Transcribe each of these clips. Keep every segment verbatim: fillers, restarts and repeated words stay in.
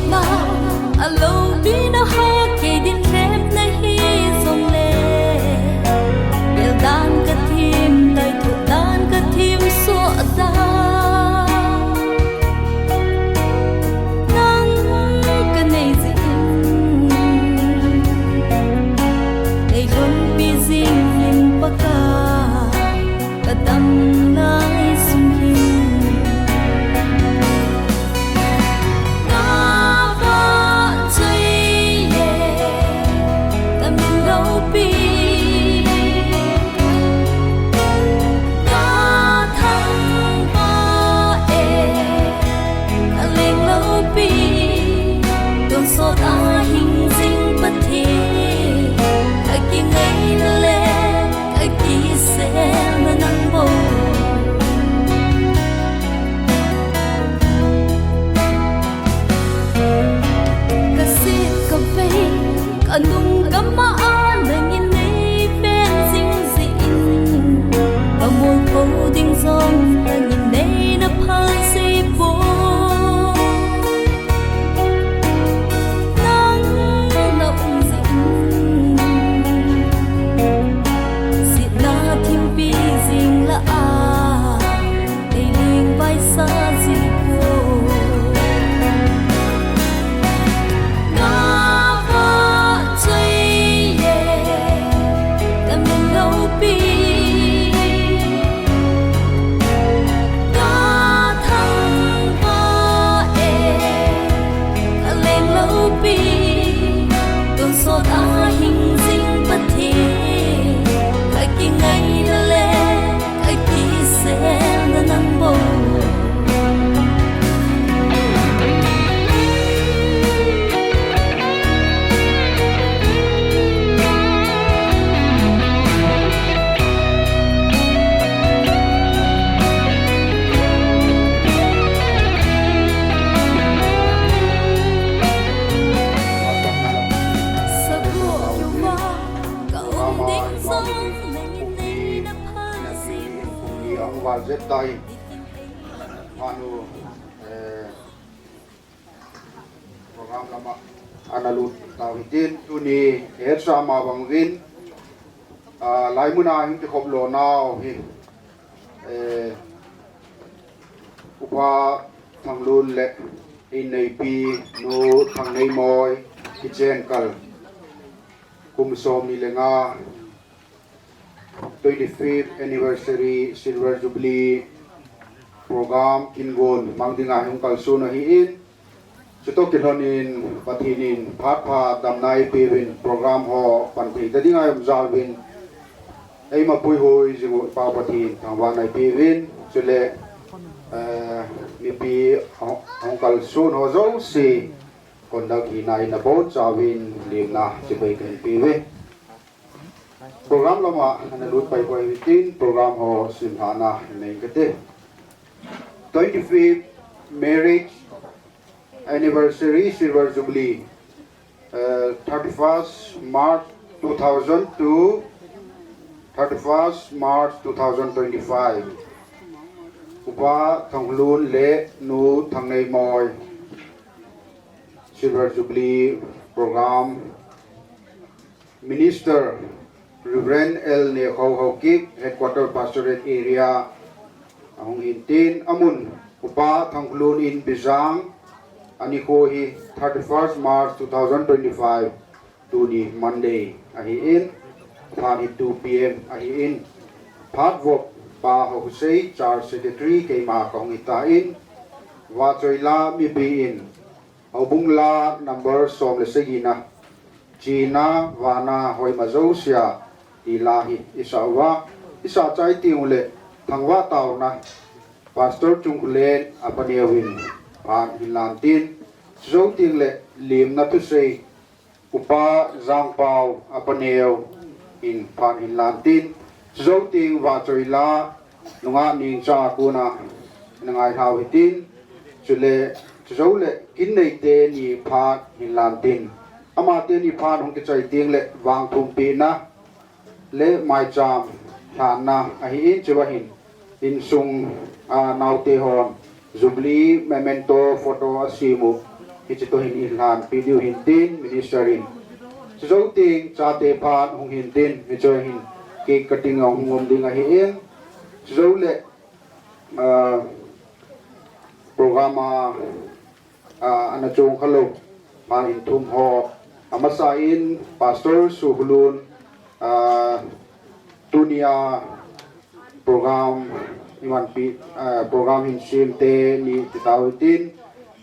Na, a lopi na ha kei din lep na hi zong le. Bel dan ka thim, tai thu dan ka thim so da. Nang ka nei zin. Nei lun pi zing in paka. Ka dam lai sung hi. Ka va choi ye, ka min lopi. Ka thang va e, ka leng lopi. Tun sot a hing zing Pathen, ka kingai na le. Ka kisel na nang bo. Ka sit ka vei, ka nung ka ma a nang in nei pen zing zing. Ka mol ko ding zong nang in nei na phal sei bo. Nang na um zing. Sitna thimpi zing la a, ei ling vai sa zing ko. Ka va choi ye, ka min lopi. Ka thang va e, ka leng lopi. Tun sot a hing zing Pathen, ka kingai na le, ka kisel na nang bo. Ahung val zet tai. Anu, eh, program lama ana lut tau hitin, tuni hetsa ma bang uvin, ah, laimun a hin kikhop lo nau hi, eh, Upa Thanglun le inneipi Nu Thangneimoi kichen kal kum som ni le nga twenty-fifth anniversary silver jubilee program kingon mang dinga hung kalson ahin, chutoh kilhonin Pathen in phat pha damna eipeuvin program ho pan thei ta dinga um jauvin eima puihoi jing u Pa Pathen thangvahna eipeuvin, chule, eh, mipi hung, hung kalson ho jouse conduct hina in abonchauvin lemna chibai kahin peuve. Program lama ana lut pai pai hitin program ho simlhahna nei kate. Twenty-fifth marriage anniversary silver jubilee, uh, thirty-first March two thousand two, thirty-first March two thousand twenty-five. Upa Thanglun le Nu Thangneimoi silver jubilee program Minister Reverend L Nekhou Haokip, Headquarter Pastorate Area, ahung hintin, amun Upa Thanglun in Bijang, anikho hi thirty-first March two thousand twenty-five, tuni Monday ahin, phat hi two P M ahin, phat vop Pa Hosei, Church Secretary, keima kahung hitan, vachoi la mipi in, Houbung la number som le sagi na, china, vana, hoima jousea, ti la hi isah uva, isah chai teng uleh, thangvah taona, Pastor Chungkhulen, apa neo in, phat hin lan tin, chujou teng le, lemna thusei, Upa Jangpau, apa neo in, phat hin lan tin, chujou teng vachoi la, nungah ningcha kona, na ngai hau hitin, chule, chujou le, kin nei teni phat hin lan tin. Ama teni phat hung kichai teng le, vangthum pehna, le maicham lhanna, ahin chua hin. Insung, a, naute hon, Jubilee, memento, photo, asem u. Hiche toh hin eilhanpi diu hintin, minister in. Chujou teng, chate phat hung hintin, hiche hin cake cutting ahung um ding ahin. Chujou le, ah, program a, ah, ana chong khalou, phat hin thum ho. Amasa in, Pastor Suhulun, ah, tunia program imanpi, eh, program hin semte ni titau hitin,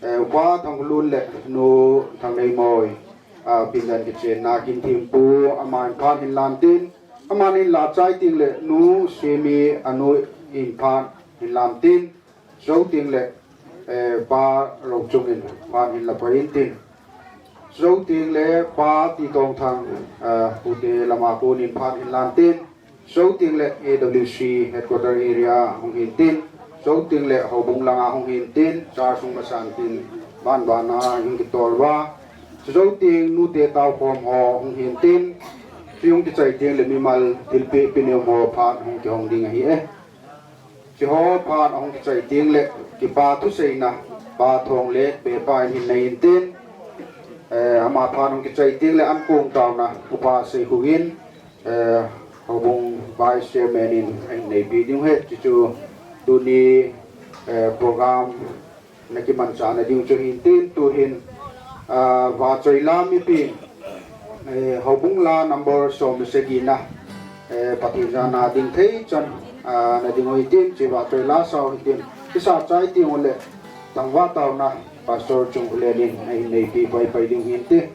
eh, Upa Thangkhulun le Nu Thangneimoi, ah, pindan kichenna kin thempu, aman phat hin lamtin, aman hin la chai teng le Nu Semi anu in phat hin lamtin, Jou teng le, eh, Pa Rochung in phat hin la pai intin. Jou teng le Pa Titongthang, eh, pute lama konin phat hin lantin. Jou teng le A W C headquarter area hung hintin. Jou teng le houbung langa hung hintin. Church hung masantin. Ban bana hung kitol uva. Jou teng nute taukhom ho hung hintin. Chu hung kichai teng le mimal thilpeh peh neom ho phat hung kihong ding ahi e. Chuho phat ahung kichai teng le, kipa thuseina, Pa Thonglet, Pepa in hin nei intin, eh, ama phat ahung kichai teng le, ankong taona, Upa Seikhugin, eh, houbung Vice Chairman in ahin neipi ding ahi, chuchu tuni, eh, program na kimanchahna ding chu hintin, tuhin, ah, vahchoila mipi, eh, houbung la number som le sagi na, eh, Pathen jana ding thei chan, ah, na ding u hitin, chu vahchoila sao hitin, kisa chai teng u le, thangvah taona, Pastor Chungkhulen in, ahin neipi pai pai ding hintin.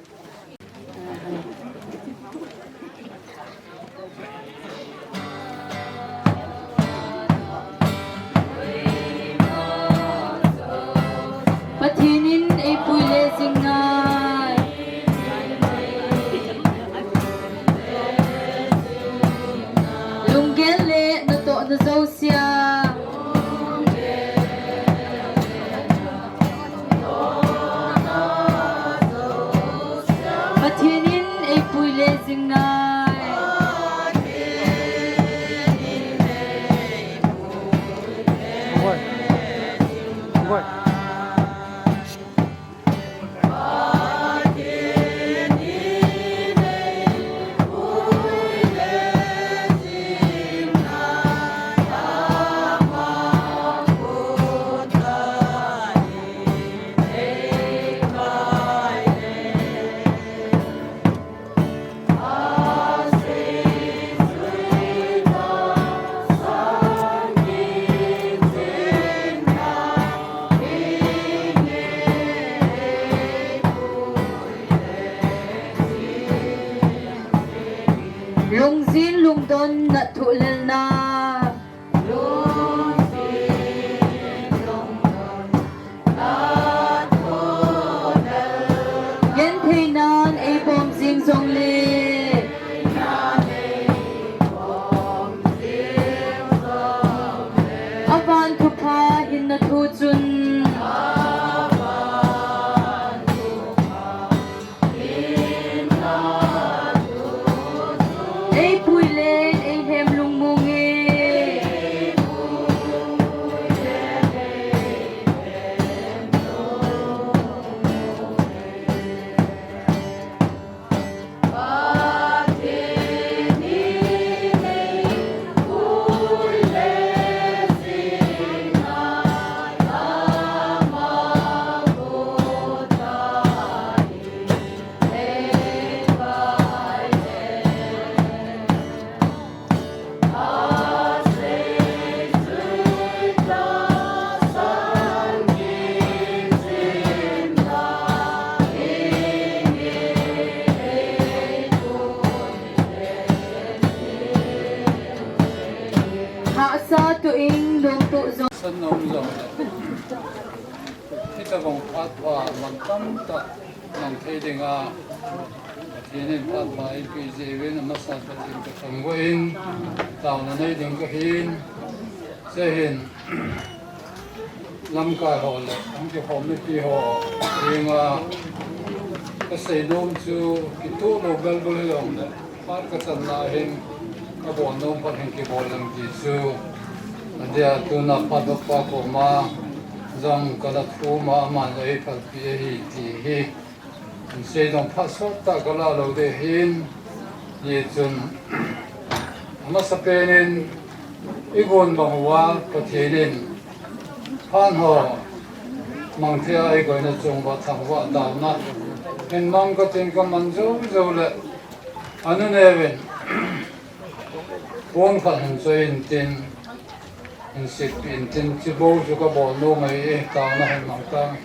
Pathen in eipui le jing nai. Lunggel le natohna jousea. Pathen in eipui le jing nai. Lungjin lungdon nathoh lelna. Gentheinan eibom jing jongle. Avan thupha hinna thu chun. Eipui le, eilhem lungmong e. Hahsa toh in lungtoh jong. San nom jong le. Hitabang phat uva man tamtah mang thei dinga Pathen in phat pha eipeh jeh uvin amasan Pathen kathangvah in, taona nei ding kahin, chuin lamkai ho le hung kikhom mipi ho henga kasei nom chu kitoh lou belbul hijongle, phat kachanna hin kabol nom phat hin kibol leng ti chu, adia tuna phat Bapa koma jong kana thum a, aman jong eiphalpeh ahi ti hi. Hinsei jong phat sot tah kalah lou ding ahin, hichun amasapen in igon bang uva Pathen in phat ho mang thei a eikoina chung uva thangvah taona hin mang katin kaman jou jou le, anu neuvin pon khat hin choi intin, hin sitpeh intin, chibou chu kabol nom ahi e, taona hin mang tang.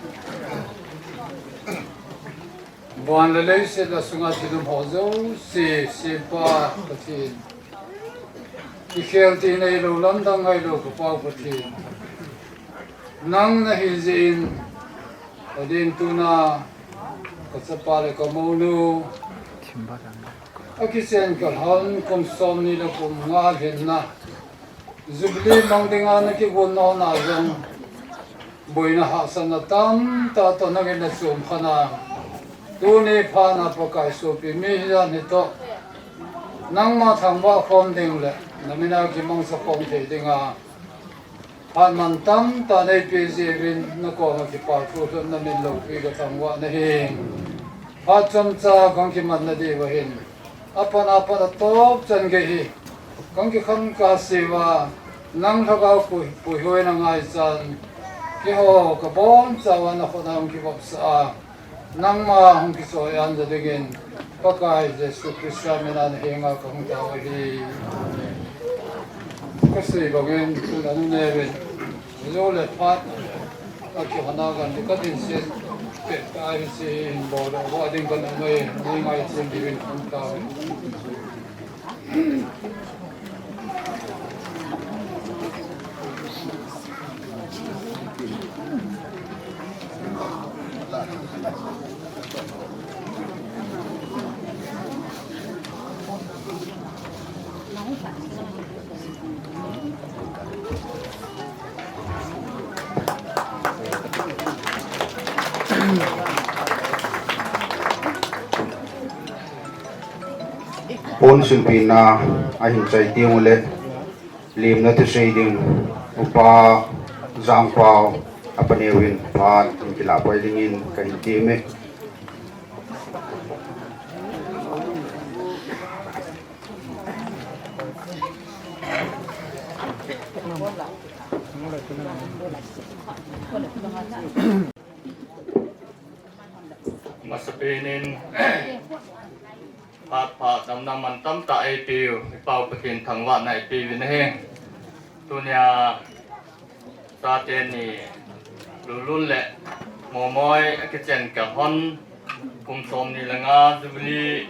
Van le leiset le asunga thil um ho jouse, Sempa Pathen, kikhel thei neilou, lamdang neilou, ka Pau Pathen, nang nahi jeh in, adin tuna kachapa le kamounu akichen kalhon kum somni le kum nga lhinna Jubilee mang dinga nakigon nau na jong, boina hahsatna tamtah toh nangin nachom khan a, tuni phat a Pakai sopi mi hijat hitoh nangma thangvah khom ding le namin a kimangcha khom thei dinga phat man tamtah neipeh jeh uvin nakoma kipa thu lhunna min loupi kathangvah nahi. Phat chomcha kakimanna diuva hin, apat apat a topchan gei hi kakikhen kasei uva, nang lhagao pui, puihoina ngaichan, keiho kabonchauva nakhut a hung kivopsah a, nangma hung kichoi-an ja dingin Pakai Jesu Christa mina nahenga kahung tao ahi. Kasei bangin tun anu neuvin, jou le phat akihona gan ding kadinset pet a hiche hin bol doh ding kana um e, neingaichat diuvin kahung tao e. Pon silpehna ahin chai teng uleh, lemna thusei ding Upa Jangpao apaneo in phat ahin kilah pai dingin kahin temme. Masapen in, phat pha damna man tamtah eipeu, i Pau Pathen thangvahna eipeu ahi. Tunia chate ni Lulun le Momoi akichen kalhon kum somni le nga Jubilee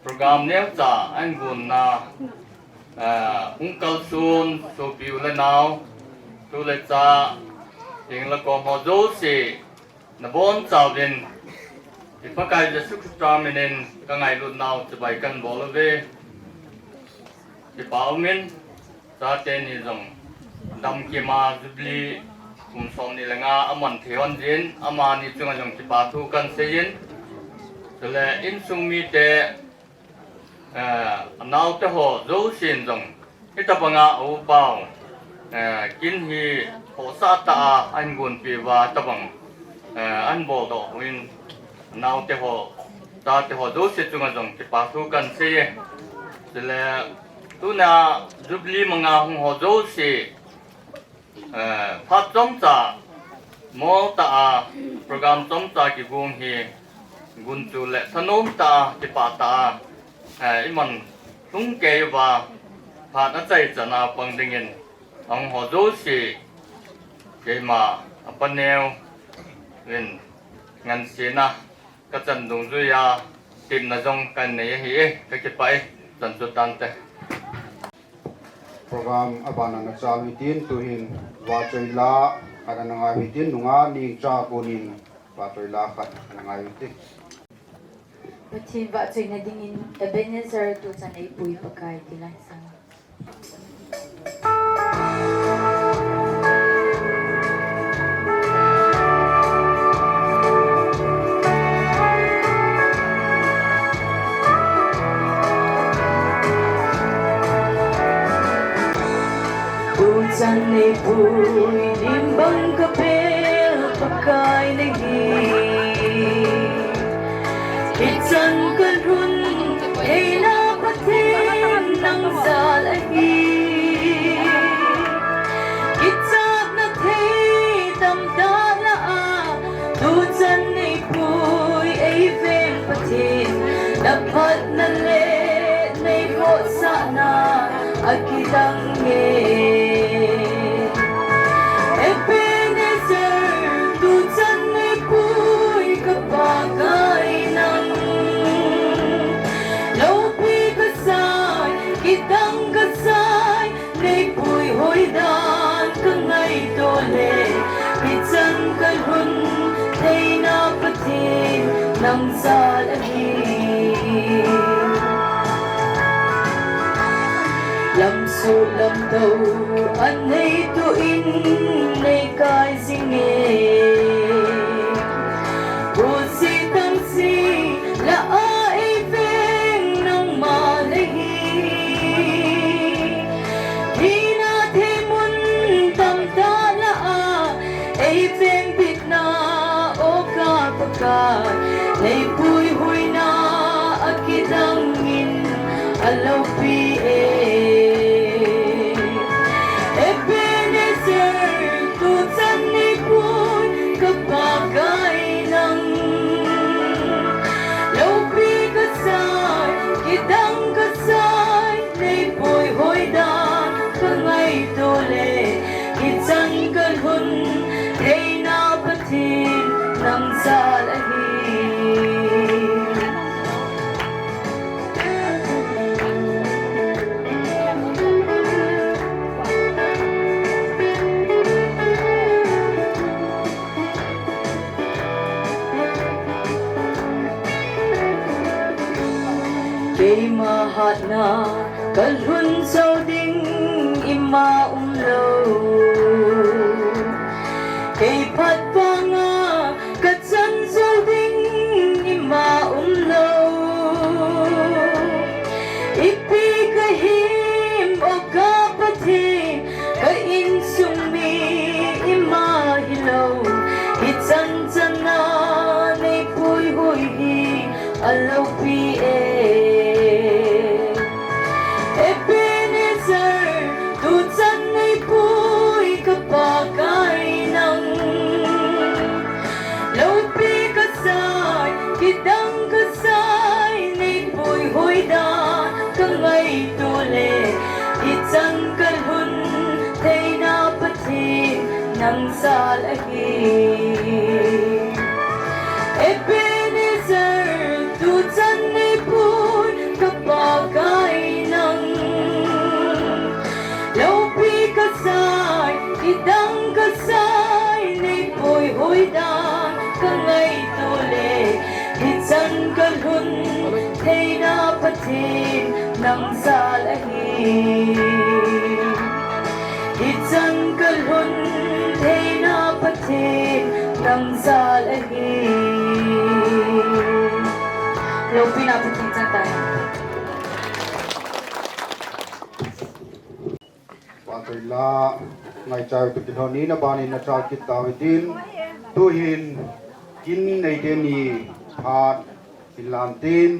program neocha ahin gonna, ah, hung kalson sopi u le nao, tu le cha, heng le kom ho jouse, nabonchauvin i Pakai Jesu Christa minin kangailut nau chibai kahin bol uve. Kipa umin, chate ni jong damkima Jubilee kum somni le nga aman thei hon jeh in, amani chunga jong kipa thu kahin seiyin, chule insung mite, eh, anaote ho jousen jong hitabanga a-u pau, eh, kin hi khohsah tah a ahin gonpeh uva, tabang, eh, ahin boldoh uvin, anaote ho, chate ho jouse chunga jong kipa thu kahin seiye. Chule tuna Jubilee manga hung ho jouse, eh, phat chomcha, mol tah a program chomcha kigong hi gunchu le thanom tah a, kipah tah a, eh, iman lhung kei uva, phat achaichan a pang dingin ahung ho jouse, keima apaneo in ngansena kachan dungjuiya tepna jong kahin nei ahi e, kakipah e, chan chu tante. Program abana nachal hitin, tuhin vahchoi la khat ana ngai hitin, nungah Nengcha konin vahchoi la khat ana ngai hitin. Pathen vahchoina dingin Ebenezer tuchan eipui Pakai ti la sang. Tuchan eipui lim bang kape. Kai na hi, hichan kalhun theina Pathen nang jal ahi. Kichatna thei tamtah lah a, tuchan neipui eiveng Pathen, naphatna le neivosahna akidang e. Ebenezer, tuchan neipui ka Pakai nang. Loupi kasai, kidang kasai, neipui hoidan ka ngaito le, hichan kalhun theina Pathen nang jal ahi. Lamsuh lamdou anei tuin neikai jing e. Bul si tang si lah a eiveng nangma nahi. Thina thei mun tamtah lah a, eiveng bitna o ka Pakai, neipui hoina akidang in aloupi e. Ebenezer, tuchan neipui ka Pakai nang. Loupi kasai, kidang kasai, neipui hoidan ka ngaito le, hichan kalhun theina Pathen nang jal ahi. Keima hatna kalhun jou ding ima umlou. Kei phat vanga kachan jou ding ima umlou. Ipi kahim o ka Pathen, ka insung mi ima hilou. Hichan chana neipui hoi hi aloupi e. Ebenezer, tuchan neipui ka Pakai nang. Loupi kasai, kidang kasai, neipui hoidan ka ngaito le, hichan kalhun theina Pathen nang jal ahi. Ebenezer, tuchan neipui ka Pakai nang. Loupi kasai, kidang kasai, neipui hoidan ka ngaito le, hichan kalhun theina Pathen nang jal ahi. Hichan kalhun theina Pathen nang jal ahi. Loupina Pathen chang tai. Patoi la, ngaichai tu kilhon in aban in achal kit tau hitin, tuhin kin neite ni phat in lan tin,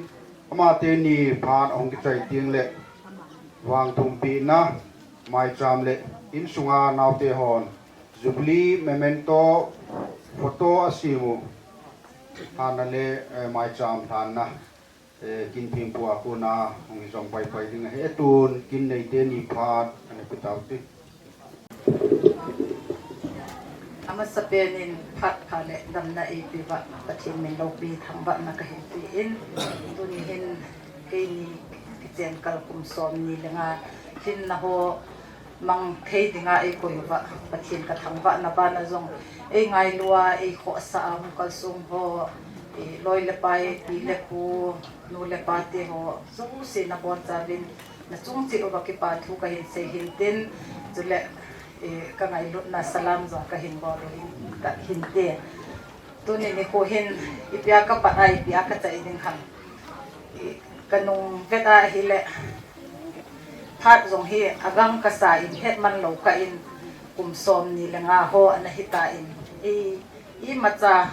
amate ni phat ahung kichai ding le, vangthumpina, maicham le, insunga naote hon, Jubilee memento, photo asem u, hana le, eh, maicham hana. Eh, kin thempu a kona hung hi jong paipai ding ahi, tun kin neite ni phat ana pe tau te. Amasapen in phat pha le damna eipeuva Pathen min loupi thangvahna kahin pe in, tuni hin keini kichen kal kum som ni le nga hinna ho mang thei dinga eikoi uva, Pathen kathangvahna bana jong, eingailua, eikhohsa a hung kalsong ho, eh, loi le pai, pi le pu, nu le pa te ho, jouse nabonchauvin, nachung cheh uva kipa thu kahin sei hin tin, chule, eh, kangailutna salam jong kahin bol u hin, kahin te. Tuni nikho hin, ipia kapat a, ipia kachai ding ham. Kanung vet a ahile, phat jong hi agang kasa in, hetman lou kah in, kum som ni le nga ho ana hita in, ei, Imacha,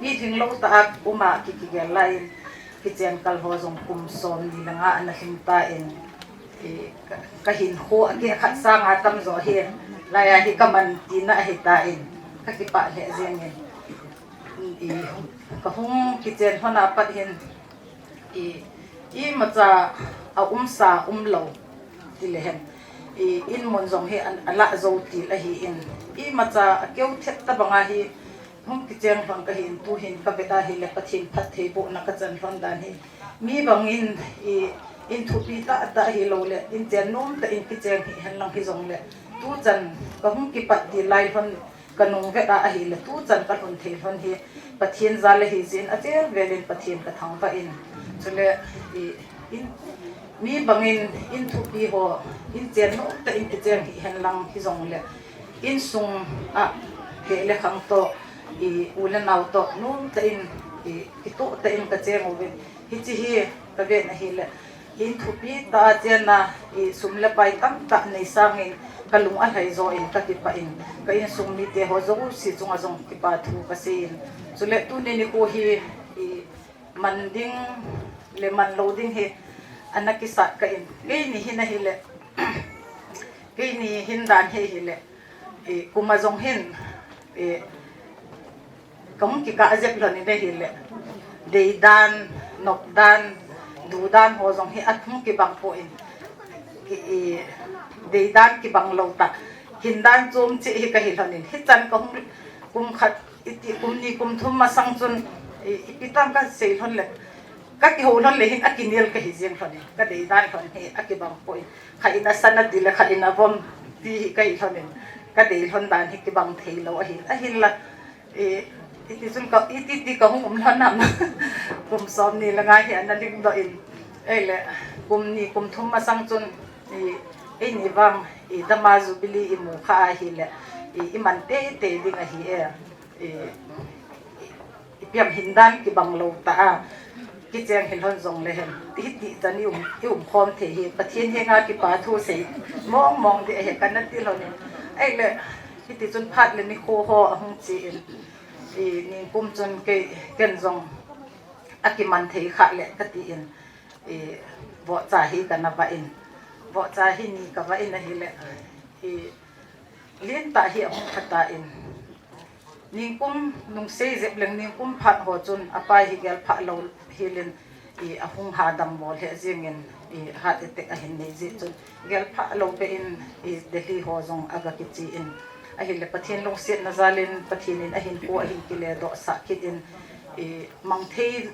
mi lhinglou tah a um a ki, kigel lai in, kichen kal ho jong kum som ni le nga ana lhing tan, i, ka, ka hinkho a keh khat sang a tamjo hi, lai a hi ka man tina ahi tan, ka kipah lheh jeng in. I, ka hung kichen lhon a pat hin, i, imacha a umsa umlou ti le hen. I, in mun jong hi an, a lah jou til ahi in. Imacha a keu thet tabang a hi, hung kichen lhon ka hin, tu hin ka vet a hile Pathen phattheibohna ka chan lhon dan hi. Mi bang in, i, in thupi tah tah hilou le, in chen nom tah in kichen hi hen lang hi jong le. Tu chan ka hung kipat til lai lhon ka nung vet a ahile, tu chan ka lhun thei lhon hi Pathen jal ahi jeh in, a vel vel in Pathen ka thangvah in. Chule, i, in, mi bang in, in thupi ho, in chen nom tah in kichen hi hen lang hi jong le, in sung a, keh le khang toh, i, u le nau toh, nom tah in, i, kitoh tah in ka cheng uvin, hiche hi ka vet na hile, in thupi tah a chen a, i, sum le pai tamtah nei sang in, ka lung alhai jo in, ka kipah in, ka insung mite ho jouse chunga jong kipa thu ka sei in. Chule tuni nikho hi, i, man ding le man lou ding hi ana kisat kah in. Keini hin ahile, keini hin dan hi hile, i, kum a jong hin, i, ka hung kikah jep lhon in ahile, dei dan, nop dan, du dan ho jong hi ahung kibang poi. Ki, i, dei dan kibang lou tah, hin dan chom cheh hi ka hi lhon in. Hichan ka hung kum khat, iti kum ni kum thum masang chun, i, ipi tam ka sei lhon le, ka kihou lhon le hin akinel ka hi jeng lhon in, ka dei dan lhon hi akibang poi. Khat in asan ati le khat in avom ti hi ka hi lhon in, ka dei lhon dan hi kibang thei lou ahi, ahinla, i, iti chun ka, iti ti ka hung um lhon ham. Kum som ni le nga hi ana lhing doh in, ei le, kum ni kum thum masang chun, i, eini vang, i, Dama Jubilee i mu kha ahile, i, i man teitei ding ahi e. I, i, ipi ham hin dan kibang lou tah a kichen hi lhon jong le hen, hiti chan i um, i um khom thei hi Pathen henga kipa thu sei mong mong ding ahi ka na ti lhon in. Ei le, hiti chun phat le nikho ho ahung che in, i, ningkum chun kei, ken jong akiman thei kha le ka ti in, i, vohcha hi ka na vah in, vohcha hi ni ka vah in ahile, i, lentah hi ahung pha tan, ningkum nung sei jep leng ningkum phat ho chun apa hi gel phah lou hel in, i, ahung hadam mo lheh jeng in, i, heart attack ahin nei jeh chun gel phah lou beh in, i, Delhi ho jong aga kiche in, ahile Pathen lungsetna jal in Pathen in ahinkho ahin kile doh sah kit in, i, mang thei,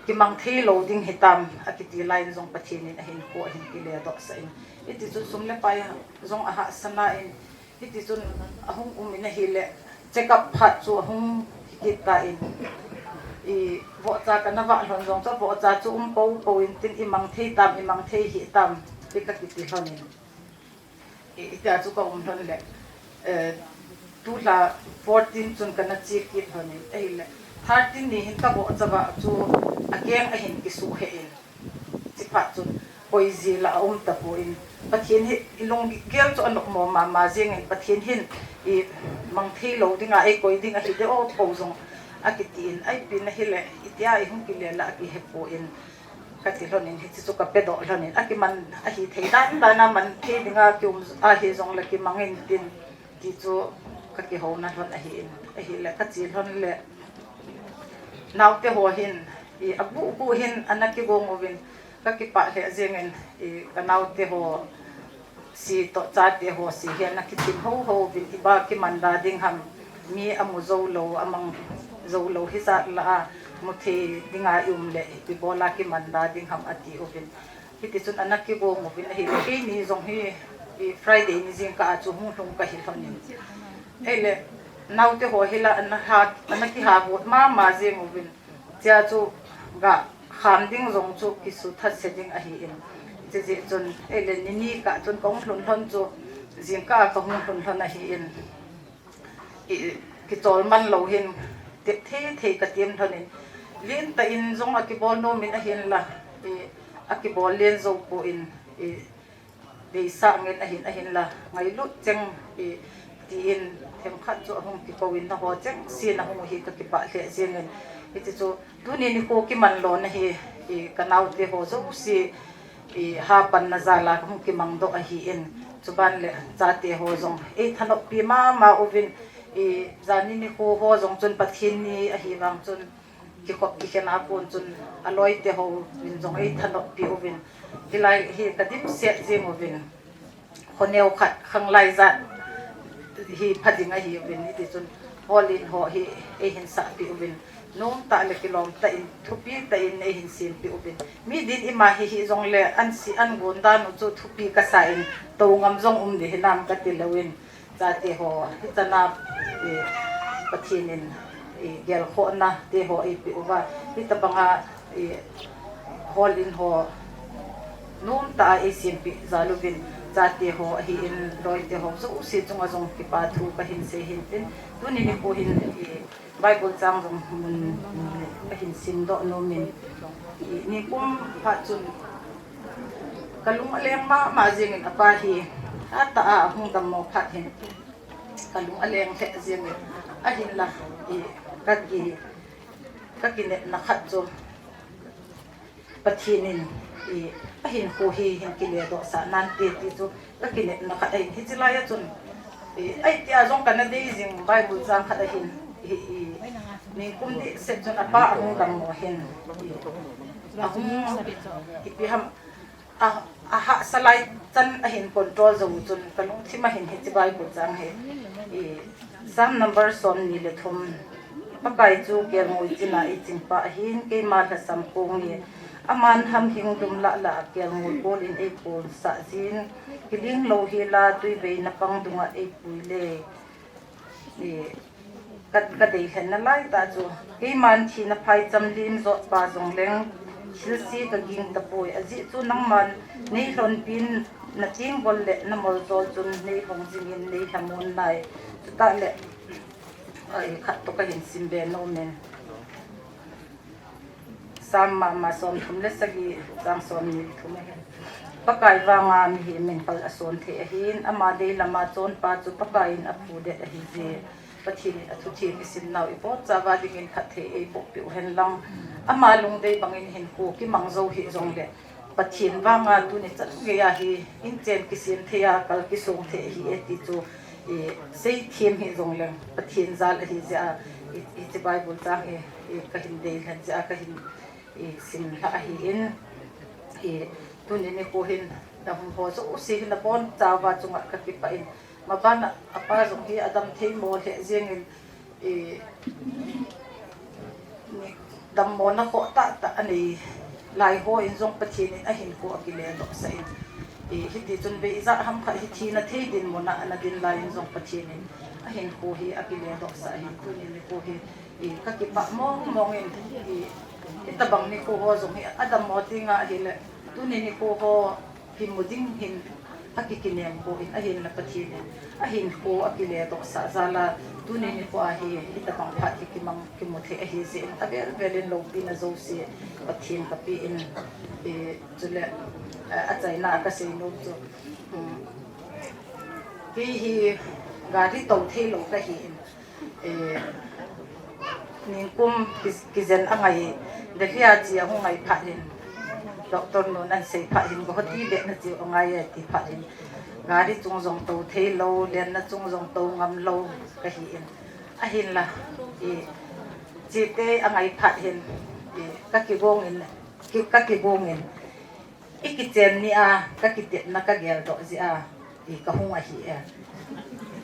kimang thei lou ding hitam akiti lai in jong Pathen in ahinkho ahin kile doh sah in, iti chun sum le pai jong ahahsa na in, hiti chun ahung um in ahile, check up phat chu ahung hi kit tan, i, vohcha ka na vah lhon jong chu, vohcha chu um po po in tin, i mang thei tam, i mang thei hih tam, ti ka kiti lhon in. I, itia chu ka um lhon le, eh, tulha fourteen chun ka na che kit lhon in, ahile, thirteen ni hin ka vohcha vah chu akeng ahin kisuh heh in. Chuphat chun koi jeh la aum tapon, Pathen hi i lunggel chu anop mo mama jeng in, Pathen hin i mang thei lou dinga eikoi ding ahi de o po jong akiti in, ipi na hile itia i hung kile la akihe pon, ka ti lhon in, hiche chu ka pedoh lhon in, akiman ahi thei dan dan a man thei dinga kium ahi jong le kimang in tin, ti chu ka kihouna lhon ahi in, ahile ka che lhon le naote ho hin, i, abuh buh hin ana kigong uvin, ka kipah lheh jeng in, i, ka naote ho si toh chate ho si hi ana kitim ho ho uvin, iba kiman da ding ham, mi amu jou lou, amang jou lou hijat la a, mu thei dinga i um le, ipi bol a kiman da ding ham ati uvin. Hiti chun ana kigong uvin ahile, keini jong hi, i, Friday ni jingkah a chu hung lhung ka hi lhon in. Ei le, naote ho hi la ana ha, ana kiha got mama jeng uvin. Chea chu ga kham ding jong chu kisuthat se ding ahi in. Chujeh chun, ei le, ni ni kah chun ka hung lhun lhon chu, jingkah a ka hung lhun lhon ahi in. I, kichol man lou hin, tep thei thei ka tem lhon in. Lentah in jong akibol nom in ahin la, i, akibol len jou pon, i, deisah ngen ahin, ahin la, ngailut cheng, i, Tin themkhat chu ahung kikou in, naho chengse nahung u hi kakipah lheh jingin, hiti chu tuni nikho kimanlona hi, i, kanaote ho jouse, i, hapanna jal a kahung kimangdoh ahin, chuban le chate ho jong eithanoppi mama uvin, i, jani nikho ho jong chun Pathen ni ahi vang chun kikhop kikhen a kon chun aloite hovin jong eithanoppi uvin, hilai hi kadimset jing uvin, khoneo khat khanglai jat hi pha ding ahiuvin, hiti chun hall in ho hi eihin sahpeh uvin, nomtah le kilomtah in, thupitah in eihin sempeh uvin, mi din ima hi hijongle an si an gon dan u chu thupi kasa in, tou ngam jong um ding hinam kati louvin, chate ho, hichana, i, Pathen in, i, gelkhohna te ho eipeh uva, hitabanga, i, hall in ho nomtah a eisempeh jal uvin, chate ho ahin, loite ho jouse chunga jong kipa thu kahin sei hin tin, tuni nikho hin, i, Bible chang jong mun, mun le kahin simdoh nomin, i, nikum phat chun kalung aleng mama jingin, apa hi atah a ahung dammo phat hin kalung aleng lheh jingin, ahinla, i, kaki, kakinepna khat chu Pathen in, i, ahinkho hi hin kiledohsah nante ti chu kakinepna khat ahin, hiche laia chun, i, ahitia jong kana dei jing Bible chang khat ahin, i, i, nikum dehset chun apa ahung dammo hin, i, ahung, ipi ham, a, ahahsa lai chan ahin control jou chun kalungthim ahin hiche Bible chang hi, i, Psalm number somni le thum, Pakai chu kelngoi china eichingpa ahin, keima lhasam kong e, aman hamhing dum lah lah a kelngoi kol in eikolsah jin, kiling lou hela twiveina pang dunga eipui le, i, ka, kadeilhen nalai tah chu, keiman thina phaicham lim jotpa jongleng, thilse kaging tapoi, ajeh chu nangman neilhonpin, natenggol le namoljol chun neilhong jingin neilhamon nai, chutah le, i, khat toh kahin simbe nomin. Psalm mama somthum le sagi, chang somni le thum ahin. Pakai vanga mihem in kal ason thei ahin, ama deilama chonpa chu Pakai in aphudet ahije. Pathen in athutheng isimnau ibonchauva dingin phatthei eibohpeh u henlang, ama lungdei bangin hinkho kimang jou hih jongle, Pathen vanga tuni chan geiya hi inchen kisem thei a, kal kisong thei ahi e ti chu, i, seithem hih jongleng Pathen jal ahijeh a, i, hiche Bible chang hi, i, kahin deilhen jeh a kahin, i, simlhah ahin, i, tuni nikho hin nahung ho jouse hin nabonchauva chunga kakipah in, mabana apa jong hi adam theimo lheh jengin, i, dammona khoh tahtah anei lai ho in jong Pathen in ahinkho akiledohsah in, i, hiti chun bei ijat ham khat hi thina thei dinmuna ana din lai in jong Pathen in ahinkho hi akiledohsah ahin, tuni nikho hi, i, kakipah mong mong in, i, hitabang nikho ho jong hi adammo tenga ahile, tuni nikho ho hi mu ding hin akikinem poi, ahinla Pathen in ahinkho akiledohsah jal a, tuni nikho a hi hitabang phat hi kimang kimu thei ahijeh in, avel vel in loupina jouse Pathen kapeh in, i, chule, eh, achaina a kaseinom chu, um, kei hi gari tou theilou kahin, eh, nikum ki, kijen angai, Delhi a che ahung ngai phat hin, doctor nun ahin sei phat hin, Guwahati betna che angai e ti phat hin, gari chung jong tou theilou, lenna chung jong tou ngamlou kahin, ahinla, i, chete angai phat hin, i, kakigong in, ki, kakigong in, ikichen ni a kakitepna kageldoh jeh a, i, kahung ahi e.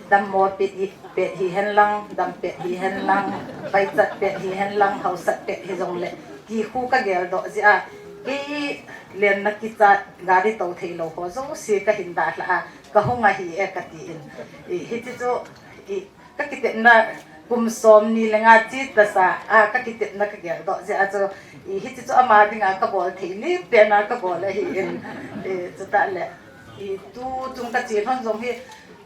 Dammo pet hi, pet hihen lang, dam pet hihen lang, paichat pet hihen lang, haosat pet hijongle, ti khu kageldoh jeh a, kei lenna kichat gari tou theilou ho jouse kahin dalhah a, kahung ahi e katin. I, hiti chu, i, kakitepna kum somni le nga che tasa a kakitepna kageldoh jeh a chu, i, hiti chu ama dinga kabol thei lipena kabol ahin, i, chutah le, i, tuchung kache lhon jong hi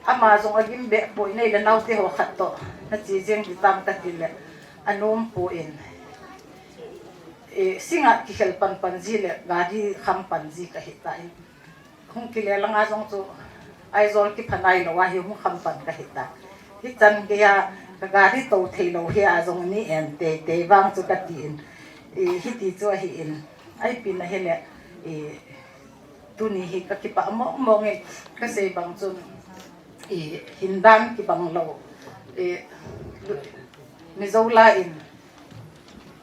ama jong agim behpoi, nei le naote ho khat toh nache jeng ding tam katile, anompoi, i, singa kikhel panpan ji le gari kham pan ji kahitan. Hung kile langa jong chu Aizawl kipha nailou a hi hung kham pan kahitan. Hichan geiya ka gari tou thei lou hi a jong ni en teitei vang chu ka ti in. I, hiti chu ahi in. Ahi pi na hi le, i, tuni hi ka kipah mong mong in ka sei bang chun, i, hindan kibang lou. I, Mizo la in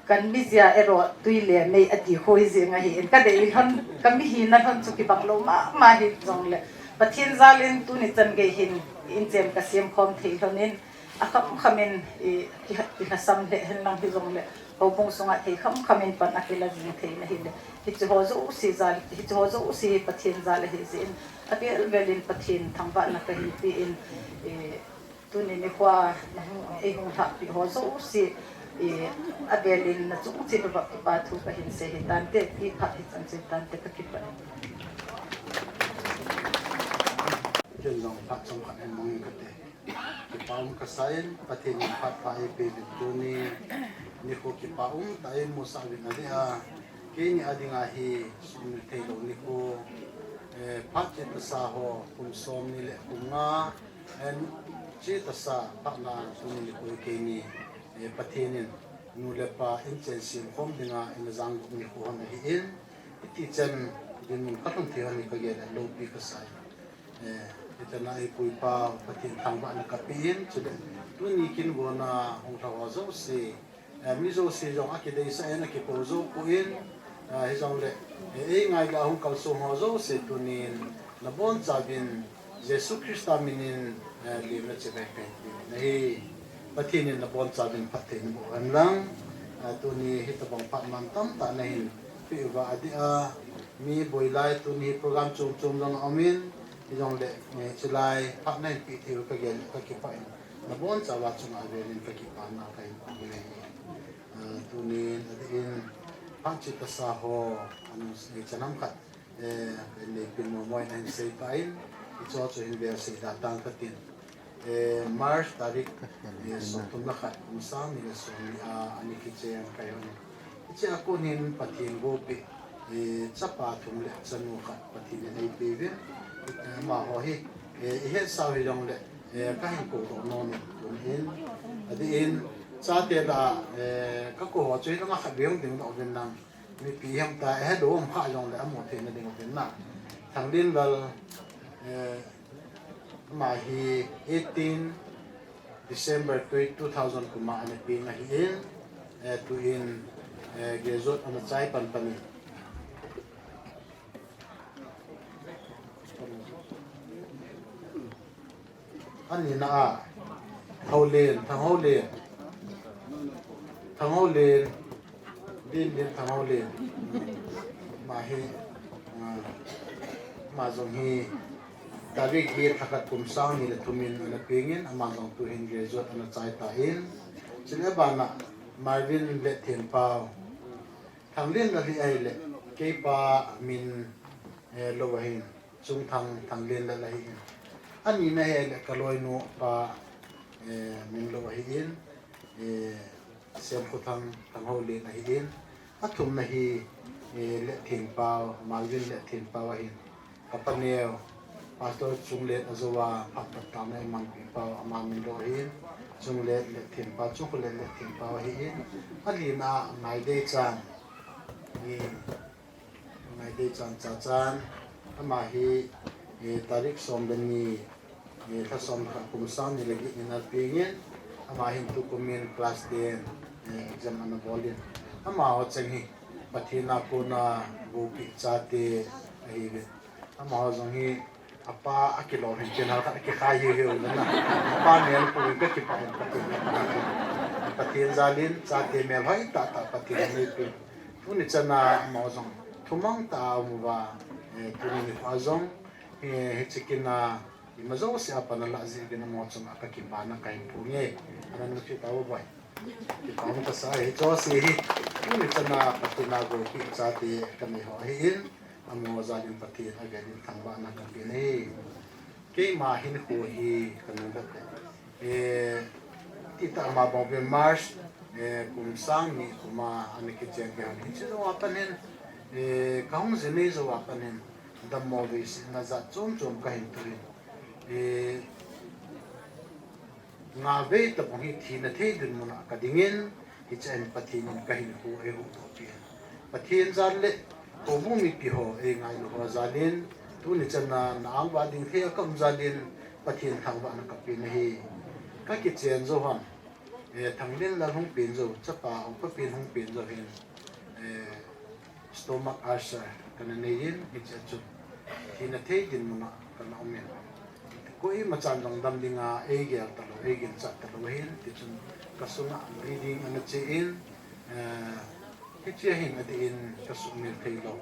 kan mizia erawh tui le mei a ti khoi zing ahi in ka dei in hon, ka mi hina hon chu kibang lou mama hi jong le Pathen jal in tuni chan gei hin in chem ka siam khom thei lhon in a kham kham in i, ki, ki hasam le hen lang hi jong le houbung sunga thei kham kham in pan a kila zing thei na hi le hichu ho zo si jal, hichu ho zo si Pathen jal ahi zin a vel vel in Pathen thangvahna ka hin pi in i, Tuni nikho a, na hung, ei hung lhahpeh ho jouse, i, avel in na chung cheh uva kipa thu kahin sei hitante, ti phat hichan cheh tante ka kipah e. Ken jong phat chomkhat hin mong in kate. Kipa um kasa in, Pathen in phat pha eipeh uvin tuni nikho kipa um tah in musah uvin ahi a. Keini a dinga hi sumil thei lou nikho, eh, phat cheh tasa ho, kum som ni le kum nga, En, cheh tasa phatna tuni nikho hi keini, eh, Pathen in nu le pa in chen sem khom dinga in a jang gup nikho hon ahi in, hiti chan dinmun ka lhung thei hon hi ka gel a loupi ka sa in. Eh, hichan a eipui pa Pathen thangvahna ka pe in, chule tuni kin gona hung lha ho jouse, Eh, mi jouse jong akideisah in akikou jou poi, eh, hijongle, eh, ei ngai le hung kalsong ho jouse tunin nabonchauvin Jesu Christa minin, eh, lemna chibai kahin pe nahi. Pathen in nabonchauvin phatthei naboh hen lang, eh, tuni hitobang phat mantam tah nahin pe uva adeh a, mi boi lai tuni program chom chom jong aumin, hijongle, eh, chulai phat nahin pe thei u ka gel ka kipah in. Nabonchauva chunga avel in ka kipana kahin pe nahi. Ah, tunin, adeh in, phat cheh tasa ho, anung, eh, chanam khat, eh, kahin neipeh nom uva ahin sei tan, hicheho chu hin vel sei da tang katin. Eh, March tarik, eh, somthum le khat, kum sang ni le som ni a, ani kicheng kahi hon. Hiche a kon hin Pathen gopeh, eh, chapa thum le chanu khat Pathen in eipeh uvin, eh, amaho hi, eh, i hetsau hijongle, eh, kahin kou doh nom in, tunin, adeh in, chate lah a, eh, ka kou ho chu hilanga khatvei hung ding doh uvin lang, mipi hemta, eh, helou um kha jongle, amu theina ding uvin na. Thanglinlal, eh, Ama hi eighteen December tui two thousand kum a ana peng ahin, eh, tuin, eh, graduate ana chai panpan in. Anina a, Houlen, Thang Houlen. Thang Houlen. Din, Din Thang Houlen. Ama hi, ah, ama jong hi, tarik get lha khat kum sang ni le thum in ana peng in, ama jong tuhin graduate ana chai tan. Chule abana Marvin Lethenpao. Thanglenlal hi ahile, keipa min, eh, lou ahin, Chungthang Thanglenlal ahin. Anina hi ahile, ka loinu pa, eh, min lou ahin, eh, Semkhothang Thanghoulen ahin. Athumna hi, eh, Lethenpao, Marvin Lethenpao ahin. Ka paneo, Pastor Chunglet ajouva, phat patna eimanpi pau, ama min lou ahin, Chunglet Lethenpao, Chungkholet Lethenpao ahin, alina Ngaideichan, eh, Ngaideichan Chachan, ama hi, eh, tarik som le ni, eh, lha som le khat kum sang ni le get ni ana peng in, ama hin tukum in class ten, eh, exam ana bol in, amaho cheng hi, Pathen a kona gopeh chate ahiuvin. Amaho jong hi apa akilom hin kin hal khat akikhai hiu hiu na. Apa mel pum in ka kipah in Pathen ka pah in. Pathen jal in chate melhoi tah tah Pathen in eipeh. Tuni chan a amaho jong thumang tah a um uva, eh, tuni nikho a jong, eh, hiche kin a ima jouse a pan alah jeh uvin amaho chunga ka kipana kahin phong e. Ana nungchu tauvo boi. Kipah um kasa e, hiche jouse hi, tuni chan a Pathen a gopeh chate kanei ho ahin, amaho jal in Pathen avel in thangvahna kape nahi. Keima hinkho hi kanung vet e. Eh, tita ama bang uvin March, eh, kum sang ni kum a ana kicheng kei hon. Hiche jou a pat hin, eh, kahung ji nei jou a pat hin, dammo veisihna jat chom chom kahin toh in. Eh, Nga vei tabang hi thina thei dinmun a ka dingin, hiche a hin Pathen in ka hinkho eihuhdoh peh in. Pathen jal le, houbung mipi ho eingailu ho jal in, tuni chan a na angvah ding thei a ka um jal in, Pathen thangvahna ka pe ahi. Ka kichen jou hon, eh, Thanglinlal hung pen jou, chapa upa pen hung pen jou hin, eh, stomach ulcer kana nei in, hiche a chun thina thei dinmun a kana um in. Koima chan jong dam dinga eigel talou, eiginchat talou ahin, tichun ka sunga bleeding ana che in, eh, hiche a hin adeh in ka sumil thei lou.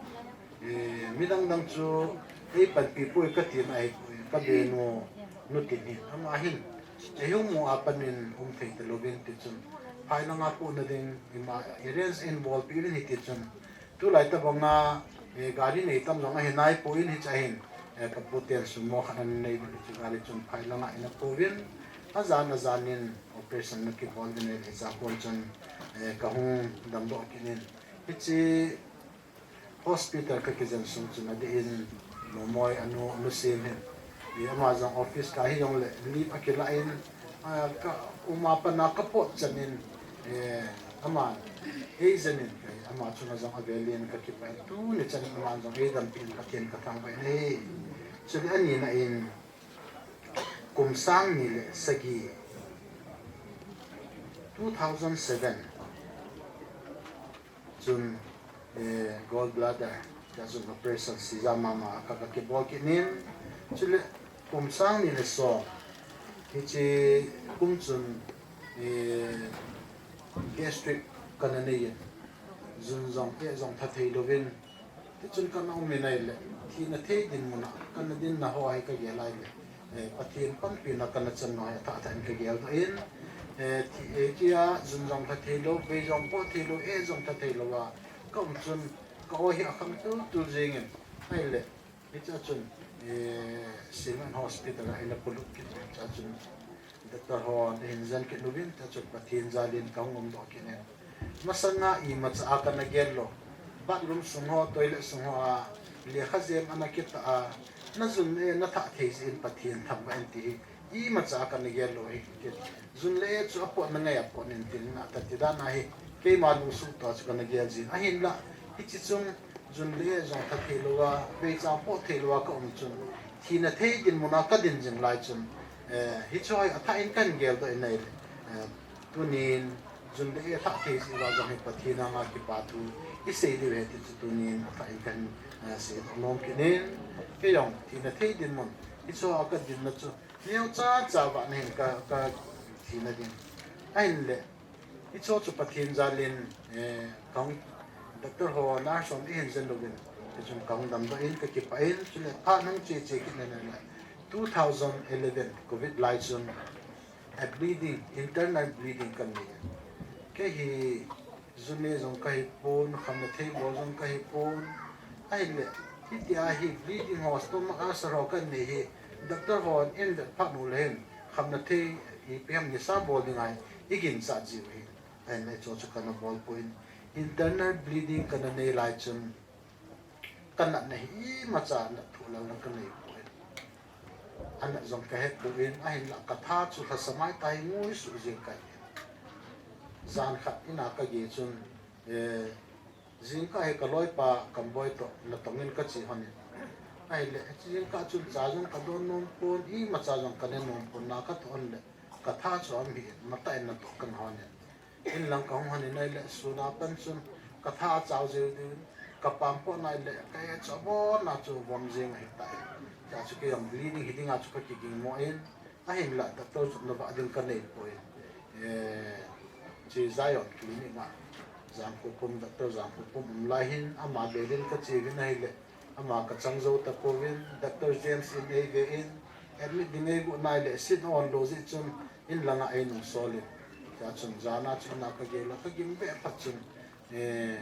Eh, midang dang chu eipanpi poi ka tina ahipoi, ka benu nu tin hin, ama hin eihung mu a pat in um thei talou vin, tichun phai langa pohna ding ima arrange in bolpeh uvin, hiti chun tulai tabang a, eh, gari nei tam jong ahi naipon, hiche a hin, eh, ka pu ten sumo khat ana nei uvin, hiche gari chun phai langa eina pouvin, ajan ajan in operation ana kibol uvin, hiche a kon chun, eh, ka hung damdoh kit in. Hiche hospital ka kijen sung chun adeh in Nomoi anu, anu Sem hin, eh, ama jong office ka hi jongle leave akilah in, ah, ka um a pat a ka pot chan in, eh, aman eijen in, eh, ama chunga jong avel in ka kipah in, tuni chan in ama jong eidampi in Pathen ka thangvah in ahi. Chule ani na in kum sang ni le sagi, two thousand seven chun, eh, gall bladder, tia chun operation sija mama a ka, ka kibol kit in, chule kum sang ni le som, hiche kum chun, eh, gastric kana nei in, jun jong, eh, jong tha thei louvin, tichun kana um in ahile, thina thei dinmun a kana dinna ho hi ka gel ahile, eh, Pathen panpina kana chan nau hi athah thah in ka geldoh in, eh, thi, eh, tia jun jong tha thei lou, vei jong po thei lou, eh, jong tha thei lou a ka um chun ka o hi akham tul tul jing in ahile, hiche a chun, eh, Simen Hospital a eina polut kit in, hiche a chun Doctor hon eihin jen kit uvin, tia chun Pathen jal in ka hung umdoh kit in. Masanga imacha a kana gel lou. Bathroom sung ho, toilet sung ho a, lekha jem ana kitah a, na jun le eh na thah thei jeh in Pathen thangvah in ti hi, imacha a kana gel lou ahi. Jun le eh chu apotna ngai a pot in tin na tati dan ahi, keima lungsuh toh chu kana gel jin. Ahinlah, hiche chung jun le eh jong tha thei lou a, vei chang po thei lou a ka um chun, thina thei dinmun a ka din jing lai chun, eh, hiche ho hi athah in kahin geldoh in ahile, eh, tunin jun le eh thah thei jeh uva jong hi Pathen anga kipathu isei diu ahi ti chu tunin athah in kahin, eh, seidoh nom kit in, kei jong thina thei dinmun, hiche ho a ka dinna chu neocha cha vah na hin ka, ka thina ding. Ahinle, hiche chu Pathen jal in, eh, ka hung, doctor ho, nurse hon eihin jen louvin, tichun ka hung damdoh in, ka kipah in, chule phat hung che che kit in ahile, two thousand eleven covid lai chun, a bleeding, internal bleeding kana nei in. Kei hi jun le eh jong kahi pon, khamna thei bol jong kahi pon. Ahile, hitia hi bleeding ho, stomach ulcer ho kana nei hi, doctor hon eihin vet phat uleh hin, khamna thei ipi ham nisa bol ding ahi, iginchat jiu ahi. Ahile hiche chu kana bol poi. Internal bleeding kana nei lai chun, ka natna hi imacha nat thoh lal na ka nei poi. Anat jong ka he poi, ahinlah ka tha chu lhasam a tah hi ngui suh jing kahi. Jan khat in a ka geh chun, eh, jingkah hi ka loipa Kamboi toh natong in ka che hon in. Ahile, jingkah chun cha jong ka don nom pon, imacha jong ka ne nom pon, na ka toh hon le, ka tha chu aum hih in, matah in natoh ka nga hon in. In lang ka hung hon in ahile, sun a pat chun ka tha achao jeng ding, ka pam pot na ahile, ka e chu abon a chu vom jeng ahi tai. Tia chu kei jong bleeding hi ding a chu ka kiging mo in, ahinlah doctor jopna vah ding ka nei poi. Eh, hiche Zion Clinic a, Jangkhopum, Doctor Jangkhopum um lai hin, ama bel in ka che uvin ahile, ama ka chang jou tapouvin, Doctor James in eive in, admit ding eigot na ahile, seat on lou jeh chun, in lang a einung sol in. Tia chun, jan a chun na ka gel a, ka gim be phat chun, eh,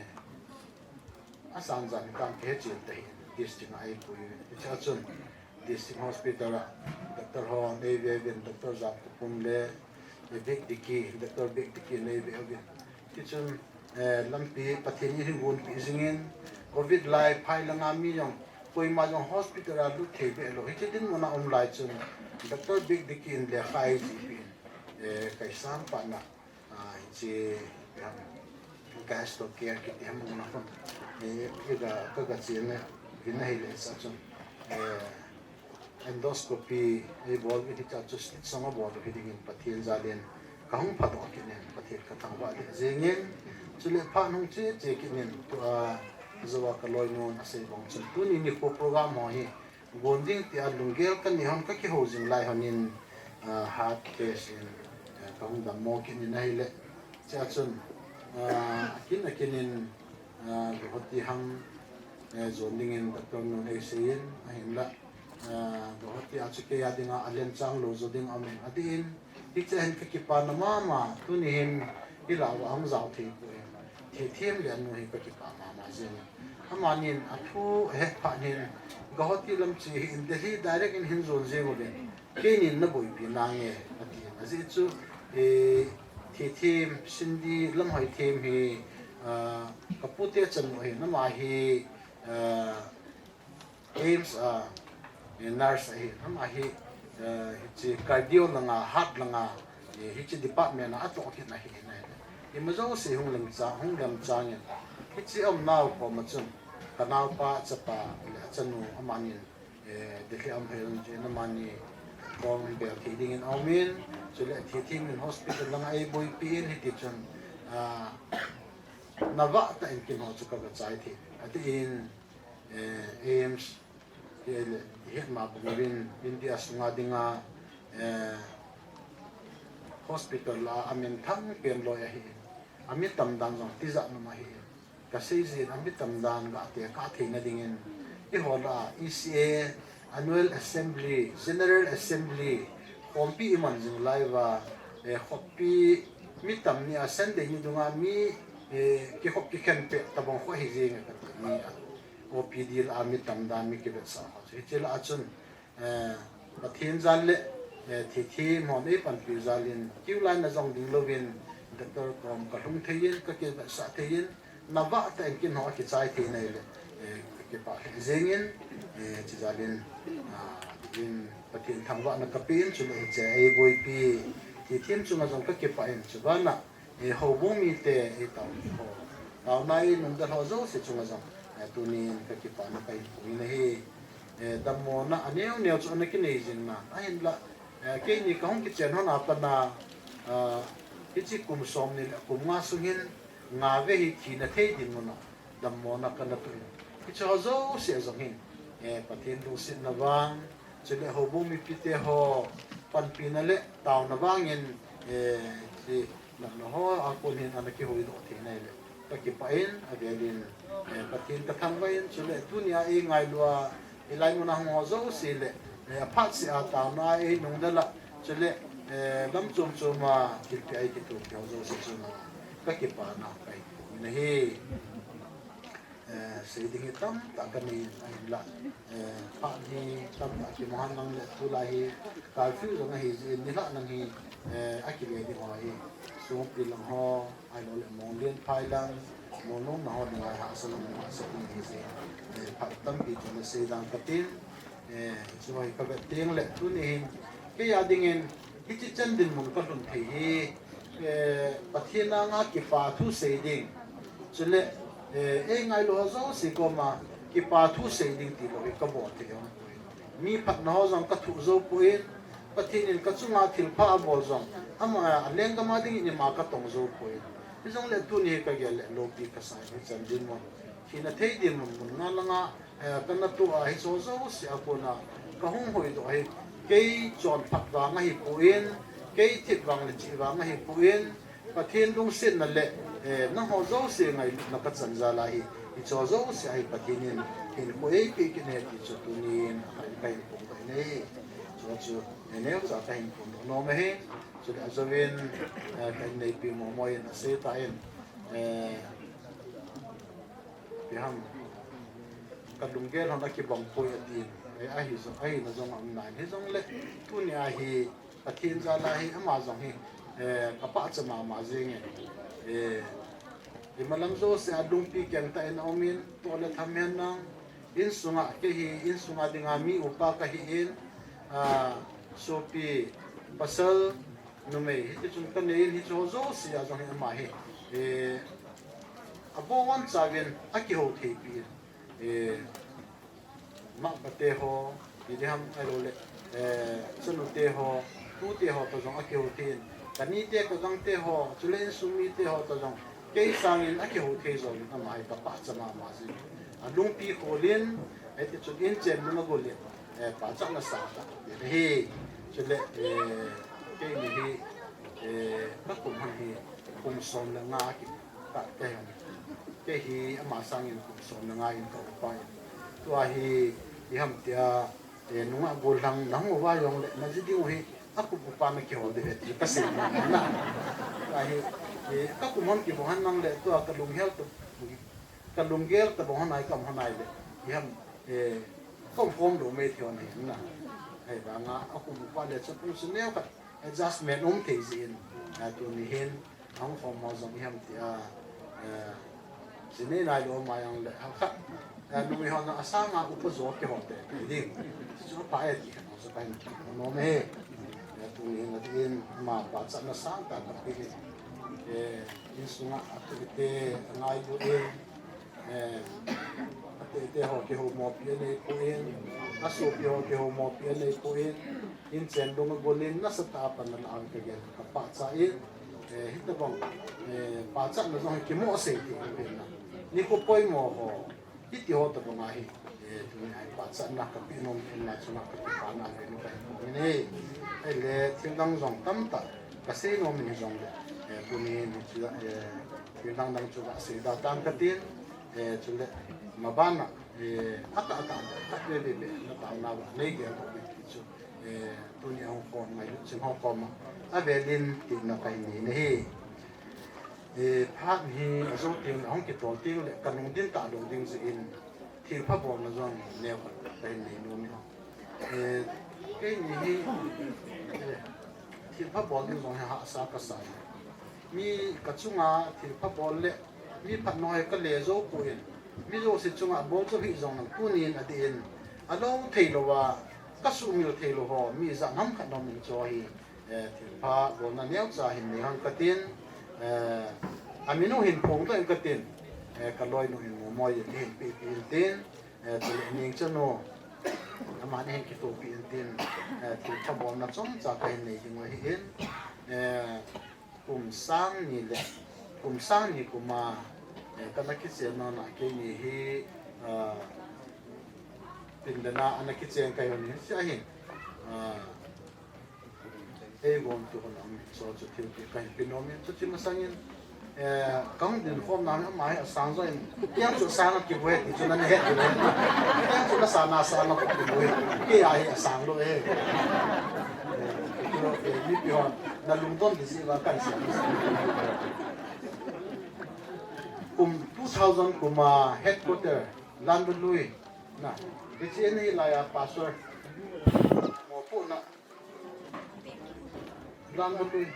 asan jan kah a ka he chen tahih in, district a eipui uvin. Tia chun, District Hospital a, Doctor hon eive uvin, Doctor Jangkhopum le, eh, Big Dicky, Doctor Big Dicky in eive uvin. Tichun, eh, lampi Pathen in eihin gonpeh jing in, covid lai phai langa mi jong, koima jong hospital a lut thei be lou. Hiche dinmun a um lai chun, Doctor Big Dicky in lekha eijih peh in, Eh, kaisang pa na, ah, hiche, um, Gastro Care kiti ham na kon. Eh, kaga, kaga chena, hina hile sa chun. Eh, endoscopy, eh, bol kiti cha chu song a bol kiti ngin Pathen jalin. Kahung phadoh kit nen, Pathen kathangvah le jingin. Chule phat hung che, che kit nen, tua, joa kaloinun asei bang chun. Tuni nikho program ho hi, gon ding tia lunggel kanei hon kakihou jing lai honin, ah, heart test in, eh, kahung dammo kit nin ahile. Chea chun, ah, akin akin in, ah, Guwahati ham, eh, jon dingin doctor nun eiseiyin, ahinla, ah, Guwahati a chu kei a dinga alen chang lou jo ding aum in, adih in, Hiche hin kakipana mama, tuni hin hilah uva ahung jao thei poi. Thithem le anu hi kakipa mama jeng. Amanin athu ahet phat in Guwahati lam che hi in Delhi direct in hin jon jeng uvin. Keinin naboipi nange, ati. Ajeh chu, eh, thithem, Cindy Lamhoithem hi, ah, kapute chanu ahi, ama hi, ah, AIIMS a, eh, nurse ahi, ama hi, eh, hiche cardio langa, heart langa, eh, hiche department a atoh kit na ahi nai. Ima jouse hung lemchang, hung lemchang in. Hiche aumnau koma chun, kanaopa, achapa, le achanu, amanin, eh, Delhi a um hel in, amani, kong bel thei dingin aumin, chule thithem in hospital langa eiboipi in hiti chun, ah, navah tah in kin ho chu kaga chai thei. Atin, eh, AIIMS, hi le, hi ma bang uvin, India sunga dinga, eh, hospital a, amin thang pen loi ahi. Ami tam dan jong tijat nom ahi. Kasei jin ami tam dan gah tekah theina dingin. Eiho lah a, ECA, Annual Assembly, General Assembly, khompi iman jing lai uva, eh, khompi mi tam ni a Sunday ni dunga mi, eh, kikhop kikhen peh tabang kho ahi jeng e kati mi a. OPD lah a mi tam dan mi kivetsah ho chu. Hiche lah a chun, eh, Pathen jal le, eh, thithem hon eipanpi jal in, queue line a jong ding louvin, doctor kom kalhung thei in, kakivetsah thei in, navah tah in kin ho akichai thei nai le, eh, kakipah lheh jeng in, eh, hiche jal in, ah, in Pathen thangvahna kape in, chule hiche eiboipi, thithem chunga jong kakipah in, chubana, eh, houbung mite, eh, taona ho. Taona in nungdal ho jouse chunga jong, eh, tunin kakipana kahin phong in ahi. Eh, dammona aneo neo chu ana kinei jing na. Ahinla, eh, keini kahung kichen hon a pat na, ah, hiche kum som ni le kum nga sung hin, nga vei hi thina thei dinmun a dammona kana toh in. Hiche ho jouse jong hin, eh, Pathen lungsetna vang, chule houbung mipite ho panpina le taona vangin, eh, hiche natna ho a kon hin ana kihuhdoh thei nai le kakipah in, avel in, eh, Pathen kathangvah in, chule tunia eingailua, hilai muna hung ho jouse le, eh, aphat seh a taona a einungdal a, chule, eh, lam chom chom a thilpeh a eikithopi ho jouse chunga kakipana kahin phong in ahi. Eh, sei ding hi tamtah kanei in ahinla, eh, phat hi tamtah kimu hen lang le tulai hi curfew jong ahi jeh in nilhah lang hi, eh, akile ding ho hi, Songpi lang ho, ahilou le Monglenphai lang, Mongnong lang ho dinga hahsa lang hahsa ding ahi jeh in, eh, phat tampi chu nasei dan katin, eh, chu hi kavet teng le tuni hin, kei a dingin, hiche chan dinmun kalhun thei hi, eh, Pathen anga kipa thu sei ding. Chule, eh, eingailua ho jouse koma kipa thu sei ding tilou hi kabol thei jong poi. Mi phatna ho jong kathoh jou poi. Pathen in kachunga thilpha abol jong, ama, alenggam a dingin ima katong jou poi. Hijongle tuni hi kagel le loupi kasa in hichan dinmun, thina thei dinmun mun nga langa, eh, kana toh a hiche ho jouse a kona kahung huhdoh hi, kei chonphat vang ahipoi, kei thip vang le chih vang ahipoi, Pathen lungsetna le, eh, nangho jouse ngailutna kachan jal a hi, hiche ho jouse a hi Pathen in hinkho eipeh kit e ti chu tunin kahin phongdoh in ahi. Chu chu, eh, neocha kahin phongdoh nom ahi. Chule ajouvin, eh, kahin neipi momo in asei tan, eh, ipi ham, kalunggel hon akibang poi atin, eh, ahi jong, ahina jong aum nai. Hijongle, tunia hi, Pathen jal a hi, ama jong hi, eh, kapahcha mama jeng e, eh, imalam jouse a lungpi kengtah in aumin, toh le tham hen lang, insunga, kei hi, insunga dinga mi upa kahin, ah, sopi, pasal, Numei, hiti chun kanei in hiche ho jouse a jong hi ama hi, eh, abon chauvin akihou thei pi in, eh, Mapa te ho, Billy ham ahilou le, eh, chanu te ho, tu te ho toh jong akihou thei in, kani te kagangte ho, chule insung mite ho toh jong, kei sangin akihou thei jong in ama hi kapachat mama jin. Alungpi khol in, hiti chun inchen lung agol in, eh, pachatna sangtah ahi. Chule, eh, keini hi, eh, kakum ham hi, kum som le nga ki, ka, kei ham. Kei hi ama sangin kum som le nga in ka upa in. Tua hi, i ham tia, eh, nungah gollhang nahung uva jongle, naji diu hi, akum upa nakihol diu ahi ti kasei na. Tua hi, eh, kakum ham kiboh henlang le, tua kalunghel tu, kalunggel tabang hon ai kam hon ai le, i ham, eh, kom kom lou mei thei hon ahi na. Ahivanga akum upa le chun kum sun neo khat adjustment um thei jin, eh, tuni hin, ahung khom ho jong i ham tia, eh, jinei nailou ma jongle, hal khat, eh, numei hon asanga upa jo kihol te ding. Chu pha e ti khat jong kahin nom e. Eh, tuni hin atin ama pachatna sangtah kape in, eh, insunga atu te angailun, eh, ate te ho kihoumopi anei poi, asopi ho kihoumopi anei poi, inchen lung agol in nasatah a pan alah in kagel kapachat in, eh, hitobang, eh, pachatna jong hi kimo sei thei pen na. Nikho poimo ho, hiti ho tobang ahi, eh, tuni a hi pachatna kape nom in na chunga kakipana ve nom kahin pom in ahi. Ahile thil dang jong tamtah kasei nom in hijongle, eh, tuni hin hichu, eh, thil dang dang chu kasei da tan katin, eh, chule mabana, eh, ata ata khat ve ve ve na taona va nei gel ho ve ti chu, eh, tuni a hung khom ngailut ching ho koma avel in tina kahin nei in ahi. Eh, phat hi ajo teng le ahung kitol teng le kanung din talou ding jeh in thilpha bolna jong neo khat kahin nei nom in. Eh, keini hi, eh, thilpha bol ding jong hi hahsa kasa. Mi kachunga thilpha bol le mi phatna hi kale jou poi. Mi jouse chunga abol jou hih jongle tunin adih in alou theilouva, kasumil theilou ho, mi ijat ham khat nom in chu hi, eh, thilpha bolna neocha hin nei hon katin, eh, amin u hin phong doh in katin, eh, kaloinu in Momoi in eihin pehpeh in tin, eh, chule Nengchanu, aman eihin kitohpeh in tin, eh, thilpha bolna chomcha kahin nei ding u ahin, eh, kum sang ni le, kum sang ni kuma, eh, kana kichen na na keini hi, ah, Pindan a ana kichen kahi hon in, hiche ahin, ah, eigontu hon a um, chu chu thilpeh kahin pe nom in, chuche masangin, eh, kahung dinkhomna a ama hi asang jo in, kei chu asang a kiboi ti chu nana het diu ahi. Kei chu lasang a asang a kiboi. Kei a hi asang lou ahi. Eh, chu, eh, mipi hon nalungdon ding jeh uva kahin sei. Kum two thousand kuma headquarter Lamdalui na. Hiche ni laiya pastor. Mopohna. Lamdalui.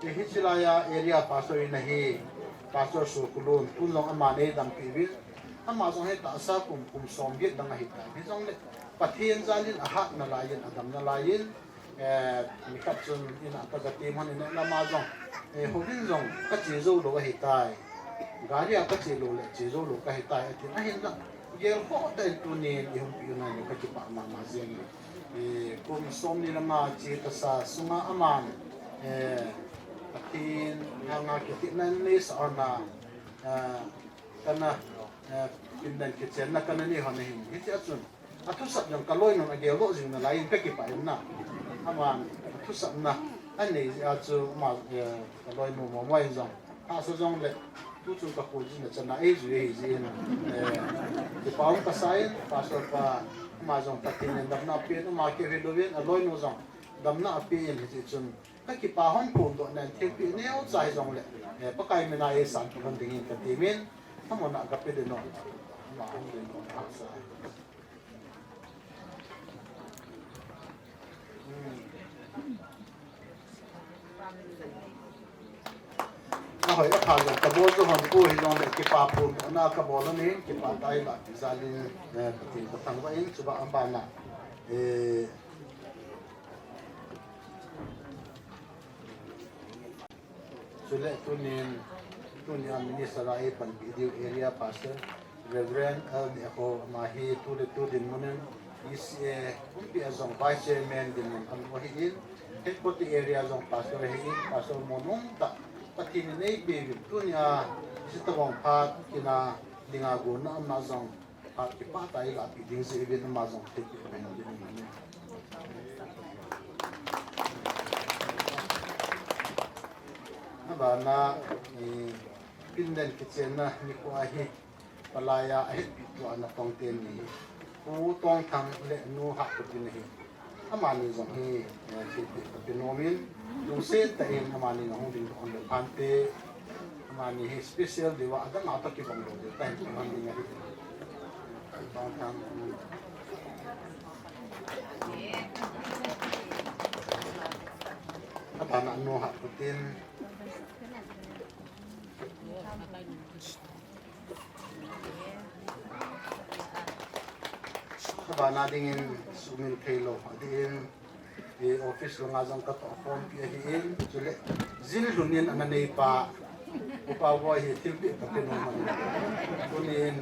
Hiche laiya area pastor in ahi, Pastor Sokulun, tun jong aman eidampi uvin. Ama jong hi tahsa kum, kum som get dang ahitai. Hijongle Pathen jalin ahat nalaiyin, adam nalaiyin, eh, nikhat chun in a kagatem hon in a lama jong, eh, houbung jong kache jou lou ahitai. Gari a kache lou le, che jou lou kahitai, atin ahinla. Gelkhoh tah in tunin eihung peh u ahin kakipah mama jeng e. Eh, kum som ni le nga che tasa sunga aman, eh, Pathen anga kitepna neisah hon a, eh, kana, eh, pindan kichenna kana nei hon ahin. Hitia chun, athusap jong kaloinun ageldoh jing nalaiyin kakipah in na. Aman athusapna anei jeh a chu ama, eh, kaloinu Momoi in jong hahsa jongle, tuchung kakhol jing na chan a eijui ahi jeh in, eh, kipa um kasa in, Pastor pa, ama jong Pathen in damna apen, ama keu hilouvin, aloinu jong damna apen, hijeh chun, kakipah hon phondoh nan thilpeh neocha hijongle, eh, Pakai mina eisanpeh hon dingin katemin, amun a kape ding u. Ama hon ding u hahsa. Hmm. Ahoi, apha jong kabol jou hon poi hijongle kipa phondohna kabol ahin, kipa tah in la ti jalin, eh, Pathen kathangvah in, chubanah, eh, Chule tunin, tunia minister a eipanpi diu area pastor, Reverend L. Nekho, ama hi tule tu dinmun in E C A pumpi a jong vice chairman dinmun a um ahin, headquarter area jong pastor ahin, pastor monung tah Pathen in eipeuvin, tunia hiche tobang phat kina dinga gonna ama jong phat kipah tah a eilapi ding jeh uvin ama jong thilpeh kahin din ahi. Abana, eh, Finland kichenna nikho ahi, palai a ahetpi tua natong teni hi Pu Tongthang le Nu Hatputin ahi. Amani jong hi, eh, thilpeh kape nomin, lungset tah in amani jong hung dingdoh le phante, amani hi special diu a, adang a toh kibang lou diu tah in kaman ding ahi. Tongthang. Abana Nu Hatputin. Abana dingin sumil theilou adin, eh, office langa jong katoh khompi ahin, chule jin lhun in ana neipa, Upa Boi hi thilpeh kape nom ahi. Tunin,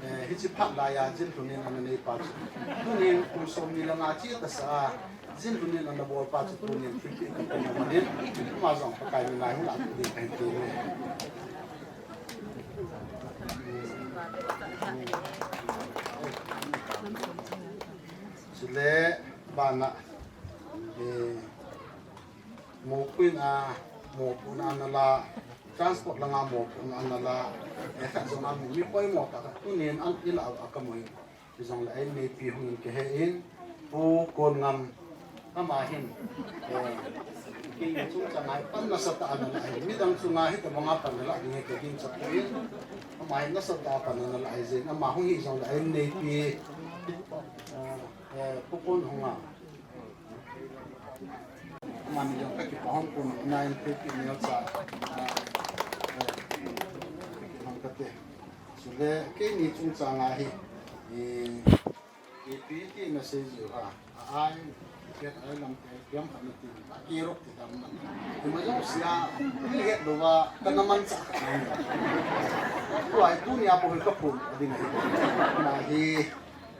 eh, hiche phat laiya jin lhun in ana neipa chu, tunin kum somni le nga che tasa a, jin lhun in ana bolpa chu tunin thilpeh kape nom ahi. Ama jong Pakai min a hung lah ding kahin ti e. Chule bana, eh, mopohna, mopohna ana la, transport langa mopohna ana la, eh, khat jong a mi poimo tah khat tunin an ila a kamu in. Hijongle einneipi hung in kahe in, Pu Konngam ama hin, eh, kei chungchang a hi pan nasatah a ana la ahi, midang chunga hitobanga pan ana la ding hi kagingcha poi, ama hin nasatah a pan ana la ahi jeh in, ama hung hijongle einneipi, eh, eh, Pu Konhunga. Amani jong kakipah hon pon, nain thilpeh neocha, ah, eh, kakipah hon kate. Chule keini chungchang a hi, eh, ipi ti nasei jiu ham, a ai, kiat ai lam te, kiam khat nati, a kirok ti dam na. Ima jong sia, mi het lou va, kana manchah khat na. Tua hi tunia bou hi kapon ding ahi. Ama hi,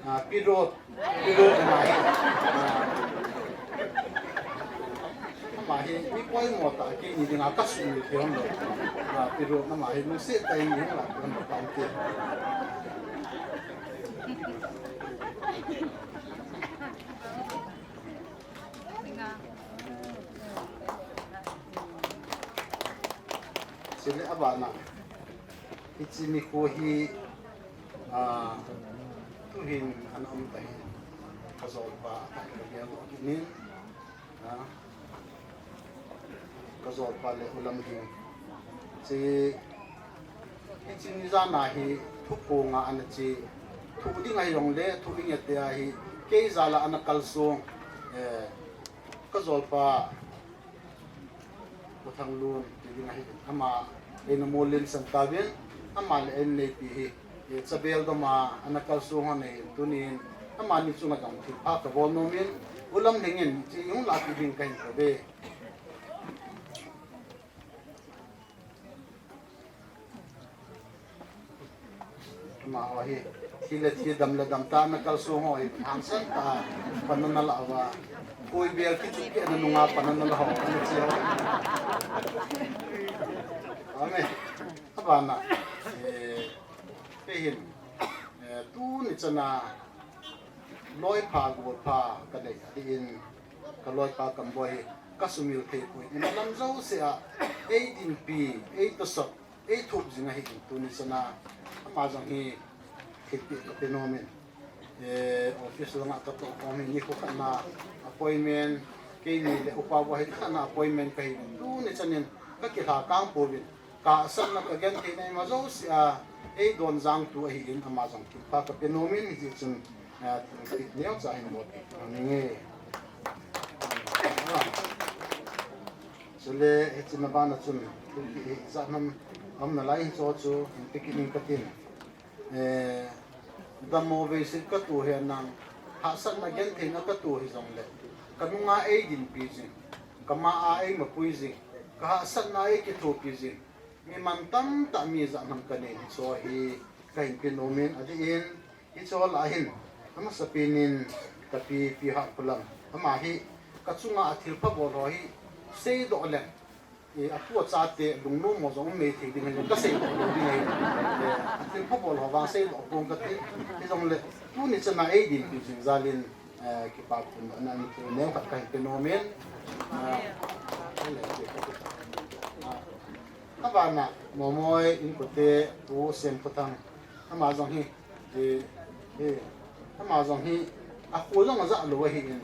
ah, Pi Rot, Pi Rot ama hi. Ah, ama hi mi poimo tah, keini dinga kasumil thei lou. Ah, Pi Rot ama hi lungset tah in hung lah lou tante. Chule abana, hiche nikho hi, ah, tuhin ana um tahin, kajolpa, kajolpa le U Lamhing. Hiche, hiche ni jan a hi thuphonga ana che, thoh ding ahijongle, thoh ding ete ahi, kei jal a ana kalsong, eh, kajolpa, Pu Thanglun, ti ding ahi, ama eina molin san tauvin, ama le einneipi hi, eh, Chabel doma ana kalsong hon ahin, tunin, amani chunga jong thilpha kabol nomin, U Lamhing in, hiche hung lahpi ding kahin kave. Amaho hi, thi le thi, dam le dam tah a ana kalsong ho hi, hangsan tah a pan ana la uva. Koi bel kichuk keh na nunga pan ana la ho, ana che ho. Amen. Abana, eh, kei hin, eh, tuni chan a, loipha, golpha, kanei ahin, kaloipa Kamboi hi, kasumil thei poi. Ima lam jouse a, eidinpi, eitosot, eithup jing ahin tuni chan a, ama jong hi thilpeh kape nomin. Eh, office langa katoh khom hi nikho khat na appointment, keini le Upa Boi hi khat na appointment kahi, tuni chan in kakilha kang pouvin. Kahsatna kagenthei na ima jouse a, eidon jangtu ahin ama jong thilpha kape nomin hijeh chun, eh, neocha hin bol nge. Chule, hiche na bana chun, thilpeh hi ijat ham um nalai hichu chu, hin pe kit ning katin. Eh, dammo veiset katoh hi nang, hahsatna gentheina katoh hijongle, kanunga eidinpi jing, kama a eimapui jing, Ka hahsatna ei kithopi jing, mi mantam tah mi jah nam ka nei hiche hi ka hin pe nom in, adeh in hiche lah a hin amasapen in ka pi, Pi Hahkholam, ama hi ka chunga a thilpha bol ho hi seidoh leng, e, a pu a chate lungnom mo jong um mei thei ding ahi, ka seidoh lou ding ahi. E, a thilpha bol ho vang seidoh pong ka ti, hijongle tuni chana ei dinpi jing jal in, eh, kipa pumna in thil neo khat ka hin pe nom in. Ah, ah, abana Momoi inkote Pu Semkhothang, ama jong hi, eh, eh, ama jong hi a khu jong ajah lou ahi in,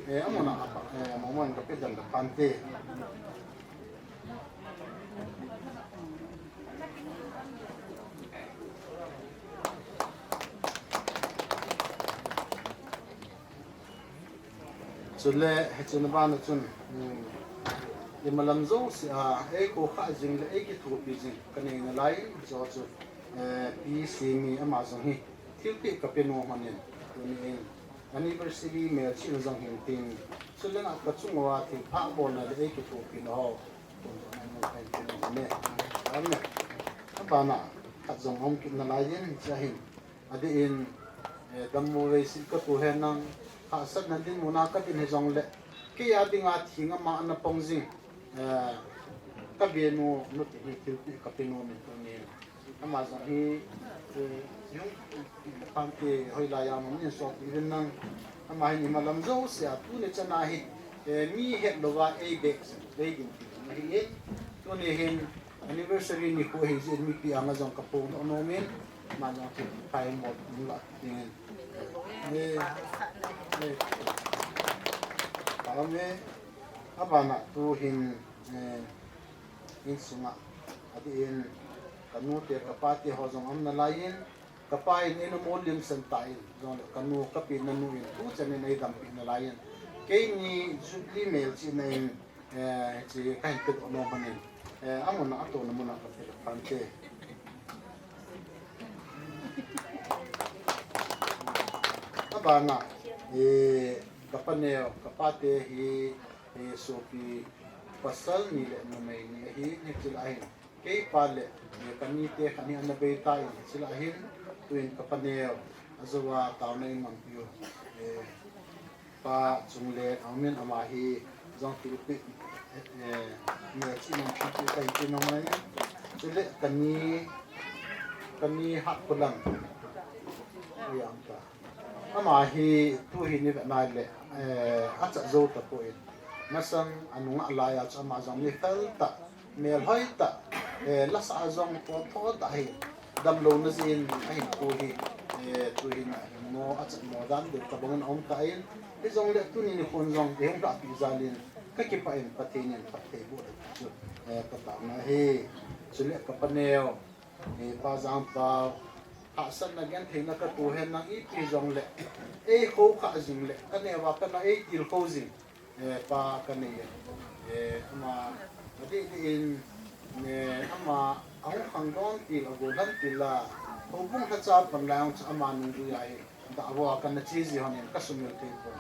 eh, amuna, eh, Momoi in ka pe dan da pante. Chule, hiche na bana chun, hmm, imalam jouse a, ei kho kha jing le, ei kithopi jing ka nei nalai in, hiche chu, eh, Pi Simi ama jong hi thilpeh ka pe nom in, tuni in anniversary melchihna jong hin tin, chule na ka chung uva thilpha bolna le ei kithopina ho. Amen. Abana khat jong hung kit nalai in, hiche hin. Adeh in, eh, dammo vei sih ka tu hen lang, hahsatna dinmun a ka din hijongle, kei a dinga thing ama ana pang jing, eh, ka benu, nu ti hi thilpeh ka pe nom in tuni in. Ama jong hi, eh, hung, pang te hoilai a mong in sot uvin lang. Ama hin imalam jouse a tuni chana hi, eh, mi het louva ei beh, ei dinpi ahi in. Tuni hin anniversary nikho ahi jeh in mipi anga jong ka phongdoh nom in. Ama jong chu phai mo ding la ding in. Eh, eh. Amen. Abana tu hin, eh, insunga, adeh in, ka nu te, ka pa te ho jong aum nalai in, ka pa in eina molhim san tan, jongle ka nu, ka pi nanu in, tu chan in ei dampi nalai in, keini Jubilee melchihna in, eh, hiche ka hin pedoh nom in, eh, amuna atohna muna ka pedoh pante. Abana, eh, ka paneo, ka pate hi, eh, sopi pasal ni le numei ni ahi, hiche lah a hin. Kei pa le, eh, ka nite khat hi ana bei tan, hiche lah a hin, tuin ka paneo, ajou a taona in mang piu. Eh, pa chung le, amin ama hi, jong thilpeh, eh, melchihna thilpeh ka hin pe nom in. Chule ka ni, ka ni Hahkholam. Oi, ang ta. Ama hi tu hi ni ve nai le, eh, achat jou tapon. Masang anunga lai a chu ama jong mi fel tah, mel hoi tah, eh, lasa a jong potho tah hi. Damlouna jeh in ahin tu hi, eh, tu hi na hin mo achat mo dan deu tabang in aum tan. Hijongle tuni nikhon jong eihung lahpeh jal in ka kipah in Pathen in phatthei boh le chu, eh, ka taona ahi. Chule ka paneo, eh, Pa Jangpao, hahsatna gentheina ka tu hen lang ipi jongle, ei kho kha jing le, ka neo a ka na ei tilkhou jing, eh, pa ka nei e. Eh, ama, adeh deh in, eh, ama, ahung khangdon til, agollhang til a, houbung lhacha pan lai hung chu ama nungjui a hi, dah vo a ka na che ji hon in ka sumil thei pon.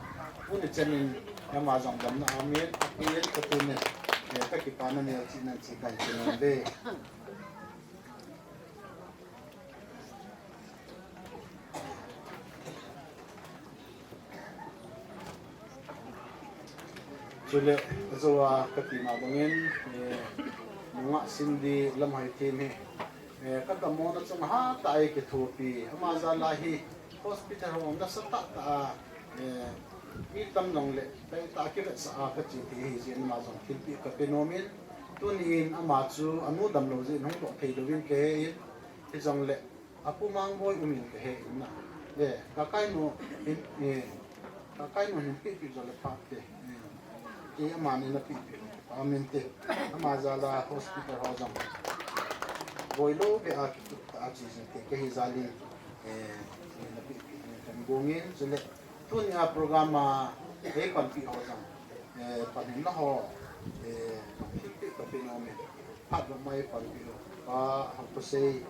Tuni chan in, ama jong damna aum in, api in ka tuni, eh, ka kipana melchihna in che ka hin che nom ve. Chule, ajou a ka tina bang in, eh, nungah Cindy Lamhoithem hi, eh, ka dammona chunga hatah a ei kithopi, ama jal a hi hospital ho nasatah tah a, eh, mi tam jongle, taitah a kivetsah a ka che thei ahi jeh in ama jong thilpeh ka pe nom in, tuni in ama chu anu damlou jeh in hung doh thei louvin ka he in, hijongle, Apu Mangboi um in ka he in na. Eh, ka kainu hin, eh, ka kainu hin pehpeh jongle pha te. Eh, kei aman eina pehpeh lou. Amen te. Ama jal a hospital ho jong boilou beh a kitup tah a che jing te. Ka hi jal in, eh, eina pehpeh in kan gong in. Chule, tuni a program a ei panpi ho jong, eh, panhina ho, eh, thilpeh ka pe nom in. Phat lou mai panpi ho. Pa, ha ko sei.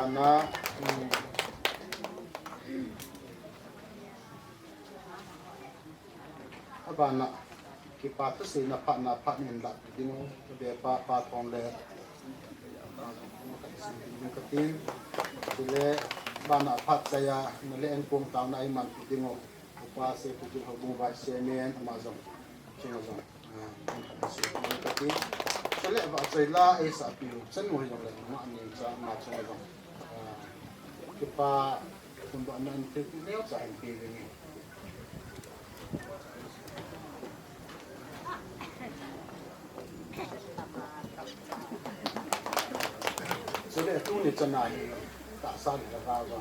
Na, um, abana, kipa thuseina phatna phat in lah ding u, be pa, pa thong le, ding ka tin, chule, bana phat chaya, na le en kong tang na iman ding u, upa se pu tu ho bung vai se men, ama jong, chunga jong. Sele va choi la ei sa piu chan u hi jong le ma ni cha ma cha jong. Kipa kun ba nan te ku neo cha hin pi ni. Sele tu ni cha na hi ta sa ni la va va.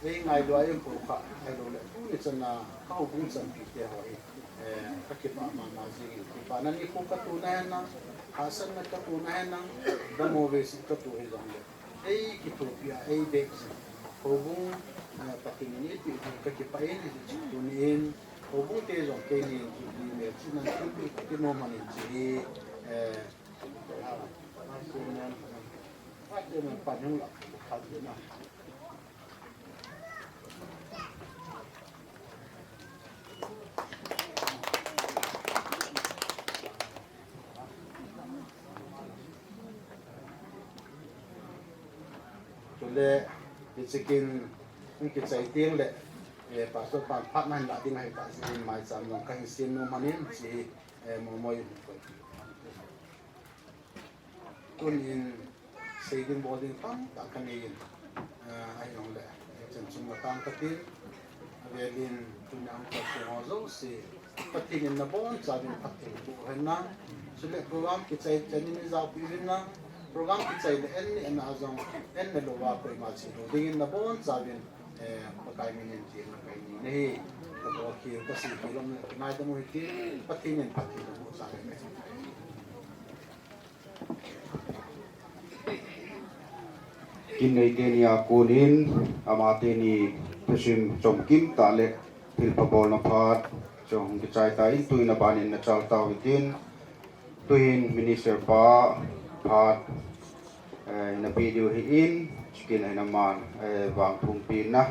Ei ngai lo ai ko kha ai lo le tu ni cha na ka ho bung chan pi te ho hi. Eh, ka kipa mama jing in, kipana nikho ka tuna henlang, hasanna ka tuna henlang, damo vesi ka tu hi jong le. Ei kithopi a, ei bek jing. Houbung, eh, Pathen in eipeh ding ka kipah in, tuni in, houbung te jong keini in, Jubilee melchihna thilpeh ka kinom man in chi, eh, ah, ah, chairman, ah, chairman pan hung la, khat na. Chule, hiche kin, hung kichai teng le, eh, Pastor pan phat na hin la ding ahi ta, hiche kin maicham jong ka hin sem nom manin, hiche, eh, mo mo in. Tunin, Sei ding bol ding tamtah ka nei in, ah, ahi jong le, chan chung matang ka tin, avel in, tuni a hung kal ho jouse, Pathen in nabon chauvin phatthei boh hen lang, chule program kichai chan in ijao peh uvin lang, program kichai le en ni en a jong, en na louva koima che lou ding in nabon chauvin, eh, Pakai min in themna ka nei ahi, ka bol khel, ka sei khel lom le, ka ngaidam u hite, Pathen in phatthei boh chauvin. Kin nei teni a konin, ama teni thusim chomkim tah le thilpha bolna phat, chong kichai ta in tuin aban in na chal tau hitin, tuin Minister pa phat, eh, na pe diu hi in, chikin ahin aman, eh, vang thum pi na.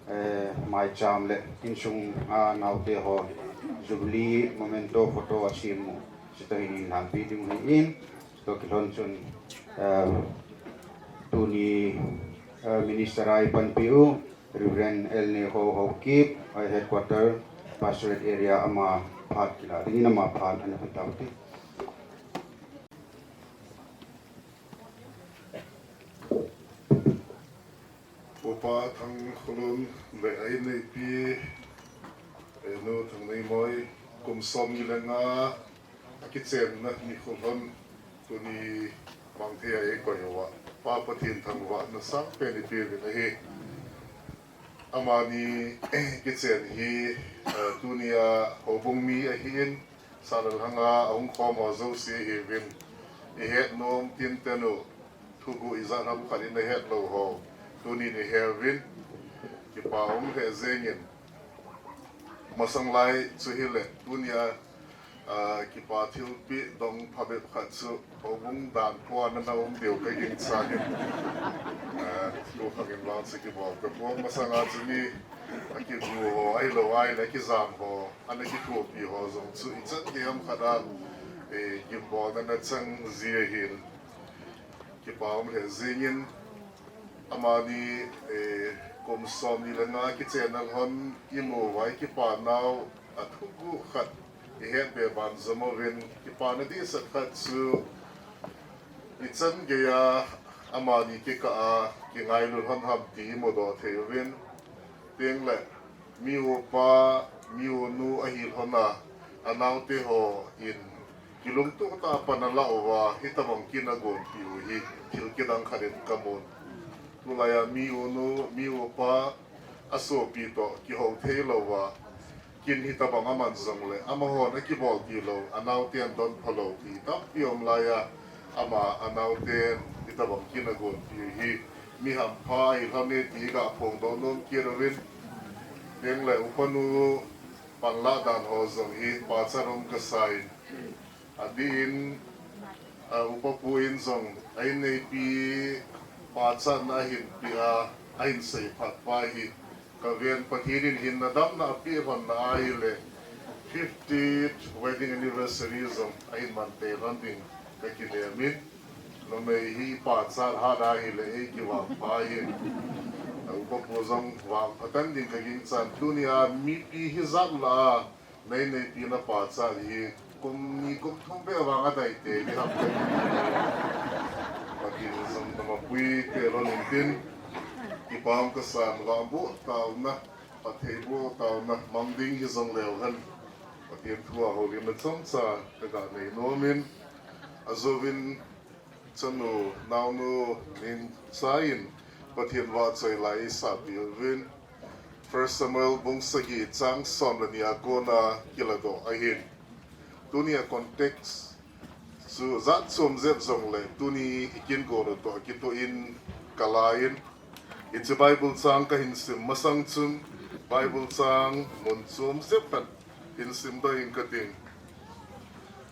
Eh, maicham le insung a naote ho Jubilee memento photo a sem u. Chutoh hin in lampi ding hi in. Chutoh kilhon chun, eh, tuni, eh, Minister a ipanpi u Reverend L N Ho Haokip, eh, Headquarter Pastorate Area ama phat kila ding in ama phat ana pe tau te. Upa Thangkholun le a inneipi, eh, Nu Thangneimoi, kum somni le nga a kichenna nikho lhon tuni mangthei a eikoi uva, Pa Pathen thangvahna sangpen ipeuvin ahi. Amani, eh, kichen hi, eh, tunia houbung mi ahin, Salalhanga ahung khom ho jouse ahiuvin, ihet nom tinten u, thuguh ijat ham khat in ahet lou ho, tunin ihe uvin, kipa um lheh jengin, masang lai chu hile, tunia, ah, kipa thilpeh dong phabep khat chu, houbung dan pua nana um diu ka gingchan in, ah, tu khang in vang chu kibol ka pum masanga chu mi, akigu ho, ahilou ahile akijam ho, ana kithopi ho jong chu ichan gei ham khat a, eh, gimbolna nachang ji ahin, kipa um lheh jengin, amani, eh, kum somni le nga kichenna lhon imu uva ikipa nau a thuguh khat ihet be ban jom uvin, kipana dehset khat chu ichan gei a amani kikah a kingailu lhon ham ti imudoh thei uvin, tengle mi upa, mi unu ahi lhon a, anaote hon kilungtoh tah a pan alah uva, hitobang kin agonpeh u hi thil kidang khat in kamun. Tulai a mi unu, mi upa, asopi toh kihou thei louva, kin hitobang aman jongle, amahon akibolpeh lou, anaoten donpha lou ti tampi um lai a, ama anaoten hitobang kin agonpeh u hi mi hampha ahi lhon e ti iga phongdoh nom kit uvin, tengle upanu panlah dan ho jong hi pachat um kasan, adeh in, a, upapu in jong a inneipi Pachatna ahin pia, ahin seiphat pa hi kaven, Pathen in hinna damna apeh lhon na ahile, fiftieth wedding anniversary jong ahin man tei lhon ding kakinem in, numei hi pachat hat ahile eikivang pha in, a upa pu jong vangpha tan ding kagingchan. Tunia mipi hijat lah a neineipi na pachat hi kum ni kum thum beh vang adai tei ding ham. Pathen in jong namapui tei lhon intin, kipah kasan, vangboh taona, phatthei boh taona mang ding hijongleu hen, Pathen thu a houlimna chomcha kaga nei nom in, ajouvin chanu naonu Nengcha in Pathen vahchoi la eisahpeh uvin, First Samuel bung sagi chang som le ni a kona kiladoh ahin. Tunia context chu jat chom jep jongle tuni ikin gol u toh kitoh in kala in, hiche Bible chang kahin sim masang chun Bible chang mun chom jep khat hin simdoh ing kating.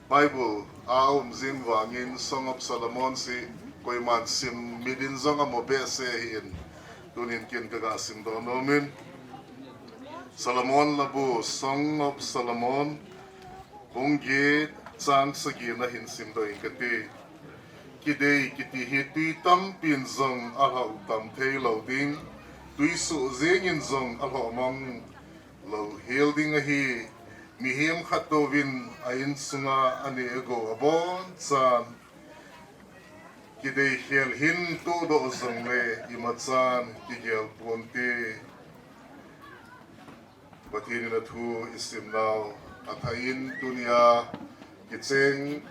Bible a um jing vangin Song of Solomon hi koiman sim midin jong amu behseh ahin, tunin ken kaga simdoh nom in, Solomon labu, Song of Solomon, bung get chang sagi na hin simdoh ing kati. Kidei kiti hi tui tampin jong alhah tam theilou ding, tui soh jengin jong alhohmang lou hel ding ahi. Mihem khat touvin a insunga aneh agou abonchan kidei khel hin tohdoh jongle imachan kigel ponte. Pathen in athu isimnau athah in, tunia kicheng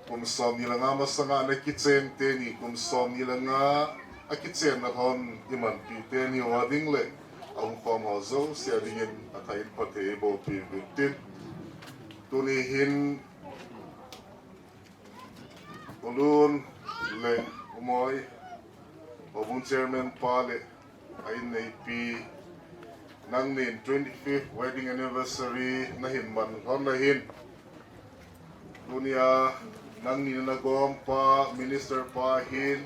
kum somni le nga masanga ana kicheng teni kum somni le nga akichenna lhon imanpi teni ho ding le ahung khom ho jouse a dingin athah in phatthei eiboh peh uvin tin, tuni hin U Lun le U Moi, houbung chairman pa le a inneipi, nangnin twenty-fifth wedding anniversary nahin man lhon na hin, tunia nangnin nagom pa, minister pa hin,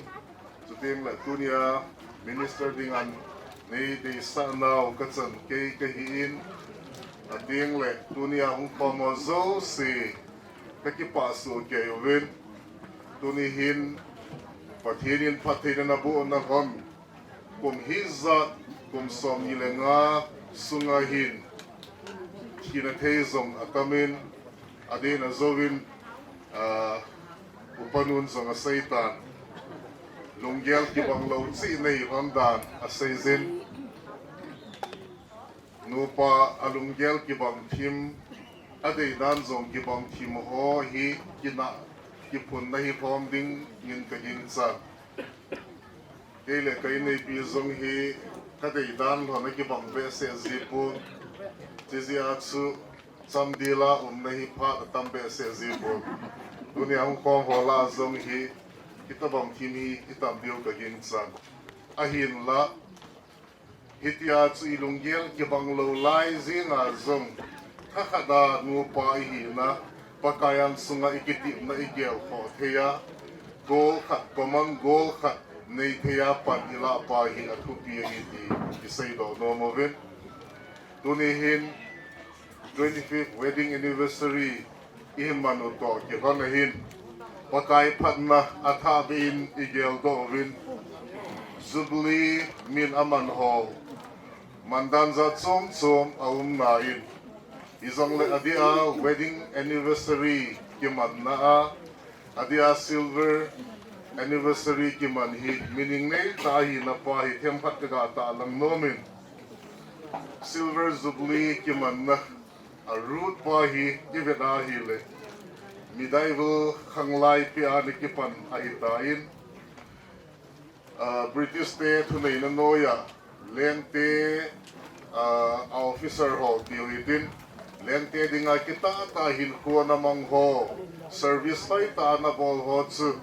chuteng le tunia minister dinga neideisah nau kachan kei kahi in, ateng le tunia hung khom ho jouse kakipah soh kei uvin, tuni hin Pathen in phattheina naboh na lhon kum hijat kum somni le nga sunga hin thina thei jong atamin, adehna jouvin, ah, upanun jong aseitan, lunggel kibang lou cheh nahi lhon dan aseijin, nupa alunggel kibang thim, adeidan jong kibang thim ho hi kinah kiphunna hilhom dingin kaginchan. Kei le ka inneipi jong hi kadeidan lhon akibang behseh jipon, chujeh a chu chamdel a umna hi phat atam behseh jipon. Tunia hung khom ho lah a jong hi kitobang thim hi itam diu kaginchan. Ahinla, hitia chu ilunggel kibang lou lai jenga jong, thakhat a nupa ihina, Pakai angsunga ikitepna igelkhoh thei a, goal khat, common goal khat nei thei a pan ilah pa hi athupi ahi ti iseidoh nom uvin. Tuni hin twenty-fifth wedding anniversary ihin man u toh kilhon ahin, Pakai phatna athahbeh in igeldoh uvin, Jubilee min aman ho, mandan jat chom chom aumna in, hijongle adeh a wedding anniversary kimanna a, adeh a silver anniversary kiman hi meaning neitah ahina pa hi themkhat kaga tahlang nom in, Silver Jubilee kimanna a root pa hi ivet a ahile, medieval khanglai peh a ana kipan ahitan, ah, British te thuneina noiya lengte, ah, a officer ho tiu hitin, lengte dinga kitahtah hinkho ana mang ho, service hoitah ana bol ho chu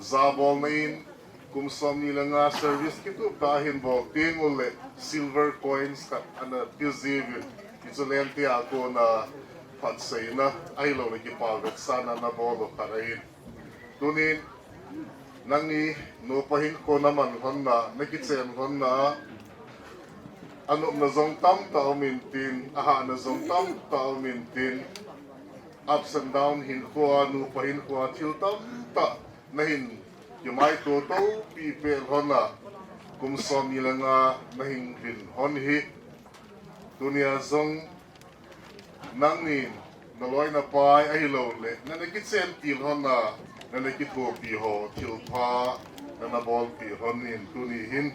jabolna in kum somni le nga service kitup tah ahin bol teng ule silver coins khat ana pe jiuvin, hichu lengte a kona phatseina ahiloule kipah vetsahna ana bol u khat ahin. Tunin Nangni nupa hinkho naman lhonna, nakichen lhonna, anopna jong tamtah um intin, ahahna jong tamtah um intin, ups and down hinkhoa, nupa hinkhoa thil tamtah nahin kimaito topi peh lhonna, kum somni le nga nahin lhin lhon hi. Tunia jong nangnin naloi napai ahilouleh nana kichen til lhonna, nana kithopi ho thilpha nana bolpeh lhonin tuni hin.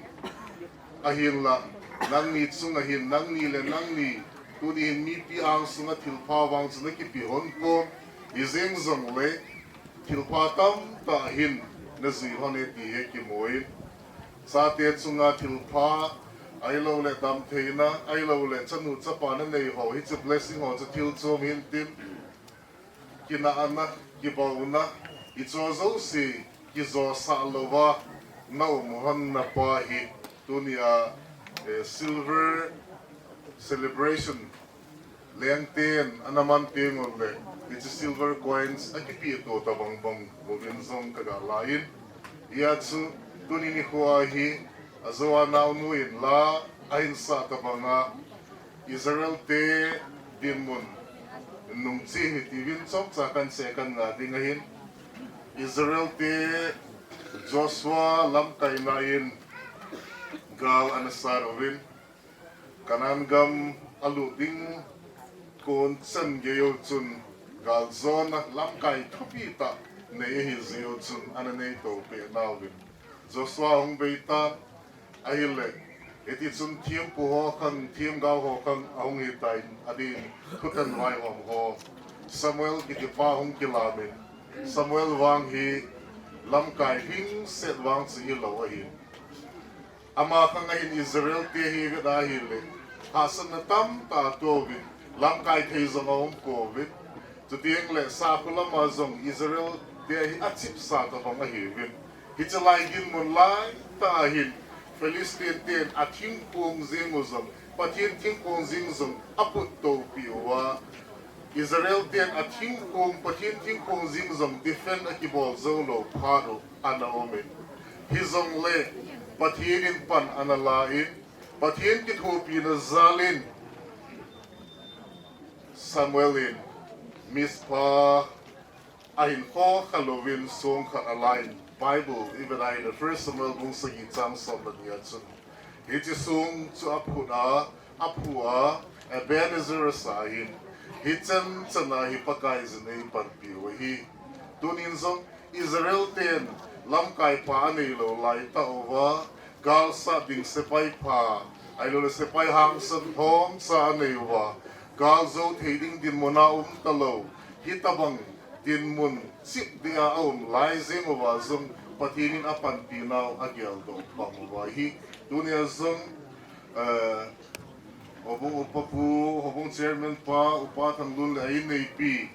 Ahinla, nangni chunga hin, nangni le nangni, tuni hin mipi angsunga thilpha vang chu nakipeh lhon pon, hijeng jongle thilpha tamtah hin najui lhon e ti hi kimun. Chate chunga thilpha, ahilouleh damtheina, ahilouleh chanu chapa nanei ho, hiche blessing ho chu thil chom hintin, kinahna, kibouna, hicho jouse kijosah louva naum lhon napa hi, tunia, eh, silver celebration lengten ana man teng uleh, hiche silver coins akipeh to tabang bang uvin jong kaga la in. Hia chu tuni nikhoa hi, ajou a naonu in la ahinsah tabanga, Israel te dinmun nungche hi tiuvin chomcha kahin sei kahin nga ding ahin. Israel te Joshua lamkaina in gal ana sat uvin, Canaan gam alut ding kon chan geiyu chun galjona lamkai thupi tah nei ahi jeh u chun ana neito peh nauvin, Joshua hung beitan ahile, hiti chun thempu ho khang, themgao ho khang ahung hitan, adin thutan vaihom ho Samuel kitipa hung kilamin, Samuel vang hi lamkai lhingset vang chu hilou ahi. Ama khang ahin Israel te hi vet ahile, hahsatna tamtah atouvin, lamkai thei jong aumpouvin. Chuteng le sakhu lama jong Israel te hi achipsa tabang ahiuvin. Hiche lai dinmun laitah ahin Philistine ten athingphung jing u jong, Pathen thingphung jing jong aphut topi uva, Israel ten athingphung, Pathen thingphung jing jong defend akibol jou lou phat u ana umin. Hijongle Pathen in pan ana la in, Pathen kithopina jal in Samuel in Mizpah ahin khokha louvin song khat ala in, Bible ivet ahile First Samuel bung sagi chang som le ni a chun, hiche song chu aphut a, aphu a, Ebenezer asa ahin, hichan chana hi Pakaiyin eipanpiu ahi. Tunin jong Israel ten lamkai pha aneilou laitah uva, gal sat ding sepai pha, ahiloule sepai hangsan lhomcha anei uva, gal jou thei ding dinmun a umtalou, hitobang dinmun chipdeh a aum lai jeng uva jong Pathen in apanpi nau ageldoh pang uva ahi. Tunia jong, eh, Houbung upa pu, Houbung chairman pa, Upa Thanglun le a inneipi,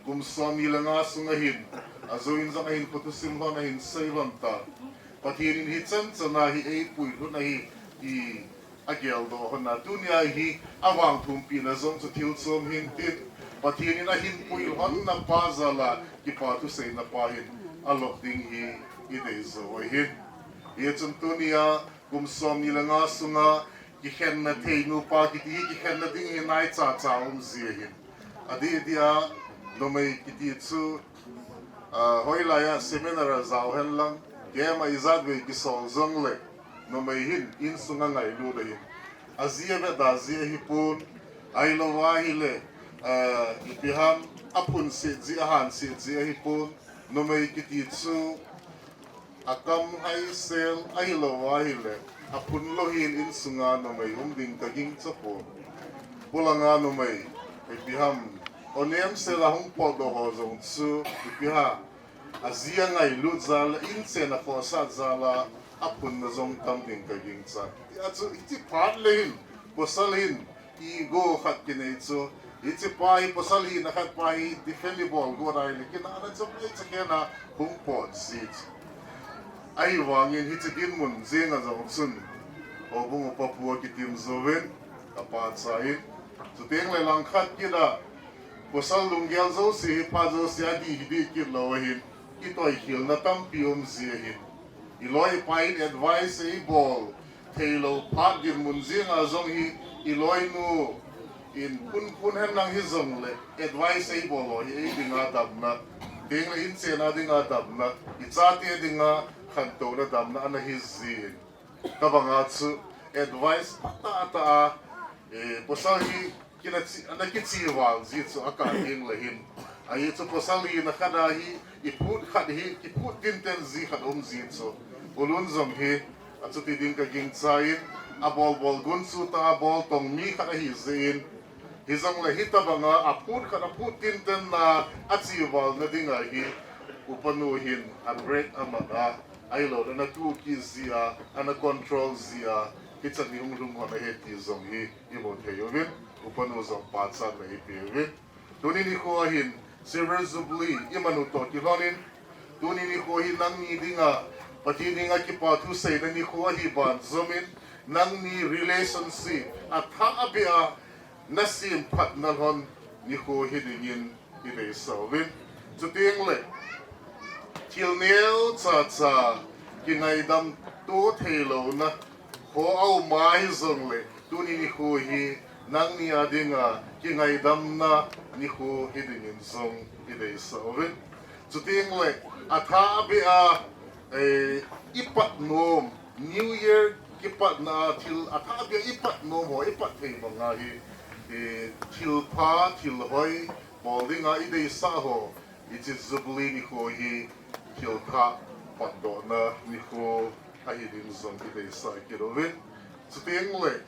kum somni le nga sunga hin, ajouvin jong ahin khothusim lhon, ahin sei lhon tan, Pathen in hichan chana hi eipuilhun ahi ti ageldoh lhon a, tunia hi avangthumpina jong chu thil chom hintin, Pathen in ahin puilhonna pa jal a kipa thuseina pa hin alop ding hi idei jou ahin. Hichun tunia kum somni le nga sunga kikhenna thei nupa kiti hi kikhenna ding hi naichacha um ji ahin. Adih dih a numei kiti chu, ah, hoilai a seminar a jao henlang, camp a ijat vei kisol jongle numei hin insunga ngailut ahin. Aji avet a ji ahipon, ahilou ahile, ah, ipi ham, aphunset ji, ahanset ji ahipon, numei kiti chu akam haisel ahilou ahile, aphun lou hin insunga numei um ding kagingcha pon. Polanga numei, ipi ham, onemsel a hung potdoh ho jong chu, ipi ham, aji angailut jal a, inchen akhohsat jal a, aphunna jong tam ding kagingchan. Hijeh chun hiche phat le hin, pasal hin, ego khat kinei chu, hiche pa hi pasal hina khat pa hi defend ibol got ahile, kinahna chomlei chakhen a hung pot ji chu. Ahivangin hiche dinmun jenga jong chun, Houbung upa pu akitim jouvin, apachat in. Chuteng le langkhat kit a, pasal lunggel jouse hi phat jouse a dih hi dih kit lou ahin. Kitoikhilna tampi um jia hin, iloi ipai in advice eibol theilou phat dinmun jing a jong hi, iloinu in phunphun hen lang hijongle advice eibol ho hi eidinga damna, tengle inchen a dinga damna, ichate dinga khantouna damna ana hi jin. Tabanga chu advice phatah tah a, eh, pasal hi kina chi, ana kichi val ji chu akah ding le hin. Ahi chu pasal hi na khat a hi, iphut khat hi, iphut tinten ji khat um ji chu. U Lun jong hi, achuti ding ka gingcha in, abol bol gunchu tah a bol tong mi khat ahi jeh in. Hijongle hitabanga aphut khat aphut tinten na achi valna dinga hi, upanu hin a break aman a, ahilou le ana tu kit ji a, ana control ji a, hichan ni hung lhung hon ahi ti jong hi imu thei uvin, upanu jong pachatna ipe uvin. Tuni nikho a hin Silver Jubilee iman u toh kilhon in, tuni nikho hi nangni dinga, Pathen dinga kipa thu seina nikho ahi banjom in, nangni relationship athah beh a nasemphat nalhon nikho hi dingin ideisah uvin. Chutengle, thil neocha cha kingaidam to theilouna ho aum a hijongle, tuni nikho hi nangni a dinga kingaidamna nikho hi dingin jong ideisah uvin. Chutengle, athah beh a, eh, ipat nom, New Year kipatna a thil athah beh a ipat nom ho, ipat thei banga hi, eh, thil pha, thil hoi bol dinga ideisah ho, hiche Jubilee nikho hi thil thah patdohna nikho ahi ding jong ideisah kit uvin. Chutengle,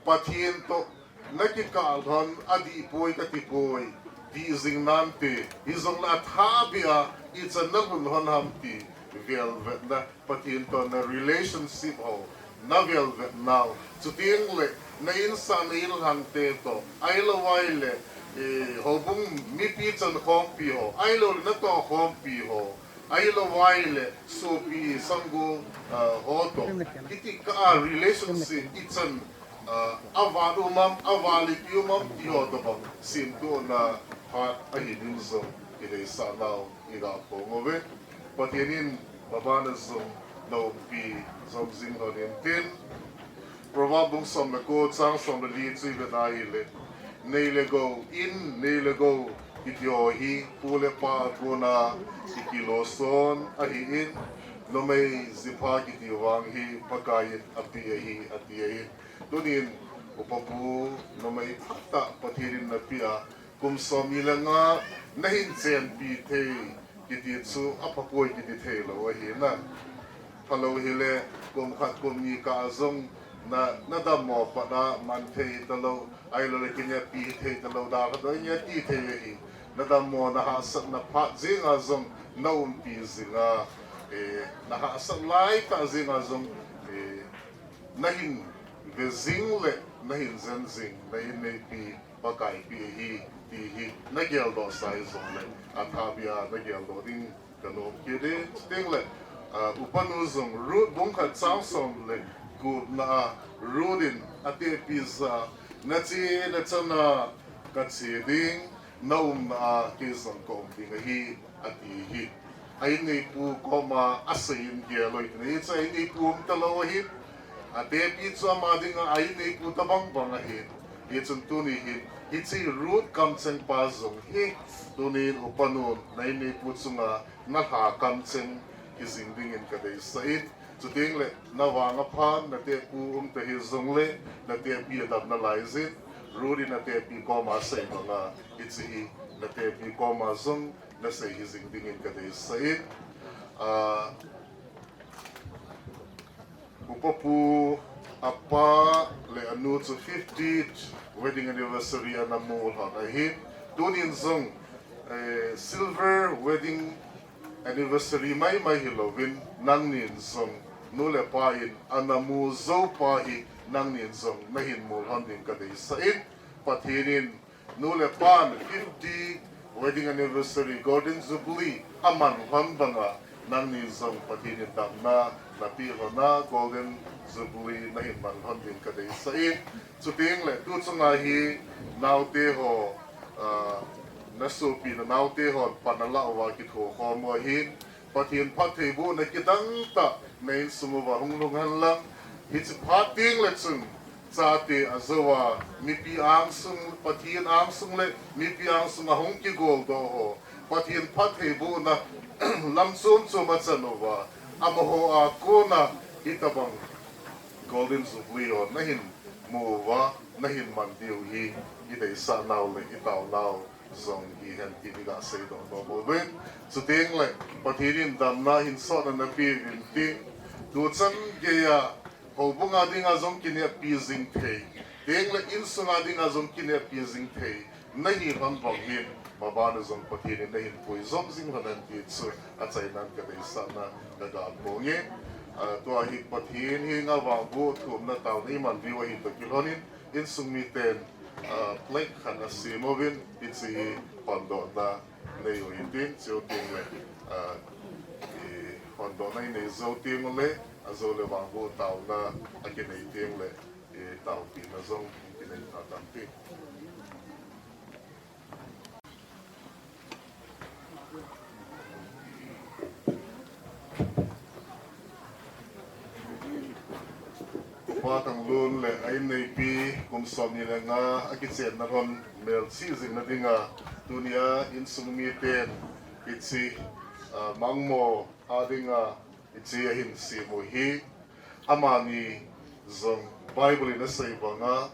Pathen toh nakikah lhon adih poi kati poi, dih jing nante, hijongle athah beh a ichan nalhun lhon ham ti velvetna, Pathen toh na relationship ho navelvet nau, chutengle na insung na inlhang te toh, ahilou le, eh, houbung mipi chankhompi ho, ahilou le natoh khompi ho, ahilou le sopi sanggol, ah, ho toh, hitia relationship ichan, ah, aval um am, aval ipi um am ti ho tobang semtohna phat ahi ding jong ideisah nau iga phong uve. Pathen in mabana jong naumpi jom jing lhon in tin. Proverb bung som le ko chang som le li chu ivet a ahile, nei le gou, in nei le gou kiti ho hi pu le pa a kona kikilo son ahin, numei jipha kiti vang hi Pakai in apeh ahi, ati ahin. Tunin upa pu, numei phatah Pathen in napeh a, kum somni le nga nahin chenpi thei kiti chu aphapoi kiti theilou ahi na. Phalou hile, kum khat kum ni kah a jong na, nadammo pat a man thei talou, ahilou le kineppi thei talou, dalha doi nge ti thei ahi. Nadammo, nahahsatna phat jeng a jong naumpi jing a, eh, nahahsat laitah jeng a jong, eh, nahin ve jing le nahin jen jing, na inneipi Pakai pi ahi ti hi nageldoh sa hijongle, athah beh a nageldoh ding kanom kit e. Chutengle, ah, upanu jong Ruth bung khat chang som le gupna a, Ruth in atehpi jah a, nache nachan a kache ding, naumna a kei jong kaum ding ahi, ati hi. A inneipu koma asei in gel u hite, hiche a inneipu um talou ahin, atehpi chu ama dinga a inneipu tobang bang ahin. Hichun tuni hin, hiche Ruth kamcheng pa jong hi, tunin upanun na inneipu chunga nalha kamcheng hijing dingin kadeisah in. Chutengle, navang aphan natehpu um ta hijongle, natehpi adam nalai jin, Ruth in atehpi koma asei banga, hiche hi natehpi koma jong nasei hijing dingin kadeisah in. Ah, upa pu, apa le anu chu fiftieth wedding anniversary ana mu lhon ahin. Tunin jong, eh, silver wedding anniversary maimai hilouvin, nangnin jong nu le pa in ana mu jou pa hi nangnin jong nahin mu lhon ding kadeisah in, Pathen in nu le pan fifty wedding anniversary, Golden Jubilee aman lhon banga, nangnin jong Pathen in damna napeh lhon a, Golden Jubilee nahin man lhon ding kadeisah in. Chutengle, tuchunga hi naote ho, ah, Na sopi na naote hon pan alah uva kitho khom u ahin, Pathen phattheibohna kidang tah na insung uva hung lhung hen lang, hiche phat teng le chun chate ajou a, mipi angsung, Pathen angsung le mipi angsung a hung kigoldoh ho, Pathen phattheibohna lam chom chom achan uva, amaho a kona hitabang Golden Jubilee ho nahin mu uva, nahin man diu hi, i deisah nau le i tao nau jong hihen ti i ga seidoh nom uvin. Chuteng le Pathen in damna hin sotna napeh uvin tin, tuchan geiya houbung a dinga jong kineppi jing thei, teng le insung a dinga jong kineppi jing thei nahi lhon bang hin, maban a jong Pathen in nahin puijop jing lhon hen ti chu achaina a ka deisahna ka ga phong e. Ah, tua hi Pathen henga vangboh thumna taona i man diu ahi toh kilhon in, insung miten, ah, plaque khat asem uvin, hiche hi hondohna nei u hitin, chuteng le, ah, i hondohna i nei jou teng le, ajou le vangboh taona akinei teng le, i taopina jong kinei ta tan tin. Upa Thanglun le a inneipi kum somni le nga akichenna lhon melchih jingna dinga tunia insung miten hiche, ah, mangmo a dinga hiche ahin sem u hi, amani jong Bible in asei banga,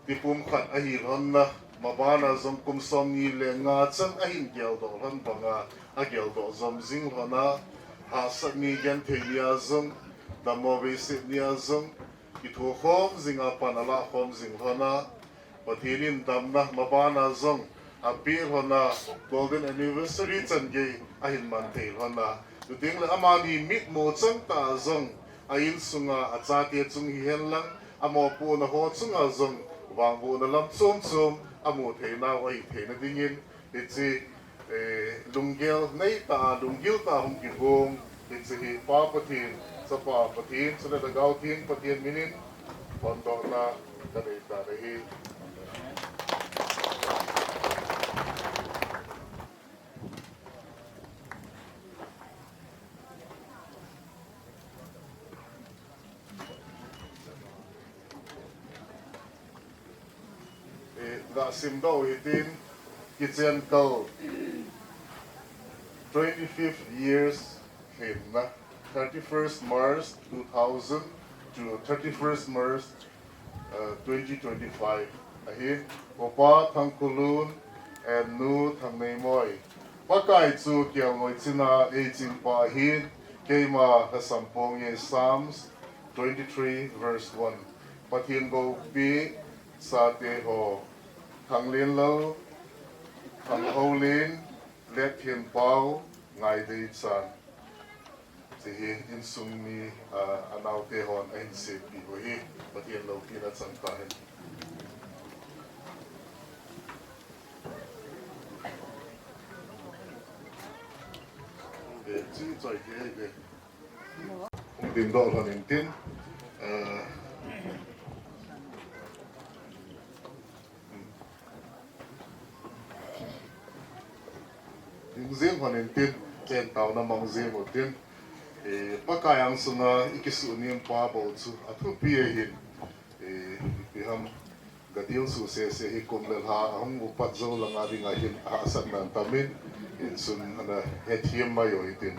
tipum khat ahi lhon a, mabana jong kum somni le nga chan ahin geldoh lhon banga, ageldoh jom jing lhon a, hahsat ni genthei nia jong, dammo veiset nia jong, kitho khom jinga pan alah khom jing lhon a, Pathen in damna mabana jong apeh lhon a, Golden Anniversary chan gei ahin man thei lhon a, chuteng le amani mitmu chang tah a jong a insunga achate chung hihen lang, amopohna ho chunga jong vangbohna lam chom chom amu theinau ahi theina dingin, hiche, eh, lunggel nei tah a, lunggil tah a hung kigong, hiche hi Pa Pathen, Chapa Pathen, chule Lhagao Theng Pathen minin hondohna ka nei tan ahi. Eh, ga simdoh u hitin, kichen kal twenty-fifth years lhinna, thirty-first March two thousand to thirty-first March, uh, twenty twenty-five ahi. Upa Thangkholun and Nu Thangneimoi. Pakai chu kelngoi china eichingpa ahi, keima lhasam ponge Psalms twenty-three verse one. Pathen goupi chate ho, Thanglenlal, Thanghoulin, Lethianpao, Ngaideichan. Hiche hi insung mi, ah, anaote hon ahin seipeh u ahi, Pathen loupina chang tahen. Eh, chi choi ke, eh, hung dingdoh lhon intin, eh, Ding jing lhon intin, chen taona mang jing utin, eh, Pakai angsunga i kisuhnem pa bou chu athupi ahin, eh, ipi ham, ga dil suh sese hi kum le lha ahung upat jou langa dinga hin ahahsatna tamin, insun ana hethem mai u hitin.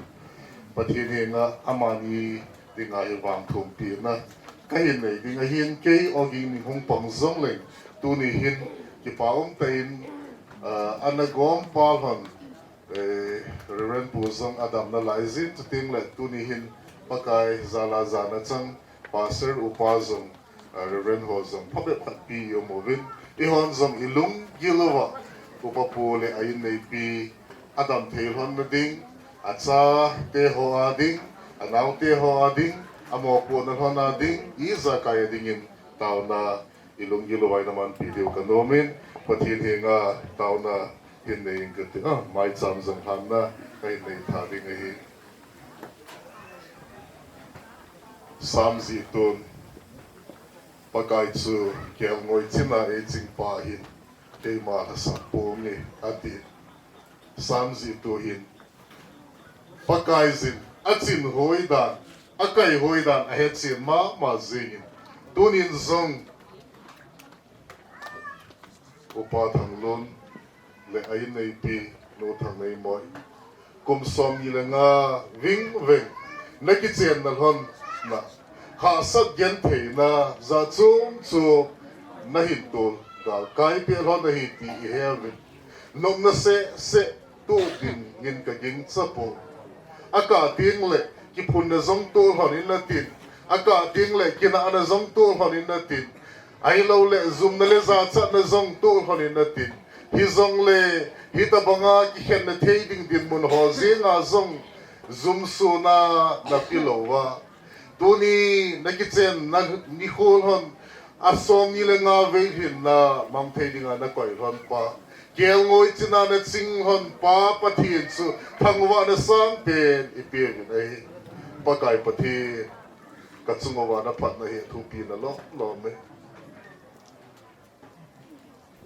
Pathen henga amani dinga hi vangthumpina kahin nei ding ahin, kei ogin ni hung pang jongleng, tuni hin kipa umtah in, ah, ana gompa lhon, eh, Reverend Pu jong adam nalai jin, chuteng le tuni hin Pakai jal a jana chang Pastor upa jong, ah, Reverend ho jong phabep khat pi i um uvin, eihon jong i lunggil uva Upa Pu le a inneipi adam thei lhonna ding, achate ho a ding, anaote ho a ding, amopohna lhon a ding, ijakai a dingin taona i lunggil uva i na manpi diu ka nomin, Pathen henga taona hin nei ing kati, ah, maicham jong lhanna kahin nei tha ding ahi. Psalm jih tun, Pakai chu kelngoi china eichingpa ahin, Keima lhasam pum ni, ati. Sam ji tu hin. Pakaiyin, achin hoi dan, akai hoi dan, ahechen mama jingin. Tunin jong, Upa Thanglun le a inneipi, Nu Thangneimoi. Kum som ni le nga vingveng, nakichenna lhon na, hahsat gentheina, jat chom chom, nahin tol, galkai peh lhon ahi ti iheuvin. Nopna seh seh, tu dingin kagingcha poi. Akah teng le, kiphunna jong tol lhon in natin. Akah teng le, kinahna jong tol lhon in natin. Ahilou le, jumna le jachatna jong tol lhon in natin. Hijongle, hitabanga kikhenna thei ding dinmun ho jenga jong, jumsuna napeh louva. Tuni nakichenna nikho lhon, a som ni le nga vei lhinna mang thei dinga nakoi lhon pa. Kelngoi china naching lhon pa Pathen chu thangvahna sangpen ipeuvin ahi. Pakai Pathen, kachung uva naphatna hi thupi nalom lom e.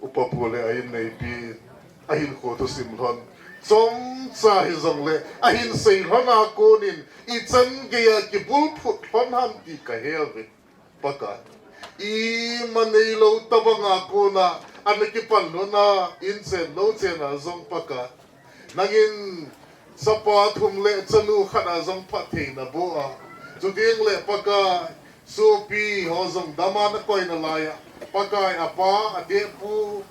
Upa pu le a inneipi, ahinkho thusim lhon. Chomcha hijongle, ahin sei lhon a konin, ichan geiya kibulphut lhon ham ti kaheuvin. Pakai. Ima neilou tabanga kona, ana kipan lhon a, in chen lou chena jong Pakai. Nangin chapa thum le chanu khat a jong phattheina boh a. Chuteng le Pakai, sopi ho jong dama nakoi nalai a. Pakai apa, atepu,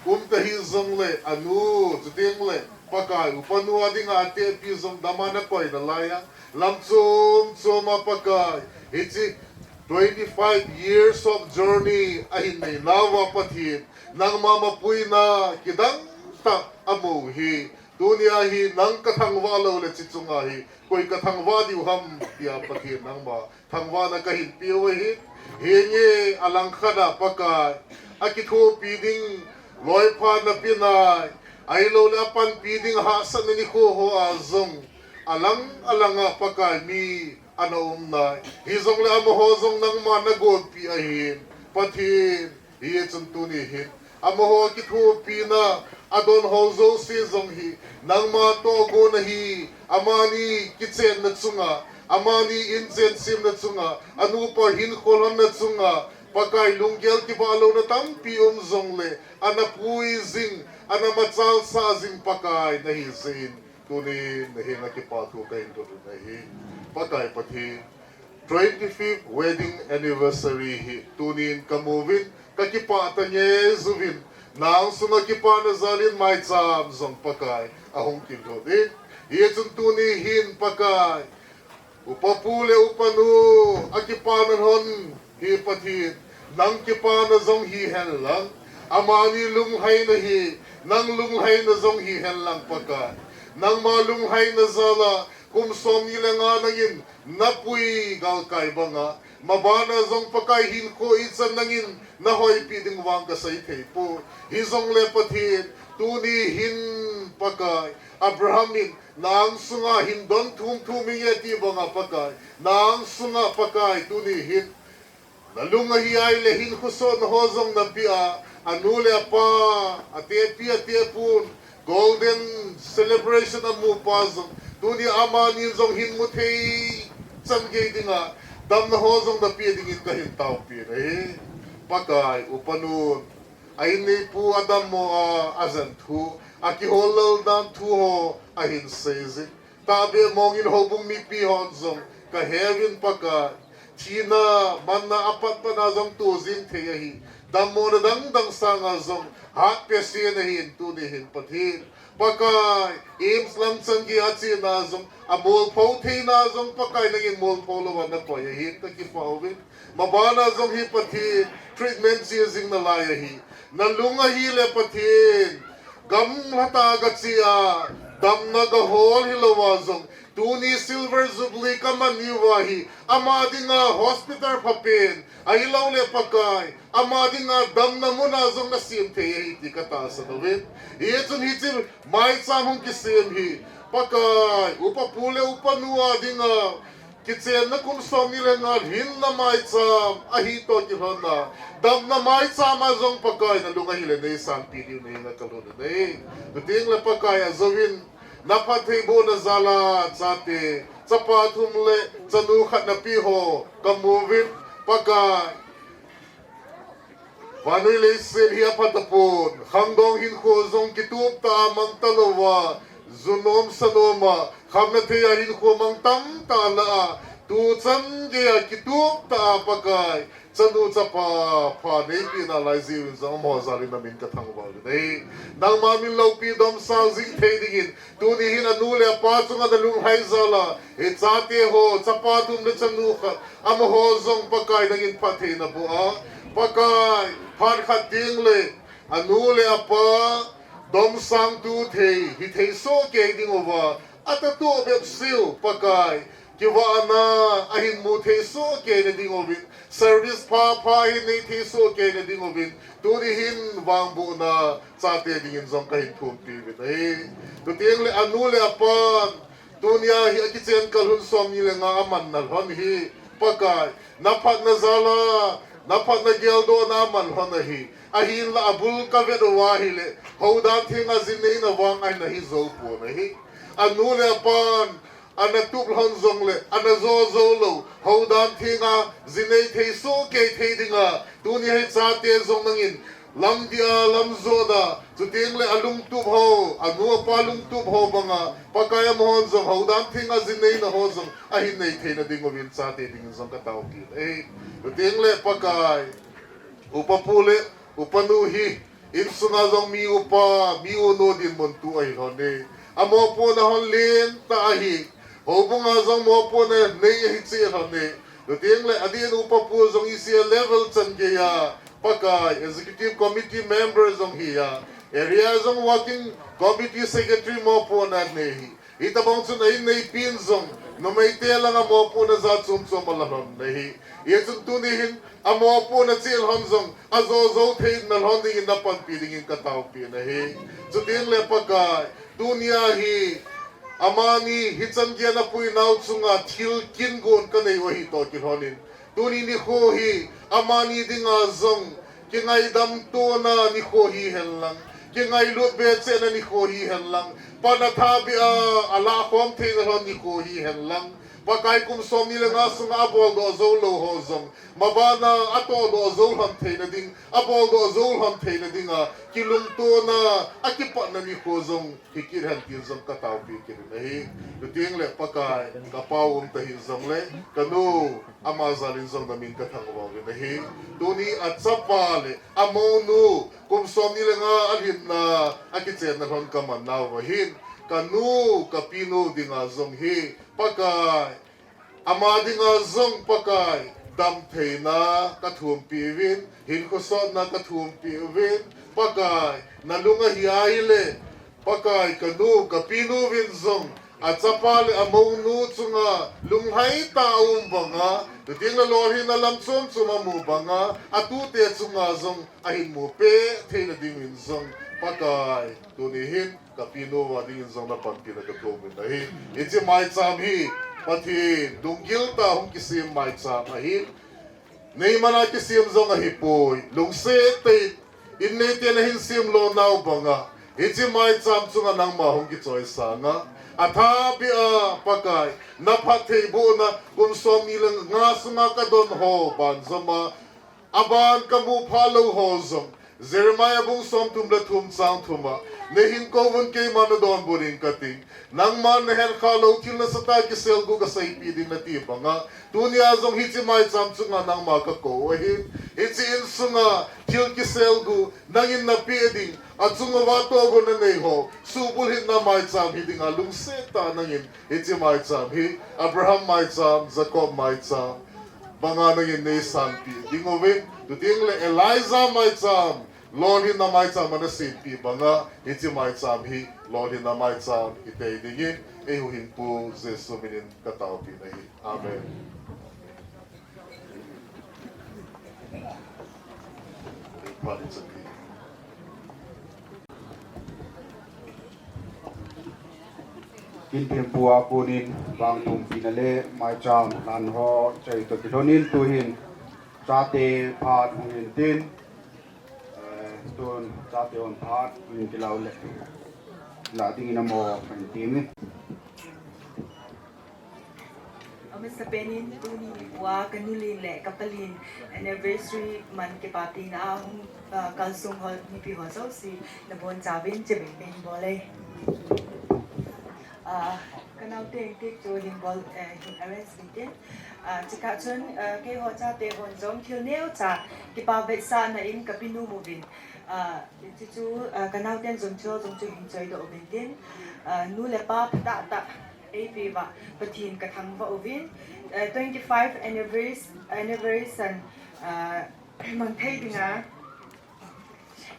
um ta hijongle, anu, chuteng le, Pakai, upanu a dinga atepi jong dama nakoi nalai a. Lam chom choma Pakai, hiche twenty-five years of journey ahin nei nauva Pathen, nangma mapuina kidang tah amu hi, tunia hi nang kathangvah lou le hiche chunga hi, koi kathangvah diu ham, tia Pathen nangma thangvahna kahin peh u ahi. Hinge alangkhat a Pakai, akithopi ding loipha napeh nai, ahilou le apanpi ding hahsatna nikho ho a jong, alang alanga Pakai mi ana um nai. Hijongle amaho jong nangma nagonpi ahin. Pathen, hichun tuni hin, amaho kithopina, adon ho jouse jong hi, nangma tohgon ahi, amani kichenna chunga, amani inchen semna chunga, anupa hinkho lhonna chunga, Pakai lunggel kivah louna tampi um jongle, ana pui jing, ana machal sah jing Pakai nahi jeh in, tunin nahenga kipathu kahin thum ahi. Pakai Pathen, twenty-fifth wedding anniversary hi tunin kamu uvin, kakipah tah ngei uvin, nang sunga kipana jalin maicham jong Pakai ahung kilhut in. Hichun tuni hin Pakai, upa pu le upa nu, akipana lhon hi Pathen, nang kipana jong hihen lang, amani lunglhaina hi, nang lunglhaina jong hihen lang Pakai. Nangma lunglhaina jal a, kum som ni le nga nangin napui galkai banga, mabana jong Pakai hinkho ichan nangin nahoipi ding vang kasei thei poi. Hijongle Pathen, tuni hin Pakai, Abraham in, nang sunga hin don thum thum inge ti banga Pakai, nang sunga Pakai, tuni hin, nalung ahi ahile hinkho sotna ho jong napeh a, anu le apa, atepi atepun, golden celebration amu pa jong, tuni amanin jong hin mu thei chan gei dinga, damna ho jong napeh dingin kahin taopi ahi. Pakai, upa nun, a inneipu adammo a, ajen thu, akihol lal dan thu ho ahin sei jin. Tahbeh mongin houbung mipi hon jong kaheuvin Pakai. Thina, manna apat pat a jong to jing thei ahi. Dammona dang dang sanga jong hat peh sen ahin tuni hin Pathen. Pakai, AIIMS lam chan gei a chena jong, amolpho theina jong Pakai nangin molpho louva nakoi ahin kakipah uvin. Mabana jong hi Pathen, treatment che jing nalai ahi. Nalung ahile Pathen, gamlha tah a gache a, damna gahol hilouva jong, tuni Silver Jubilee kaman niuva hi, ama dinga hospital phapen, ahiloule Pakai, ama dinga damna muna jong nasem thei ahi ti katahsan uvin. Hichun hiche maicham hung kisem hi, Pakai, upa pu le upa nu a dinga, kichenna kum somni le nga lhinna maicham ahi toh kilhonna, damna maicham a jong Pakai nalung ahile neisanpi diu nahenga kalhun ahi. Chuteng le Pakai ajouvin, naphattheibohna jal a chate, chapa thum le chanu khat napeh ho kamu uvin, Pakai, vannoi leiset hi aphatapon, khangdong hinkho jong kitup tah a mang talouva, junom sanom a, khamna thei a hinkho mang tamtah la a, tuchan gei a kitup tah a Pakai, chanu chapa pha neipeh nalai jeh uvin jong amaho jal in namin kathangvah uvin ahi. Nangma min loupi domsang jing thei dingin, tuni hin anu le apa chunga nalunglhai jal a, hiche chate ho, chapa thum le chanu khat, amaho jong Pakai nangin phatthei naboh a, Pakai, phat khat teng le anu le apa domsang tu thei, hithei soh kei diuva, atahbeh seh u Pakai, kivahna ahin mu thei soh kei na diuvin, service phapha ahin nei thei soh kei na diuvin, tuni hin vangbohna chate dingin jong kahin thumpi uvin ahi. Chuteng le anu le apan, tunia hi akichen kalhun somni le nga aman nalhon hi, Pakai, naphatna jal a, naphatna geldohna aman lhon ahi. Ahinla abul kavet uva ahile, houdan thenga jin neina vang ahin ahi jou pon ahi. Anu le apan, ana tup lhon jongle, ana jo jou lou, houdan thenga jin nei thei soh kei thei dinga, tuni hiche chate jong nangin, lamdih a, lamjot a, chuteng le alungtup ho, anu apa lungtup ho banga, Pakai amahon jong houdan thenga jin neina ho jong ahin nei thei na diuvin chate dingin jong kataopi ahi. Chuteng le Pakai, upa pu le upa nu hi, insunga jong mi upa, mi unu dinmun tu ahi lhon e. Amopohna hon lentah ahi. Houbunga jong mopohna nei ahi cheh lhon e. Chuteng le adeh in upa pu jong hiche level chan gei a, Pakai, Executive Committee member jong hi a, area jong Working Committee Secretary mopohna nei hi. Hitobang chun a-in neipin jong, numeite langa mopohna jat chom chom ala lhon ahi. Hichun tuni hin, amopohna cheh lhon jong, ajo jou thei na lhon dingin napanpi dingin kataopi ahi. Chuteng le Pakai, tunia hi, amani hichan gei a napui nau chunga thil kin gon kanei u ahi toh kilhon in, tuni nikho hi, amani dinga jong, kingaidam tona nikho hihen lang, kingailut bechehna nikho hihen lang, pan atahbeh a, alah khom theina lhon nikho hihen lang, Pakai kum somni le nga sunga aboldoh jou lou ho jong, mabana atohdoh jou lhon theina ding, aboldoh jou lhon theina dinga, kilungtona, akipatna nikho jong, hi kit hen tin jong kataopi kit in ahi. Chuteng le Pakai, kapao um tahen jongle, kanu, ama jal in jong namin kathangvah uvin ahi. Tuni achapa le amounu, kum somni le nga alhinna, akichenna lhon kaman nauva hin, kanu, kapinu dinga jong hi, Pakai, ama dinga jong Pakai, damtheina kathumpi uvin, hinkho sotna kathumpi uvin, Pakai, nalung ahi ahile, Pakai, kanu, kapinu vin jong, achapa le amounu chunga, lunglhai tah a um banga, chuteng le lolhinna lam chom chom amu banga, atute chunga jong, ahin mu peh theina dingin jong, Pakai, tuni hin, kapinu uva dingin jong napanpina kathum uvin ahi. Hiche maicham hi, Pathen, lunggil tah a hung kisem maicham ahi. Neiman a kisem jong ahipoi. Lungset tah in, inneiten ahin sem lou nau banga, hiche maicham chunga nangma hung kichoisang a, atahbeh a Pakai, naphattheibohna, kum somni le nga sunga kadon ho, banjom a, aban kamu phalou ho jong, Jeremiah bung somthum le thum chang thum a, neihin kou vun keiman nadonbut inge kating, nangman nahetkhah lou thil nasatah a kiselguh kaseipeh ding nati banga, tunia jong hiche maicham chunga nangma kakou ahi, hiche insunga thil kiselguh, nangin napeh ding, achung uva tohgon nanei ho, suhbulhitna maicham hi dinga lungset tah a nangin, hiche maicham hi, Abraham maicham, Jacob maicham, banga nangin neisanpeh ding uvin, chuteng le Elijah maicham, lolhinna maicham a nasempeh banga, hiche maicham hi, lolhinna maicham, hitei dingin, eihuhhingpu, Jesu minin kataopi nahi. Amen. Thempu a konin vangphumpina le maicham lhan ho chai toh kilhonin tuhin chate phat hung hintin, eh, tun chate hon phat hung kilau le la dingin amaho hung tin. Amasapen in tuni nikho a ka nu lin le ka pa lin anniversary man kipapina a hung, ah, kalsong ho mipi ho jouse nabonchauvin chibai kahin bol e. Ah, ka naote engtik chu hin bol, eh, hin arrange hintin. Ah, chukah chun, ah, keiho chate hon jong thil neocha kipa vetsahna in ka pe nom uvin. Ah, chuchu, ah, ka naoten jong chu jong chu hin choidoh uvin tin. Ah, nu le pa phatah tah eipeuva Pathen ka thangvah uvin. Ah, twenty five anniversary, anniversary, ah, mang thei dinga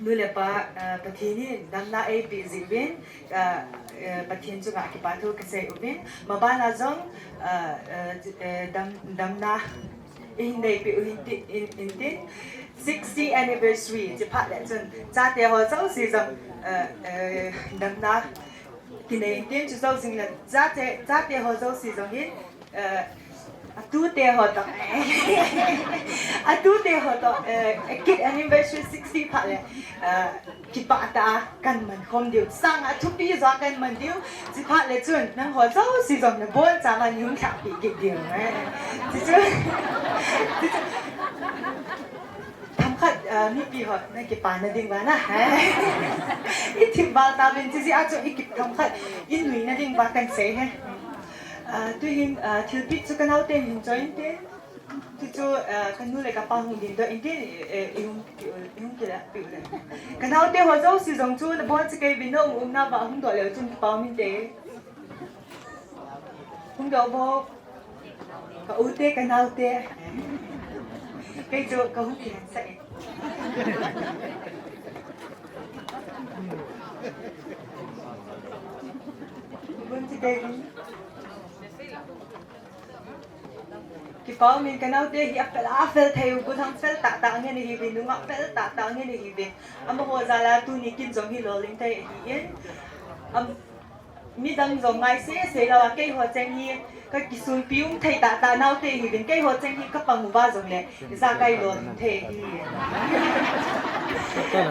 nu le pa, ah, Pathen in damna eipeh jeh uvin, ah, eh, Pathen chunga kipa thu kasei uvin. Mabana jong, ah, eh, eh, dam, damna ihin neipeh u hintin, in, hintin. Sixty anniversary chi phat le chun chate ho jouse jong, eh, eh, damna kinei hintin, chu jou jing le chate, chate ho jouse jong hin, eh, atute ho toh, atute ho toh, eh, kit anniversary sixty phat le, eh, kipah tah a kan man khom diu, sang a thupi jo a kan man diu, chi phat le chun nangho jouse jong nabonchauva neihung lhahpeh kit diu, eh. Chuchu, chuchu. Themkhat, ah, mipi ho na kipana ding uva na. I themval tauvin, chuche a chu i kip themkhat i nuina ding uva kan sei e. Ah, tuhin, ah, thilpeh chu ka naoten hin choi inte. Chuchu, ah, ka nu le ka pa hung dingdoh inte, eh, i hung, i hung kila peh u le. Ka naote ho jouse jong chu nabonchauvin, na um umna uva hung doh leu chun kipa um inte. Hung doh vo. Ka u te, ka nao te. Kei chu ka hung kihen sah e. Bun ti kei. Kipa um in ka nao te hi apel, apel thei u, gollhang pel tah tah ngen ahiuvin, nungah pel tah tah ngen ahiuvin. Amaho jal a tuni kin jong hi lolhing thei ahi in. Am, Midang jong ngai sese lou a, keiho cheng hi ka kisunpi um thei tah tah naote hiuvin, keiho cheng hi ka pang uva jongle ijakai lolhing thei ahi.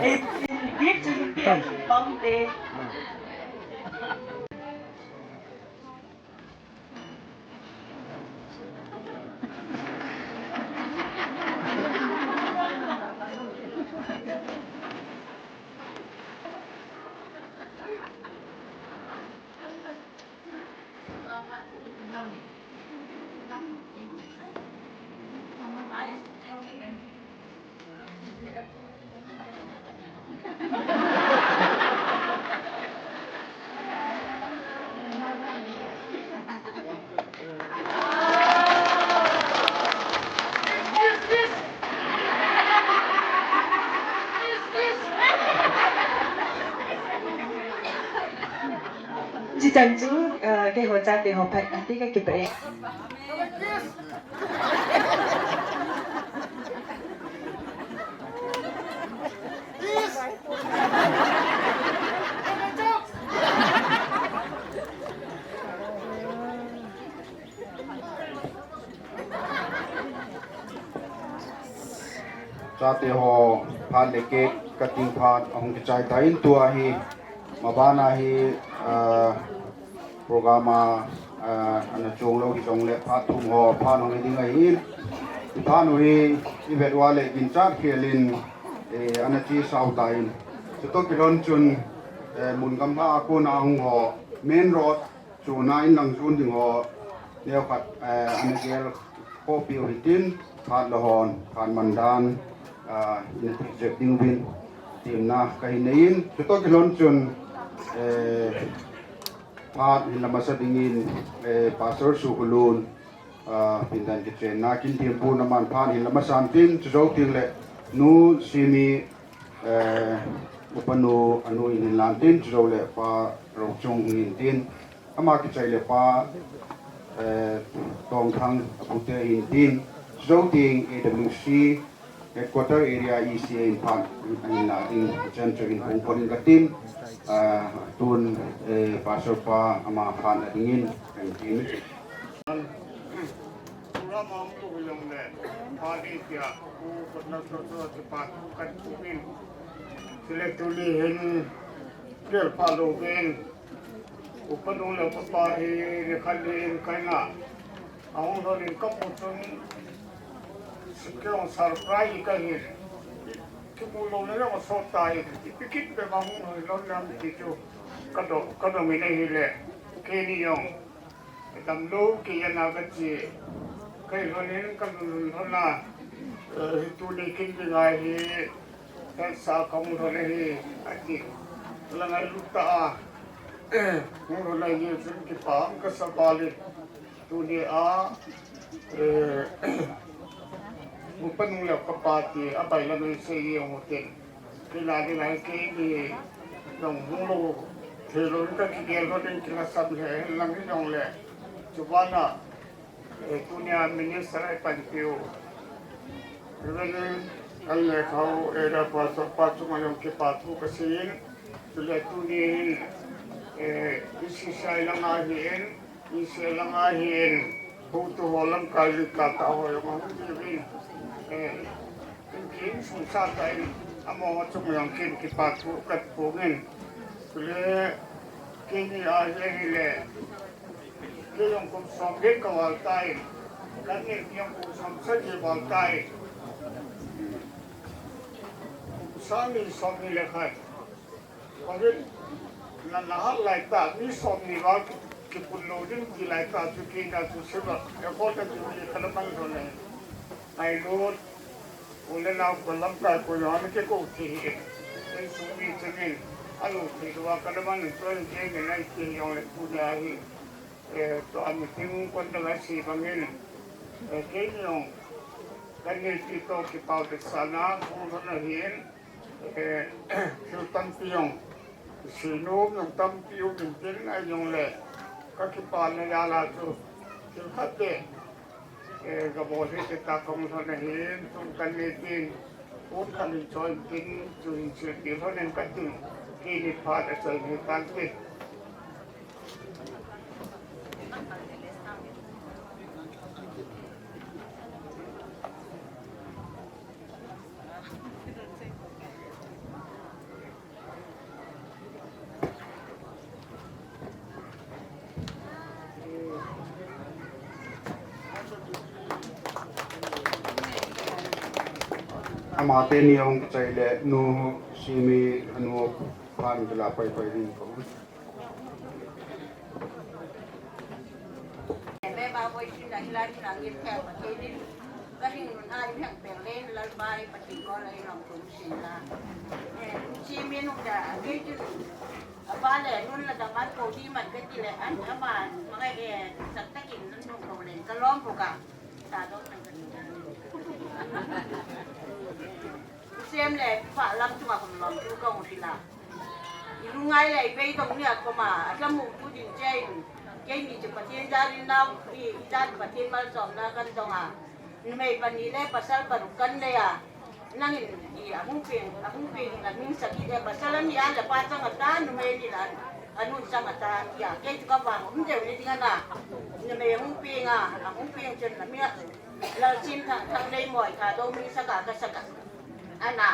Ei, in bik chu hin pi a pang te. Chuchan chu, eh, keiho chate ho phat, ati ka kipah e. Chate ho phat le cake cutting phat ahung kichai tan, tua hi mabana hi, ah, program a, ah, ana chong lou hijongle phat thum ho phat hung hi ding ahin. Phat u hi i vet uva le ginchat khel in, eh, ana chesau tan. Chutoh kilhon chun, eh, mun gamla a kona hung ho main road chuna in lang jon ding ho, neokhat, eh, ana gel khoh piu hitin, phat la hon, phat man dan, ah, ina thei jep ding uvin, temna kahin nei in, chutoh kilhon chun, eh, phat hin la masa dingin, eh, Pastor Sukholun, ah, pindan kichenna kin thempu na man phat hin la masa intin, chujou teng le, Nu Simi, eh, upanu anu in hin lan tin, chujou le Pa Rochung in tin, ama kichai le Pa, eh, Tongthang apute in tin, chujou teng A W C, Headquarter Area E C A in phat ahin la ding, chan chu hin hung pon in katin, ah, tun, eh, Pastor pa ama phat la dingin kahin tin. Program a um lou jong le, phat hi tia, u kotna so so ti pa tu kan tu min. Chule tuni hin, kel pa lou ven. Upa nung le upa pa hi, ni khat ni in kaina. Ahung lhon in kamu chun, kei jong surprise kahi. Kimu lou le jong asot tai. Ipi kit bep a hung lhon lhon nam ti chu. Kadong, kadong in ahile. Keini jong. Damlou kei ana kati. Kei lhon in kalhun lhon a. Eh, hi tuni kin ding ahi. Hesa kahung lhon ahi. Ati. Lang alut ta a. Hung lhon ahi chun kipah kasa val in. Tuni a, eh, upa nung le upa pa ti a bailam in sei jeng u tin. Kei na ding ahi, keini jong hung lou thei lou in kakigel lhon in kilhasam lheh lang hi jong le. Chuban a, eh, tuni a minister ahi panpi u. Reverend Al le khau, eh, da pa so pa chunga jong kipa thu kasei in. Chule tuni hin, eh, E C C I lang ahi in. Israel langa hin, hotu ho lamkai li tata ho jong ahung diu in, eh, kin kin sung sa ta in, amaho chung jong kin kipa thu kaphong in. Chule, keini ahi ahile, kei jong kum som get kaval tai, kan neh jong kum som sagi val tai. Kum sang ni som ni le khat. Kohin, na, na hat lai ta, mi som ni val ki, kipun lou ding ti lai ta, chu kei na chu silver, e ko ta chu ni kalaman lhon e. Ngailut, u le nao ko lamkai ko jong ana kiko thei hi. Insung mi chengin, alu thei lou a kalaman lhon chu an kei ni nai ti jong le tuni ahi. E, to a meeting kon dang a sei bangin. E, keini jong, kan neipeh to kipah vetsahna, kon lhon ahin. Eh, thil tampi jong, seinom jong tampi um intin, ahijongle, kakipana jal a chu, thil khat beh, eh, kabol hih tah a kahung lhon ahin, tun kan nei tin, pon khat in choi intin, chu hin silpeh lhon in kating, keini phat achai nei tante. Ama teni ahung kichai le, nu Simi anu phan kila pai pai ding ko. Beba boisin la hilai chun angin thei Pathen in. Ka hing nun a i heng peng le Lalpa i Pathen koma i lungthim sin la. Eh, Simi nung da, kei chun. Apa le, nun la da man ko di man ka ti le, an ama, mangai e, sak takin nun nung ko le, ka lom ko ka. Sa dong nang ka ti. Sem le pa lam chunga kum lom chu ka hung sila. I lungai le i beidong nia koma, a tlamu tu ding chen. Keini chu Pathen jalin nau, i, i jan Pathen malsomna kan dong a. Numei pani le pasal paruk kan nei a. Nangin i a hung peng, a hung peng in a hung sakit e pasal ani a le pa chang a ta, numei ni la a nun chang a ta, tia. Kei chu ka vang um deu ni ding ana. Numei a hung peng a, a hung peng chun a mi a. Lalsim thang thang nei moi kha do mi saka ka saka. Ana.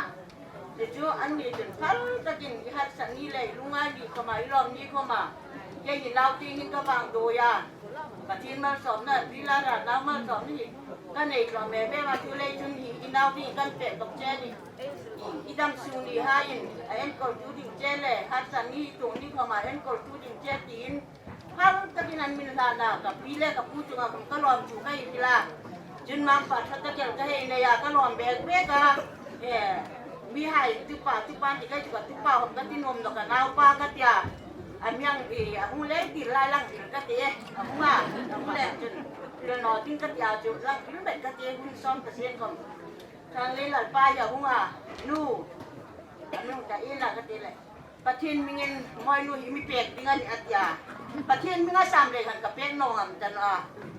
Ti chu an ni chun phal takin i hatsat ni le i lungai ni khoma i lom ni khoma. Kei ni nau ti hin ka vang doi a. Pathen malsomna, Pi Lalra nau malsomna hi. Ka nei lom e be ma chu le chun hi i nau ti kan pe tok che ni. I, i dam su ni ha in, a enkol tu ding che le, hatsat ni tu ni khoma enkol tu ding che tin. Hal takin an min lhana ka pi le ka pu chunga kum ka lom chu ka hi kila. Chun Mangpha tha ka kel ka hei nei a ka lom bek bek a. Eh, mihai tupa, tupa ti ka chu ka tupa hom ka ti nom lo ka naupa ka tia. A miang i a hung le ti lai lang ti ka ti e. A hung a, a hung le chun. Pil no ting ka tia chu lang pil bek ka ti hun som ka sien kom. Thang le Lalpa i a hung a. Nu. Nu ta i la ka ti le. Pathen mingin moinu hi mi pek ding ahi atia. Pathen minga sam le khan ka pek nong am tan a.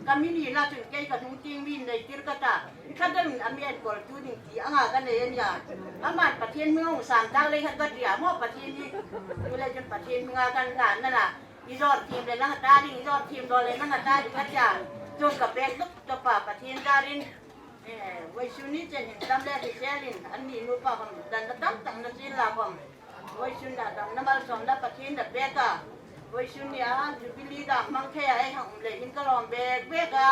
Ka mi ni na chun kei ka nung ting mi nei tir ka ta. Khadan a mi enkol tu ding ti anga kanei ania. Aman Pathen mi hung sam tak lei khat katia mo Pathen ni. Tulai chun Pathen mi nga kan la nana. Ijot thim le nang ta ding, ijot thim do le nang ta ding katia. Chun kapek tuk topa Pathen darin. Eh, Voisun ni chen hin tam le hi selin, anni nupa khom dan na tam tang na sin la khom. Voisun na dam na malsom na Pathen na peka. Voisun ni a, Jubilee dam mang thei a, ei hang um le hin kalom bek bek a.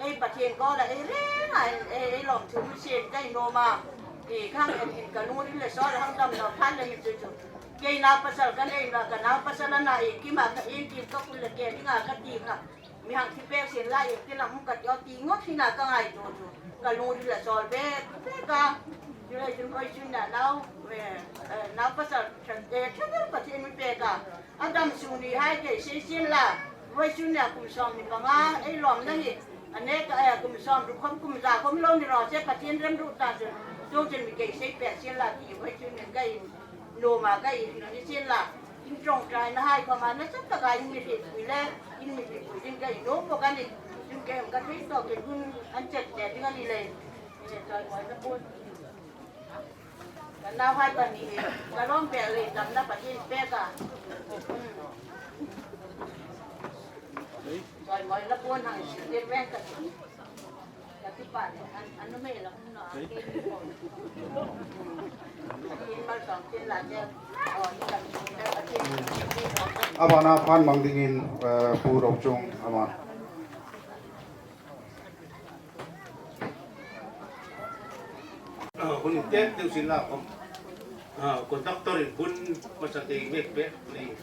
Ei Pathen ko la, ei reng a, ei, ei lom thum sin kai no ma. Ei khang en hin kalung ri le sol hang dam no phan le hin chu chu. Kei nau pasal kanei na, ka nau pasal ana ei kima ka in kim ka kul le ke dinga ka ti nga. Mi hang si pek sin la, eh, tina hung ka tio ti ngot hina ka ngai to tu. Ka lung ri la sol be, be ka. Ri la jun koi chun na nau, eh, eh, nau pasal, eh, travel Pathen mi pe ka. Adam sung ni hai ke sei sin la. Voisun na kum som ni panga, ei lom na hi. Ane ka, eh, kum som ru khom kum ja khom lo ni ro se Pathen rem ru ta chun. Chun chun mi ke sei pe sin la ti voisun na ka in. Noma ka in ni sin la, in chong trai na hai khoma na sap taka in mi ri pui le, in mi ri pui ding ka in nom po ka ni, in ke ka thei to ke gun an chet te ding ani le. Ni le choi moi na pun. Ka na hai pa ni, ka lom pe le tam na pa tin pe ka. Choi moi na pun hang si te ven ka. Abana phan mang dingin, eh, Pu Rochung ama. Ah, hun tep teu sila kom. Ah, conductor in hun masa te mek pe ni.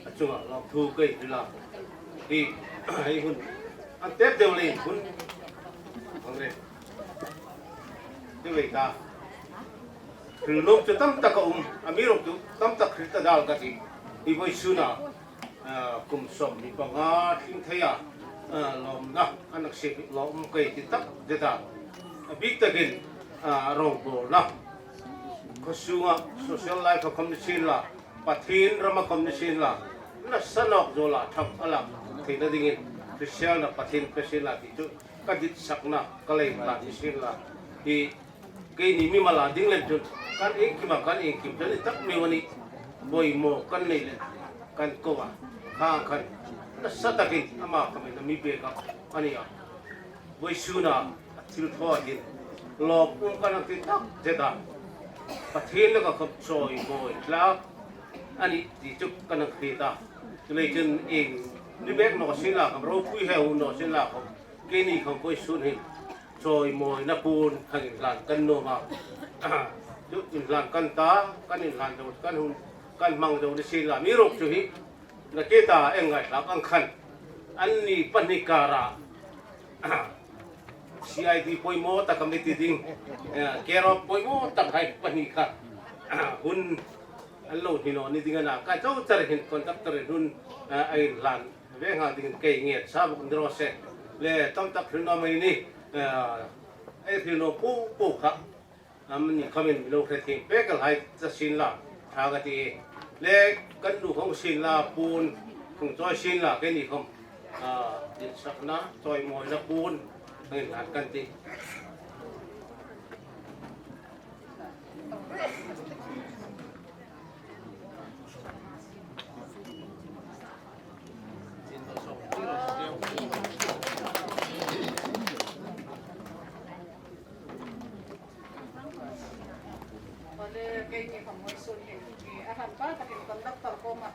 Achunga lawmthu kei hila. Hi, hi hun. An tep deu le hun. Hang le. Te vei ta. Thil lom chu tam tak a um. Amiruokchu tam tak thil ta dal ka ti. Hi voisuna. Ah, kum som ni panga thing thei a. Ah, lawmna. An ak se lawm kei ti tak de ta. A bik takin. Ah, rong bol na. Khasunga social life a khom ni sin la. Pathen rama khom ni sin la, na sanok zo la tham ala theina dingin, Christian na Pathen pe sin la ti chu, ka dit sakna, ka lei la ni sin la, ti kei ni mi mala ding len chun, kan eng kima, kan eng kim chun, i tak mi wani, boi mo, kan nei len, kan ko wa, khang kan, na sa takin, ama khom na mi be ka, ani a. Voisuna, a thil tho a hin, lawm um ka nang ti tak zeta. Pathen le ka khop choi moi tla, ani ti chu ka nang ti ta. Chulei chun eng, ni bek no sin la kham, ropui he u no sin la kham, kei ni kham voisun hin, choi moi na pun, hang in lan kan no ma. Chu in lan kan ta, kan in lan do, kan hun, kan mang do ni sin la, mi rok chu hi, na ke ta eng ngai la kan khan. An ni pan ni ka ra. C I D poimo tak a mi ti ding. Eh, care of poimo tak hai pani kha. Hun an lo hi no ni ding ana. Ka chau char hin conductor in hun, eh, a in lan. Ve nga ding kei nge sa bu kun dro se. Le tam tak hin no mai ni. Eh, ai hin no pu pu kha. Am ni khom in mi lo hre thim pe kal hai ta sin la, tha ka ti. Le kan nu khong sin la, pun khong choi sin la, ke ni khom, ah, din sakna, choi moi na pun, ngin han kan ti. Ole, kei ni kham voisun hin, eh, a han pa ka hin conductor koma,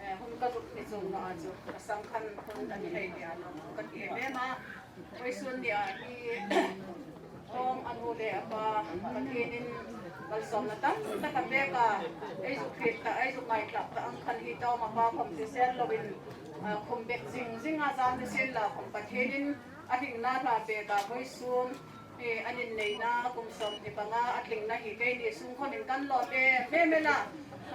eh, hun ka zuk ni zung ma a chu, a sang khan hun a ni hei ni a no, ka ti em em a, voisun ni a hi, hong a nu le a pa, Pathen in malsomna tam tak a pek a, ei zuk hriet ta, ei zuk ngaitlak ta ang khan hi tawm a pa khom ti sel lo in, ah, khum bek zing zing a zan ni sin la khom Pathen in a hringna hla pek a, voisun, Eh, an in neina kum som ni panga a tlingna hi kei ni sung khom in kan lawm em em a.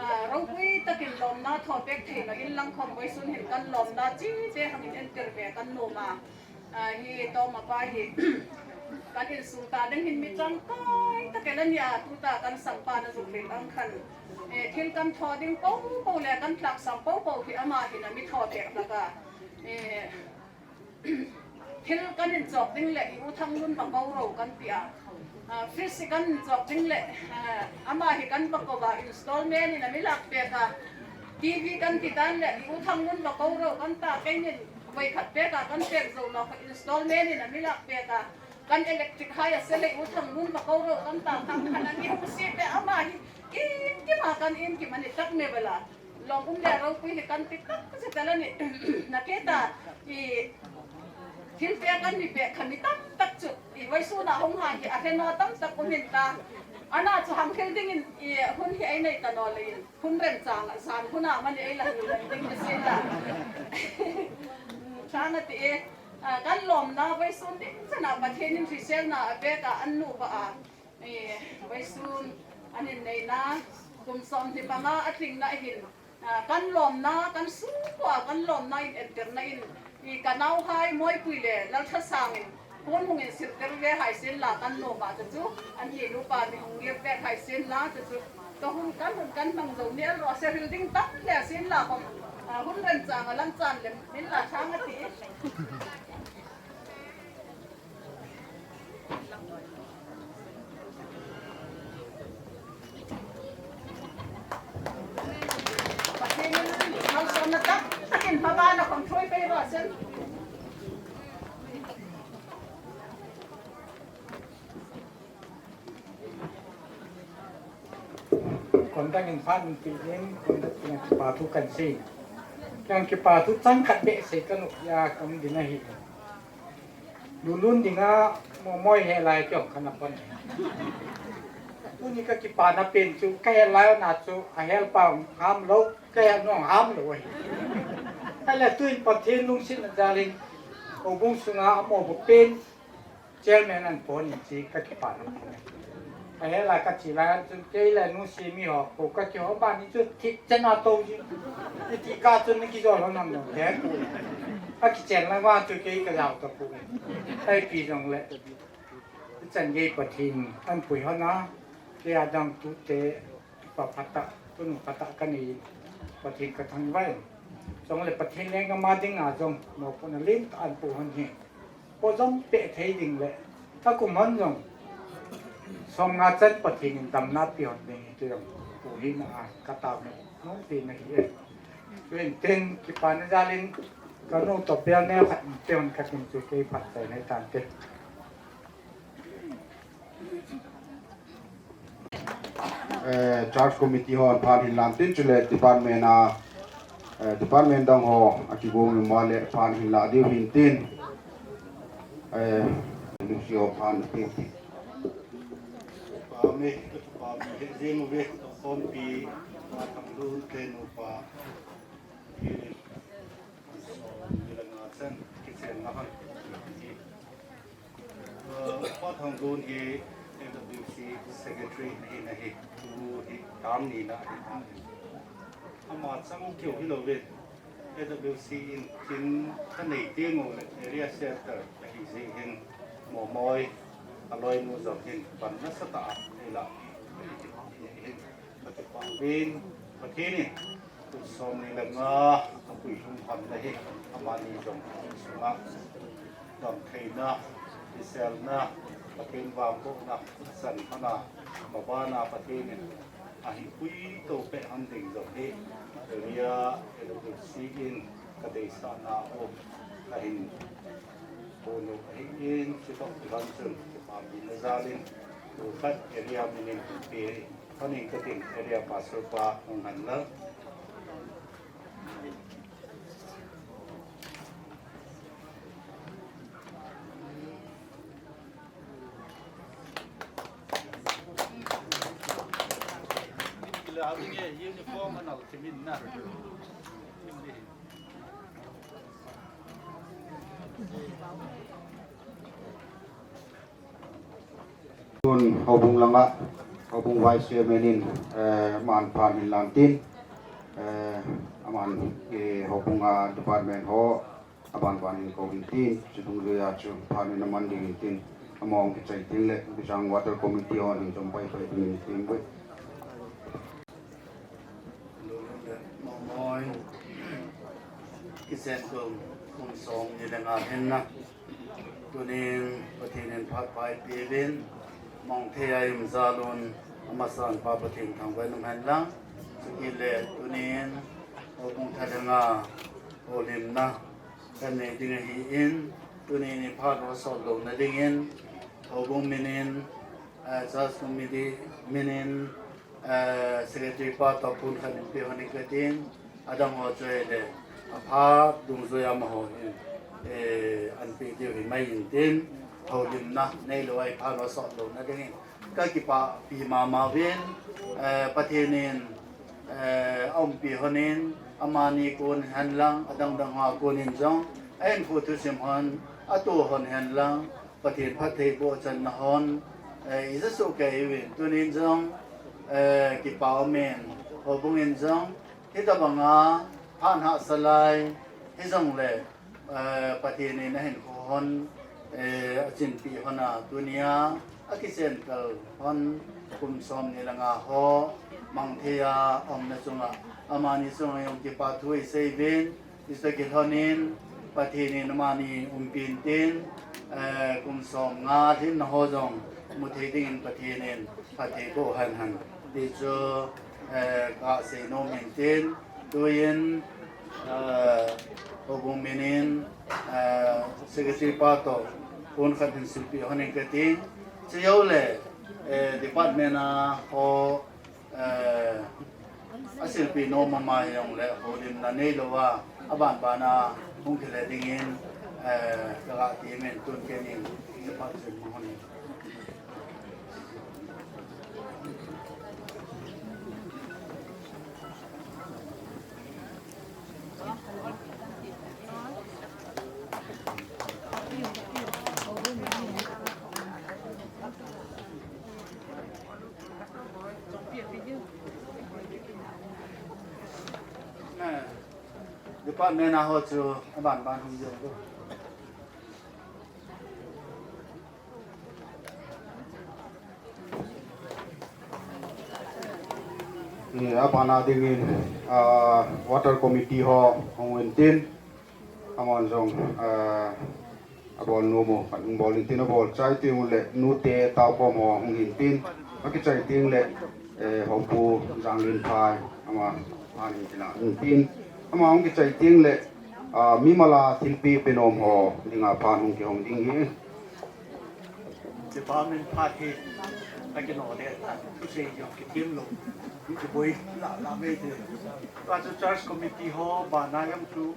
Ah, ropui takin lawmna thaw pek thei lo in lang khom voisun hin kan lawmna chi te hang in entir ve kan nuom a. Ah, hi tawm a pa hi kan in sung ta ding hin mi chang kai tak el a nia, tu ta kan sang pa na zuk ve ang khan. Eh, thil kan thaw ding po po le kan tlak sam po po hi ama hin a mi thaw pek hlak a. Eh, Thil kan in chop ding le i u Thanglun va kou ro kan ti a. Ah, fridge hi kan in chop ding le, ah, ama hi kan va kou va installment in a mi lak pek a. T V kan ti dan le i u Thanglun va kou ro kan ta, kei nin voi khat pek a kan pek zo lo kha installment in a mi lak pek a. Kan electric hai a se le i u Thanglun va kou ro kan ta, thang khan a mi hung si pe ama hi. Kim kim a kan im kim a ni tak me bala. Lom um le ropui hi kan ti tak si ta la ni. Na ke ta i thil pe kan ni pe kha mi tam tak chu. I voi su na hung ha hi a he no tam tak um in ta. Ana chu ham khel ding in i hun hi ai nei ta no le in. Hun rem chang a zan hun a man i ai la hun rem ding ni si ta. Chang a ti e. Ah, kan lom na voi sun ding chana Pathen in hrisel na a pe ta an nu ba a. Eh, vawisun an inneina kum sawmhnih panga a tlingna hin, ah, kan lawmna, kan sungkua kan lawmna in enterna in, i ka nauhai Mawipui le Lalthasangin hun hung insilter ve hai sien la kan nupa chu chu, an ni nupa ni hung lep ve hai sien la chu chu, ka hun kan hun kan hmang zo ni el ro se hril ding tam le sien la khom, ah, hun ren chang a lam chan lem min la chang a ti. Kon dang in phat in ti in, kon dang in kipa thu kan sei. Kan kipa thu chang khat beh sei ka nu ya kan din ahi. Lulun dinga mo moi he lai kyong kana pon. Tuni ka kipana pen chu ka he lai na chu a hel pa ham lo, ka he nong ham lo ahi. Ahile tuin Pathen lungsetna jalin houbung sunga amo bu pen chairman an pon in chi ka kipana. Ahela ka chi lai an chun kei le nu si mi ho ko ka kihou ba ni chu thip chen a to ji. Ni ti ka chun ni kijol ho nam no te. A kichen lai wa chu kei ka jao ta pu. Ai pi jong le. Chan gei Pathen an pui ho na. Kei a dang tu te pa phata, tu nu phata ka ni. Pathen ka thangvah. Jong le Pathen lenggam a dinga jong mo pu na lim ta an pu hon hi. Pojom pe thei ding le, ka kum hon jong, som nga chan Pathen in damna pe hon ding hi tu jong, pu hi na a, ka tao na, nung pe na hi e. Tu in ten, kipana jalin, ka nu to pel neo khat, pe hon khat in chu kei phat chai nai tan te. Eh, church committee ho an phan hin lan tin chule department a, eh, department dang ho a kigong luma le phan hin la diu hin tin. Eh, nu si ho phan pe ti. Pa me, pa me, he je mu ve, khompi, pa tham lu te nu pa. Ni le nga chan, kichen na han. Uh, Pa Thanglun hi A W C Secretary ahi na hi, tu hi term ni na ahi na hi. Ama chang keu hi lo ve, A W C in tin ka nei teng u le area center ahi jeh hin, Momoi, a loinu jong hin, pan nasatah a, ei la, ei la, ei la, ei la, Pathen in, Pathen in, kum somni le nga a puilhung hamna hi, amani jong sunga, damtheina, kiselna, Pathen vangbohna, asan hona, mabana Pathen in, ahipui to peh hon ding jong hi, area, A W C in, kadeisahna u, kahin, Kono ahin, chutoh kiban chun, kipana jalin, tu khat area minin pe, aning kating area pastor pa hung han lang. Uniform anal kimin na. Tun houbung langa, houbung vice chairman in, eh, aman phan hin lan tin, eh, aman, eh, houbung a department ho, aban ban in kou hin tin, chudung lui a chu phan in aman ding hin tin, among kichai tin le, Bijang Water Committee hon hin chom pai pai ding hin tin boi. Lulun le Momoi. Kichen kum, kum somni le nga hin na. Tunin Pathen in phat pha eipeuvin, Mangthei a i um jal un, amasan pa Pathen thangvah in um hen lang. Chukit le tunin houbung thalheng a houlimna kanei ding ahin, tunin i phat ho sot louna dingin, houbung minin, eh, church committee minin, eh, secretary pa toh pon khat in pe hon in katin, adang ho chu ahile, aphat dungjuiya amaho in, eh, anpe diu himai intin, houlimna neilou a i phat ho sot louna dingin kakipah pi mama uvin, eh, Pathen in, eh, aumpi hon in, amani kon hen lang, adang dang ho a kon in jong, ahinkho thusim hon, ato hon hen lang, Pathen phattheiboh channa hon, eh, i ja soh kei uvin, tunin jong, eh, kipa umin, houbung in jong, hitabang a phat hahsa lai hijongle, eh, Pathen in ahinkho hon, eh, achinpi hon a, tunia akichen kal hon kum somni le nga ho Mangthei a umna chunga, amani chunga jong kipa thu i sei uvin, i sa kilhon in, Pathen in amani umpi intin, eh, kum somnga lhinna ho jong mu thei dingin Pathen in phattheiboh hen hen ti chu, eh, kasei nom intin, tuin, eh, houbung minin, eh, secretary pa toh pon khat hin silpeh hon in katin, chujou le, eh, department a ho, eh, asilpeh nom mama hijongle, houlimna neilou a, aban ban a hung kile dingin, eh, kaga temin, tun kenin, kipa chu mang hon in. Department a ho chu aban ban hung jong. Ni, abana dingin, ah, water committee ho hung intin, amahon jong, ah, abol nom u, hung bol intin, abol chai teng ule, nute taokhom ho hung intin, akichai teng le, eh, Hopu Janglinphai, ama, ani kila intin, ama hung kichai teng le, ah, mimal a thilpeh pe nom ho dinga phat hung kihong ding ahi. Department phat hi, akino le, thusei jong kithem lou, kiboi la la mai te. Tua chu church committee ho, bana jong chu,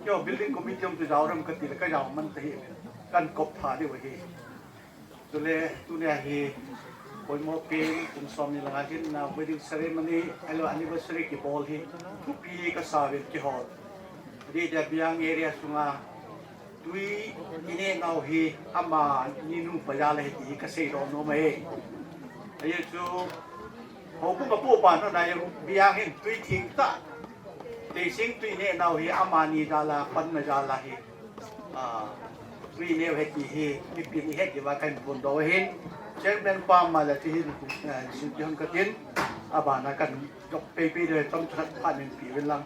keiho building committee jong chu jao ram kati le kajao man tahih, kan kop tha diu ahi. Chule, tunia hi, poimo pen, kum somni le nga lhinna wedding ceremony, ahilou anniversary kibol hi, thupi kasa uvin kihol. Adeh dia Biang area sunga, twi ineh nau hi amani nupa jal ahi ti hi kasei doh nom ahi. Ajeh chu houbung apohpa nona jong Biang hin twi theng tah, Teising twi neh nau hi amani jal a, panna jal a hi, ah, twi neh u ahi ti hi mipin ihet diuva kahin phondoh u ahin, chairman pa ama le ti hin, eh, silpeh hon katin, abana kan dok peipi le chomcha khat phat in pe uvin lang.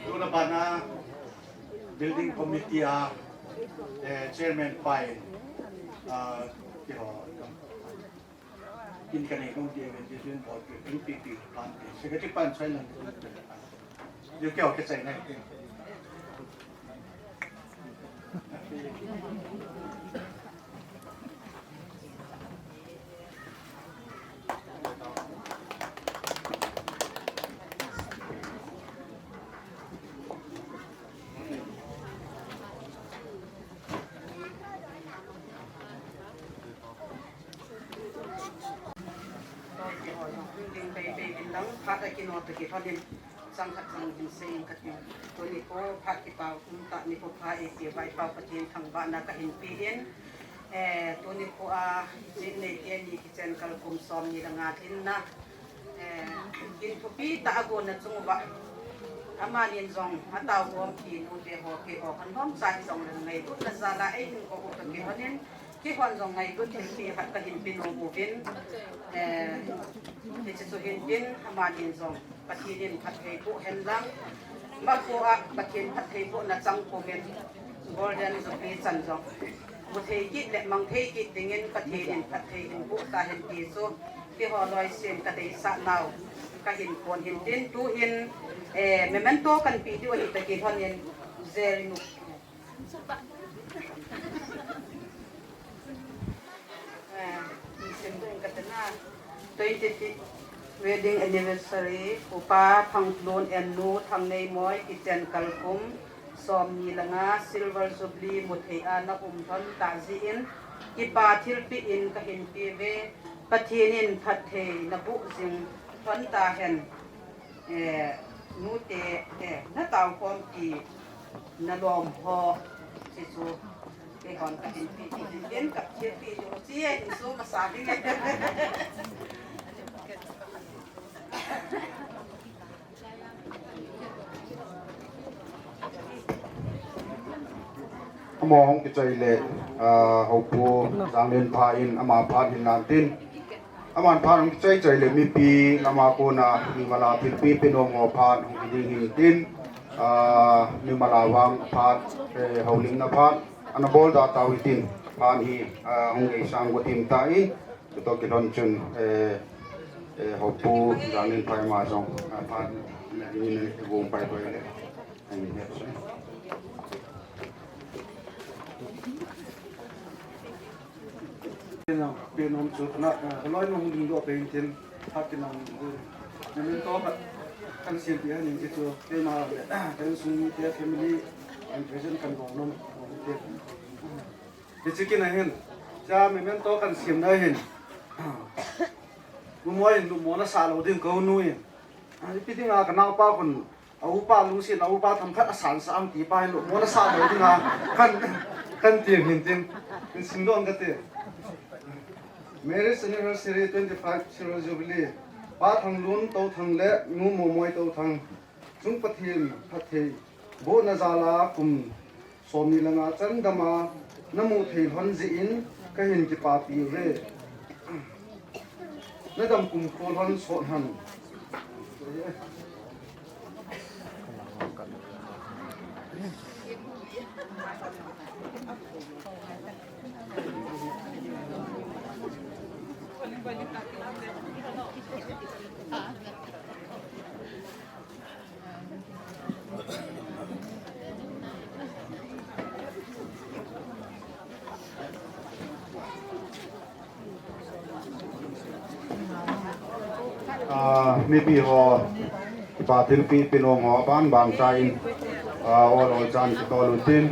Tuna bana building committee a, eh, chairman pa in, ah, keiho, kin kanei nom diu ahi, ti hin bol pi, pi, pi, pi, pan pi. Secretary pan chai lang. Diu keiho kichai nai. Kino toh kilhonin chang khat chang hin seiyin kati. Tuni kho phat kipa umtah nikho pha eipeh uva i Pau Pathen thangvahna kahin pe in. Eh, tuni kho a, jinei teni kichen kalkum somni le nga lhinna. Eh, kin thupi tah a agonna chung uva. Amanin jong ataokhompi nute ho, keiho khonlom cha hijongle ngailutna jal a eihin kou u toh kilhonin, keihon jong ngailut thilpeh khat kahin pe nom uvin. Eh, hiche chu hintin, amanin jong Pathen in phatthei boh hen lang. Makho a Pathen phatthei bohna chang pumin Golden Jubilee chan jong muthei kit le mangthei kit dingin Pathen in phatthei hin boh tahen ti chu keiho loisin kadeisah nau kahin phon hintin, tuhin, eh, memento kahin pe diu ahi toh kilhonin Jerry nu. Eh, nisim ding kati na. Twenty-fifth wedding anniversary, Upa Thanglun and Nu Thangneimoi kichen kalkum somni le nga Silver Jubilee muthei a na um lhon tah jeh in, kipa thilpeh in kahin pe uve, Pathen in phatthei naboh jing lhon tahen. Eh, nute, eh, nataokhompi nalom ho, hichu keihon kahin pe, kahin pe, kahin pe diu, hiche hin chu masa ding e. Amaho hung kichai le, ah, Hopu Janglianphai in ama phat hin lan tin. Aman phat hung kichai chai le mipi lama kona mimal a thilpeh pe nom ho phat hung hi ding hintin, ah, mimal a vang phat, eh, houlimna phat ana bol da tau hitin, phat hi, ah, hung geisang got him tan, chutoh kilhon chun, eh, eh, Hopu Janglianphai ma jong, ah, phat na ding in gong pai pai le. Kei jong, kei nom chu, na, eh, loi nom ding doh pen tin, phat kinam, eh, memento khat, kahin sempeh ahin, kei chu, keima le, eh, ka insung mite family and present kahin bol nom, nom tin. Hiche kin ahin, cha memento kahin sem na hin. Numei in, numei na sa lou ding ka nu in. Ah, ipi dinga ka naopa khun, a upa lungset, a upa themkhat a san sa am ti pa hin lo, mo na sa lo dinga, kan, kan ti hin tin, kan sim dong ka ti. Marriage anniversary twenty-five Silver Jubilee. Pa Thanglun Touthang le Nu Momoi Touthang. Chung Pathen phatthei bohna jal a kum somni le nga chan dam a na mu thei lhon jeh in kahin kipapi uve. Na dam kumkho lhon sot hen. Ah, mipi ho, kipa thilpeh pe nom ho, ban ban cha in, ah, ol ol chan kitol u tin.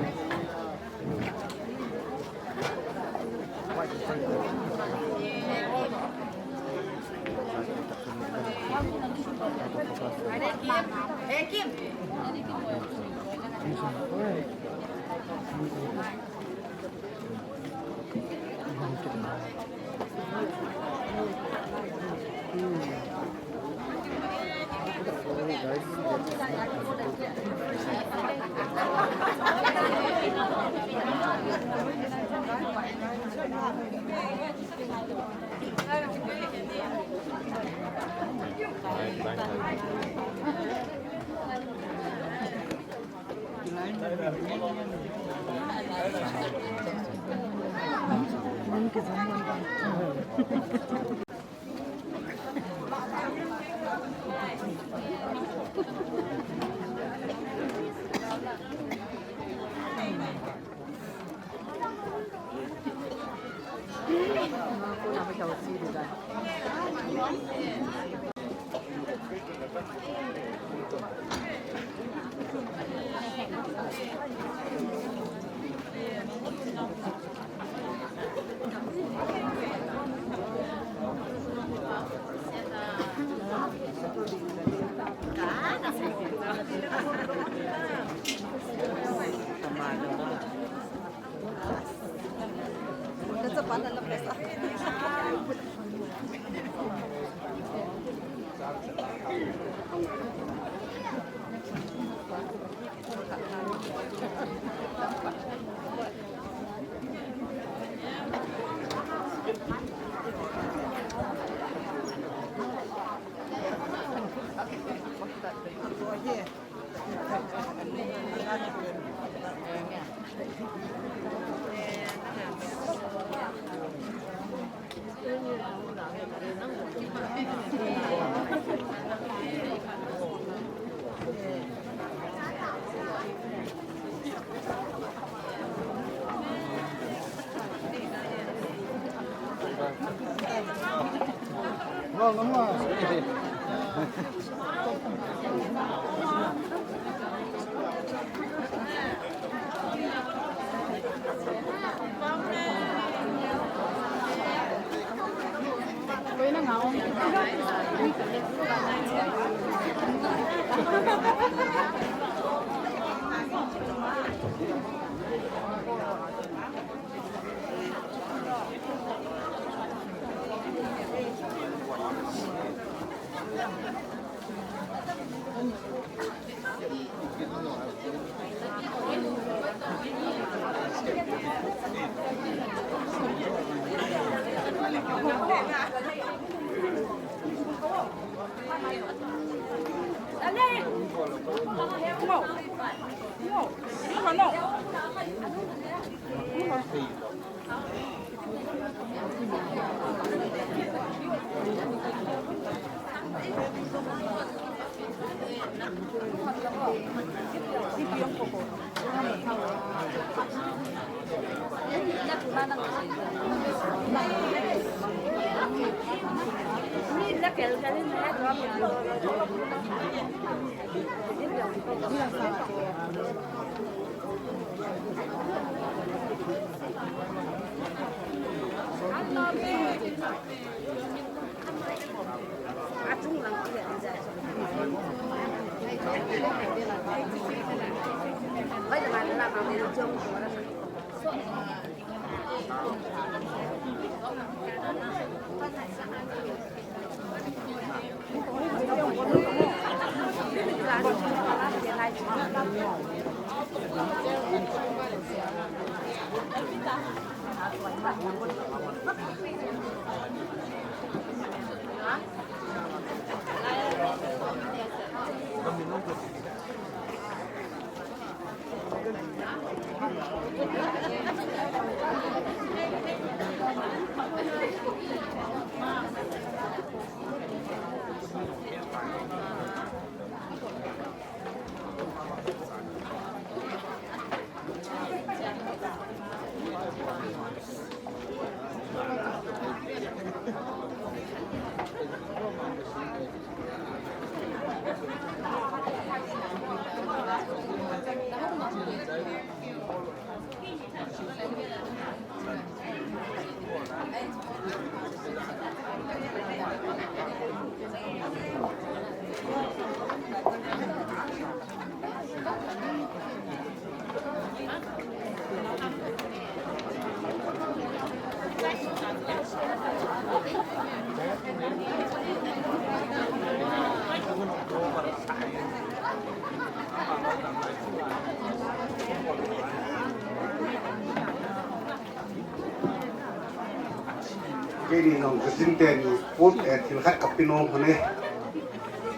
Keini nung ka sin teni put e thil khat ka pe nom u ahi.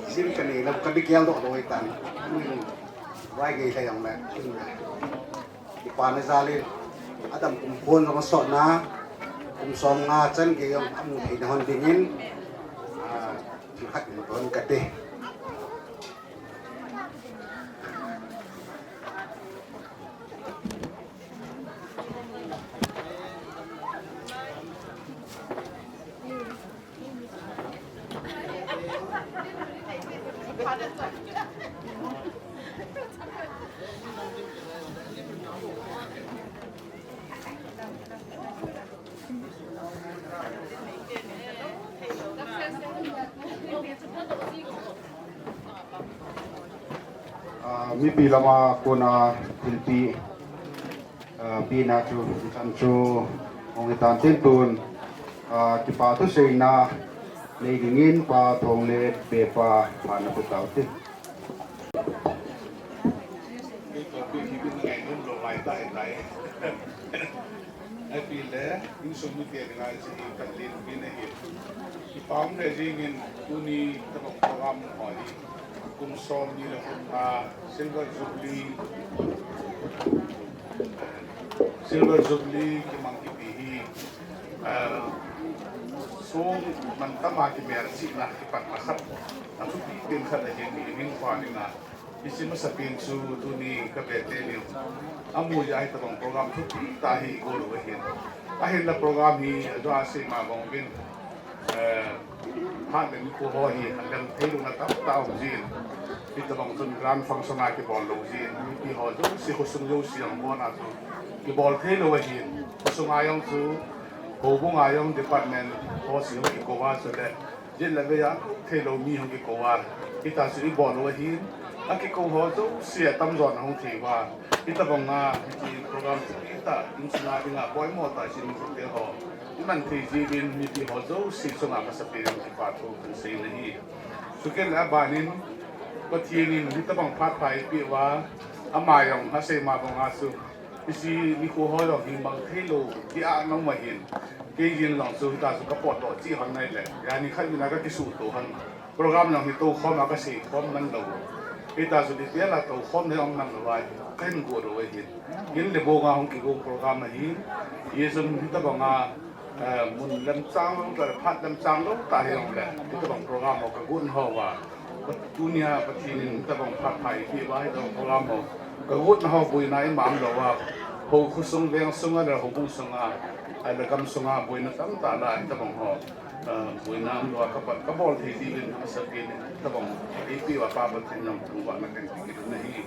Sin kanei lam ka di gel doh doh tan. Vai gei thei jong le. Kipa na jal in, adam kum khat jong asot na, kum som nga chan gei jong amu thei na hon dingin, ah, thil khat in ton kate. Ah, mipi lama kona thilpi, ah, pina chu, chan chu, Hong hitan tin tun, ah, kipa thuseina nei dingin Pa Thonglet Bepa phatna pe tau te. Happy le, insung mite dinga hiche hi kahin len pen ahi. Kipa um le jingin tuni tabang program ho hi kum som ni le kum nga Silver Jubilee, Silver Jubilee kimang kiti hi, eh, song mantam a kimelchihna kipatna khat, athupi pen khat ahin, hinkho dinga. Hiche masapen chu tuni ka bete niu. Amu jeh a hitabang program thupi tah hi igol u ahin. Ahinla program hi ajo a seima bang uvin, eh, phat le nikho ho hi alem thei louna tamtah um jin. Hitabang chun grand function a kibol lou jin. Mipi ho jouse, khosung jouse jong kona chu kibol thei lou ahin. Khosung a jong chu, houbung a jong department ho se hung kikou a chule Jet le vei a lut thei lou mi hung kikou a, hitia chu ibol u ahin, akikou ho jouse atamjo in ahung thei uva, hitabang a hiche program chu hitia insung a dinga poimo tah a hiche nikho te ho iman thei jeh uvin mipi ho jouse chunga masapen in kipa thu kahin sei in ahi. Chukit le aban in Pathen in hitabang phat pha eipeh uva, ama jong asei ma bang a chu Hiche nikho ho jong hi mang thei lou, tia na um ahin. Kei jin jong chu hitia chu ka potdoh cheh hon nai le. Jani khat vin a ka kisuhto hon. Program jong hi toukhom a ka seikhom man lou. Hitia chu detail a toukhom le um man lou ahi. Ka hin go lou ahin. In le bong a hung kigon program ahin. Hichun hitabang a Eh, mun lemchang lou tah, phat lemchang lou tah hijongle, hitabang program ho ka gon ho uva. Tunia Pathen in hitabang phat pha eipeh uva, hitabang program ho ka gon ho boina ima um lou uva. Ho khosung veng sunga le houbung sunga, eh, le gam sunga boina tamtah la hitabang ho. Eh, boina um lou uva ka pat ka bol thei jeh uvin, masapen in hitabang eipeh uva Pa Pathen jong thangvahna kahin pe kit u ahi.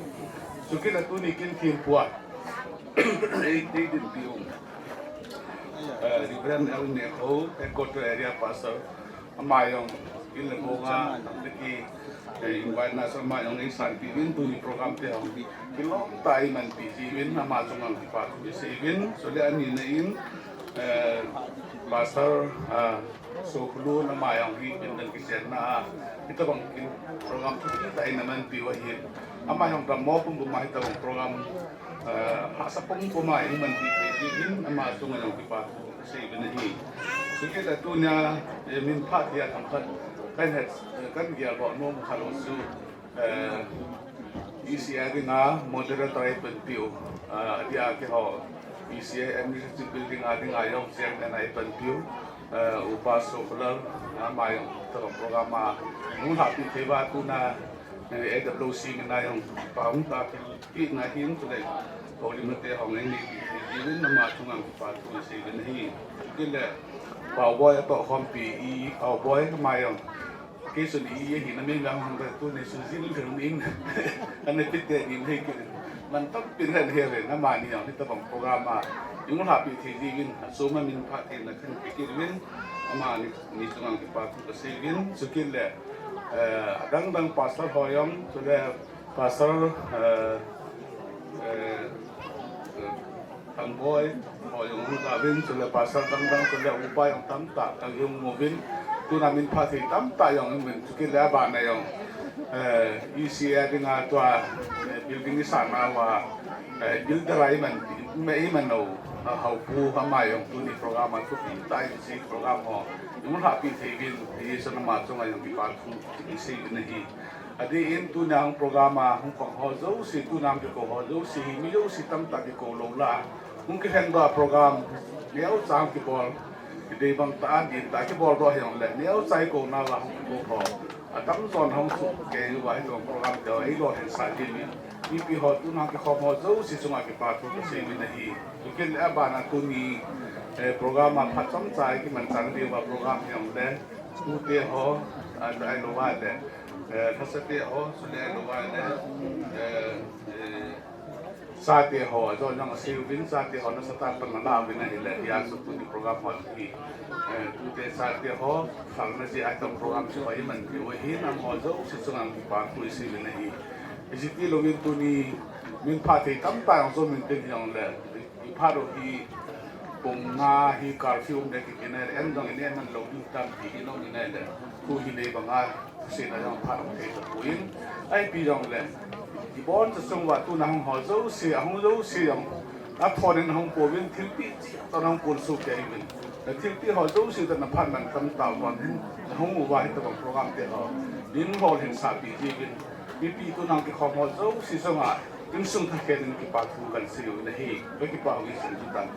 Chukit le tuni kin thempu a ei, ei dinpi u. Eh, Reverend L Nekho, Headquarter Area Pastor, ama jong in le bong a, leki, eh, invite na chu ama jong eisanpi uvin, tuni program te hung kilom tah a eimanpi jeh uvin, ama chunga kipa thu isei uvin, chule ani na in, eh, Pastor, ah, Sokhulun ama jong hi pindang kichenna a, hitabang kin program thupi tah a eina manpi u ahin. Ama jong dammo pumpum a hitabang program, eh, hahsa pumpum a eina manpi thei jeh uvin ama chunga jong kipa thu kasei uvin ahi. Chukit le tunia, eh, min phat thei a themkhat kahin het, eh, kahin geldoh nom khat u chu, Eh, E C A dinga moderator a eipanpiu, eh, adia keiho E C A Administrative Building a dinga jong chairman a eipanpiu, eh, Upa Sokholal, ama jong tabang program a hung lhahpi thei uva tuna, eh, A W C min a jong pa hung tahpi na hin tulai. Holimate hung einei pi thei uvin ama chunga kipa thu sei uvin ahi. Kile Paoboi atohkhompi i Paoboi ama jong Kei chun i, i hina min lang hung tuni chu jin lhung in. Ana pite in hei kit. Man tampi in hen he ve, amani jong hitabang program a. Jong lhahpi thei jeh uvin, achom a min phat theina kahin pe kit uvin. Amani, ni chunga kipa thu kasei uvin, chukit le, eh, adang dang pastor ho jong, chule Pastor, eh, eh, eh, Thangboi, ho jong hung kauvin, chule pastor dang dang, chule upa jong tamtah, kahin mu uvin, tuna min phat thei tamtah jong um uvin, chukit le abana jong, eh, E C A dinga tua, eh, building isana uva, eh, builder a iman, iman, iman u, ah, Haopu ama jong tuni program a thupi tah in hiche program ho, jong lhahpi thei uvin, hiche ama chunga jong kipa thu, kisei uvin ahi. Adeh in tuna hung program a hung pang ho jouse, tuna hung kikou ho jouse hi, mi jouse tamtah kikou lou la. Hung kilhengdoh a program, neocha hung kibol, kidei bang tah a, din tah a kibol doh hijongle, neocha kikouna la hung kikou ho. Atamjon hung sukei uva hitabang program te ho, eilolhinsah jeh in. Mipi ho tuna hung kikhom ho jouse chunga kipa thu kasei uvin ahi. Chukit le abana tuni, eh, program a phat chomcha kimanchah diuva program hijongle, tute ho, ah, ahilouva le. Eh, lhasate ho, chule ahilouva le, eh, eh, chate ho, ajon jong asei uvin, chate ho nasatah a pan nala uvin ahile, hia chu tuni program ho hi, eh, tute chate ho, phalna jeh a hitabang program chu iman diu ahin, amaho jouse chunga kipa thu isei uvin ahi. Hiche tilouvin tuni, min phat thei tamtah jong jomin tin hijongle, iphat u hi, Kum nga hi curfew um le kikina le, en jong in en man lou ding tam ti hi lou in le, thu hi le banga, sina jong phat um thei tapoi. Ipi jongle, ibon cha chung uva tuna hung ho jouse, ahung jouse jong, athon in ahung pouvin, thilpeh cheh toh nahung pon soh kei uvin. Na thilpeh ho jouse toh na phat man tam tauvin, nahung uva hitabang program te ho, nahung hol hin sahpeh jiuvin. Mipi tuna hung kikhom ho jouse chunga, insung thakhen in kipa thu kan sei u ahi, kakipah uvin sei u tan.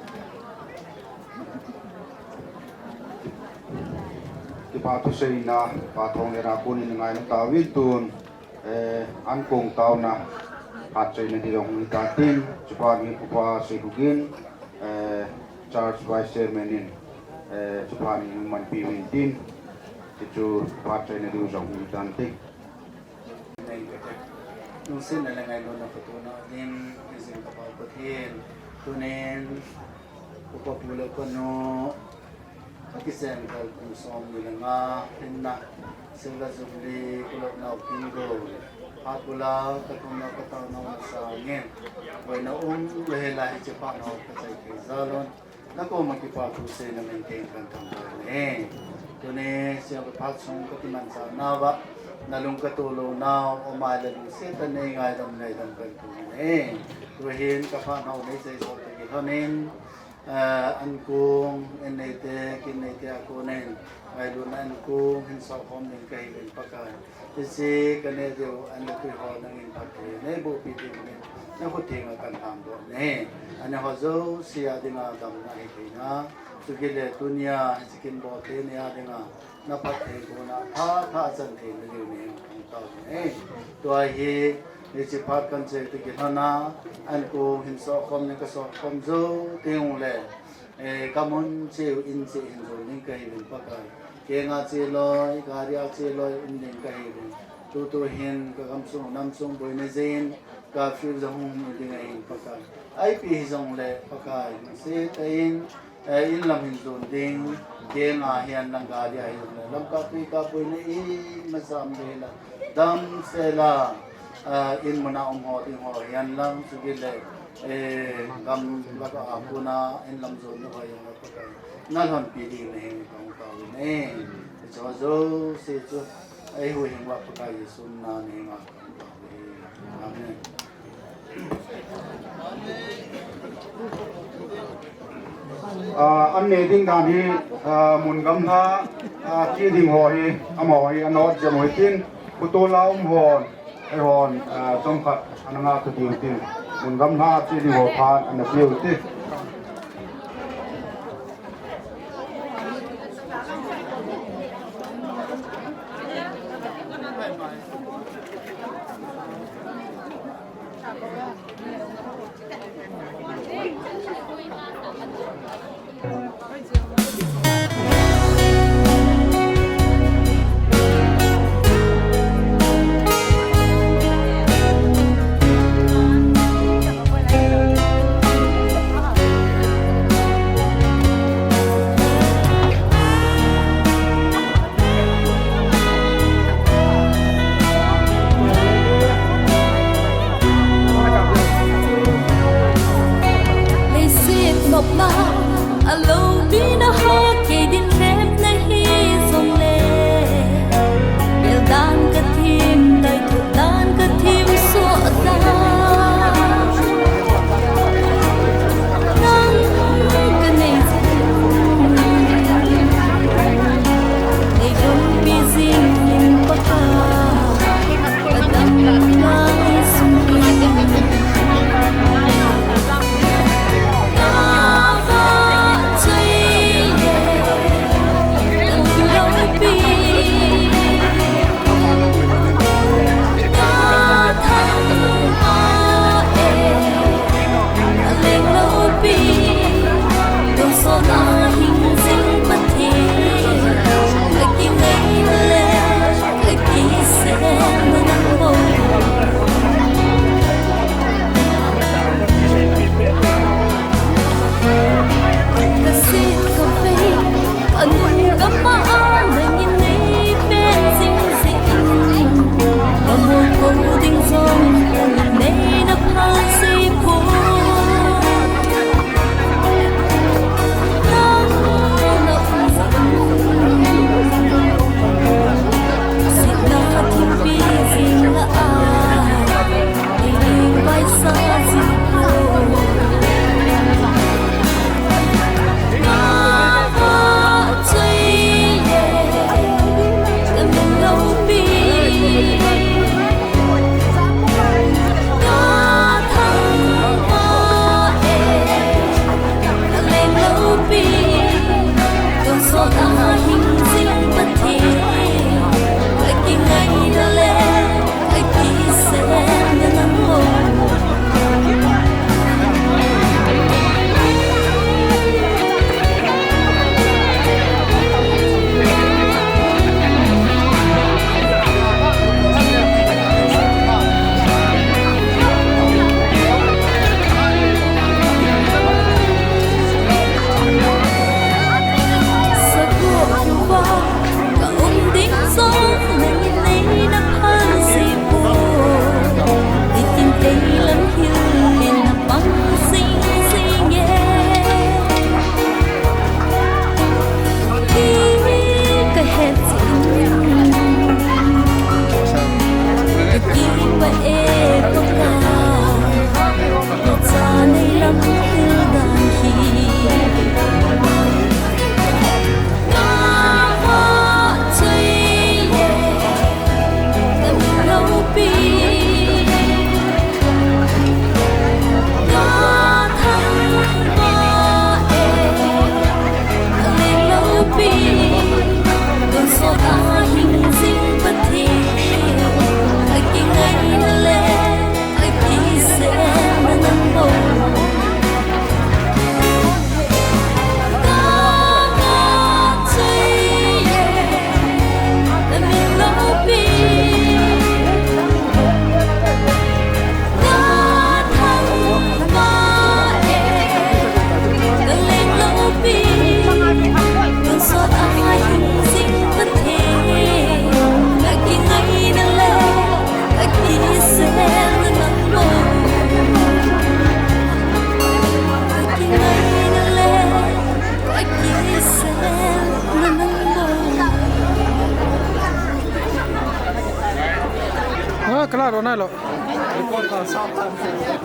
Kipa thuseina, Pa Thonglen a kon in ngaina tauvin tun, eh, ankong taona, phat chaina ding jong hung hitan tin, chuphat hi Upa Seikhokin, eh, Church Vice Chairman in, eh, chuphat hi manpi uvin tin, hichu phat chaina ding jong hung hitan tin. Lungsetna le ngailutna phatona ding, hijing ka Pa Pathen, tunin, Upa pu le Upa nu, kakisem kal kum som ni le nga hinna, Silver Jubilee, kulop nau kin go, phat bula, kathum nau katao nau masangin, boina um, le hela hiche phat nau kachai thei jal un, nakoma kipa thuseina min tin kan thangvah e. Tuni, sia ka phat sung kakimanchah nauva, nalung katoh lou nau, o mai le lungset tah in nei ngaidam, ngaidam kan thum e. Tuhin ka phat nau nei chai sah toh kilhonin, eh, ankong, in neite, kin neite a konin, ngailutna ankong, hin sohkhom ding kahiuvin Pakai. Hiche kaneh diu, an le tui ho nangin phatthei neiboh pi ding in, nakhut thenga kan lhamdoh e. Aneh ho jouse a dinga damna hitheina, chukit le tunia, hiche kin bol teni a dinga, na phatthei bohna, phat phat chan theina diu nei hung tao e. Tua hi, hiche phat kan chai toh kilhona, ankong hin sohkhom in ka sohkhom jou teng le, eh, kamun cheh u in cheh hin jon ding kahiuvin Pakai. Kenga cheloi, garia cheloi, um ding kahiuvin. Tutu hin ka gamsung, namsung boina jin, curfew jong hung mu ding ahin Pakai. Ipi hijongle Pakai, lungset tah in, eh, in lam hin jon ding, kenga hihen lang garia hijongle. Lamka tuika boina imacha um le la, damsel a, eh, in muna um ho ding ho hihen lang, chukit le, eh, gamlaka a kona, in lam jon ho hijongle Pakai. Nalhonpi ding nahin kahung tao e. Hiche jouse chu, eihuhhing uva Pakai Jesu mina nahin kahung tao e. Amen. Ah, an neh ding dan hi, ah, mun gamla, ah, che ding ho hi, amaho hi, anot jep u hitin, photo la um hon, eihon, ah, chomkhat, ana ngah ta diu tin, mun gamla che ding ho phat, ana peh u hite. Ha, kala ro nai lo.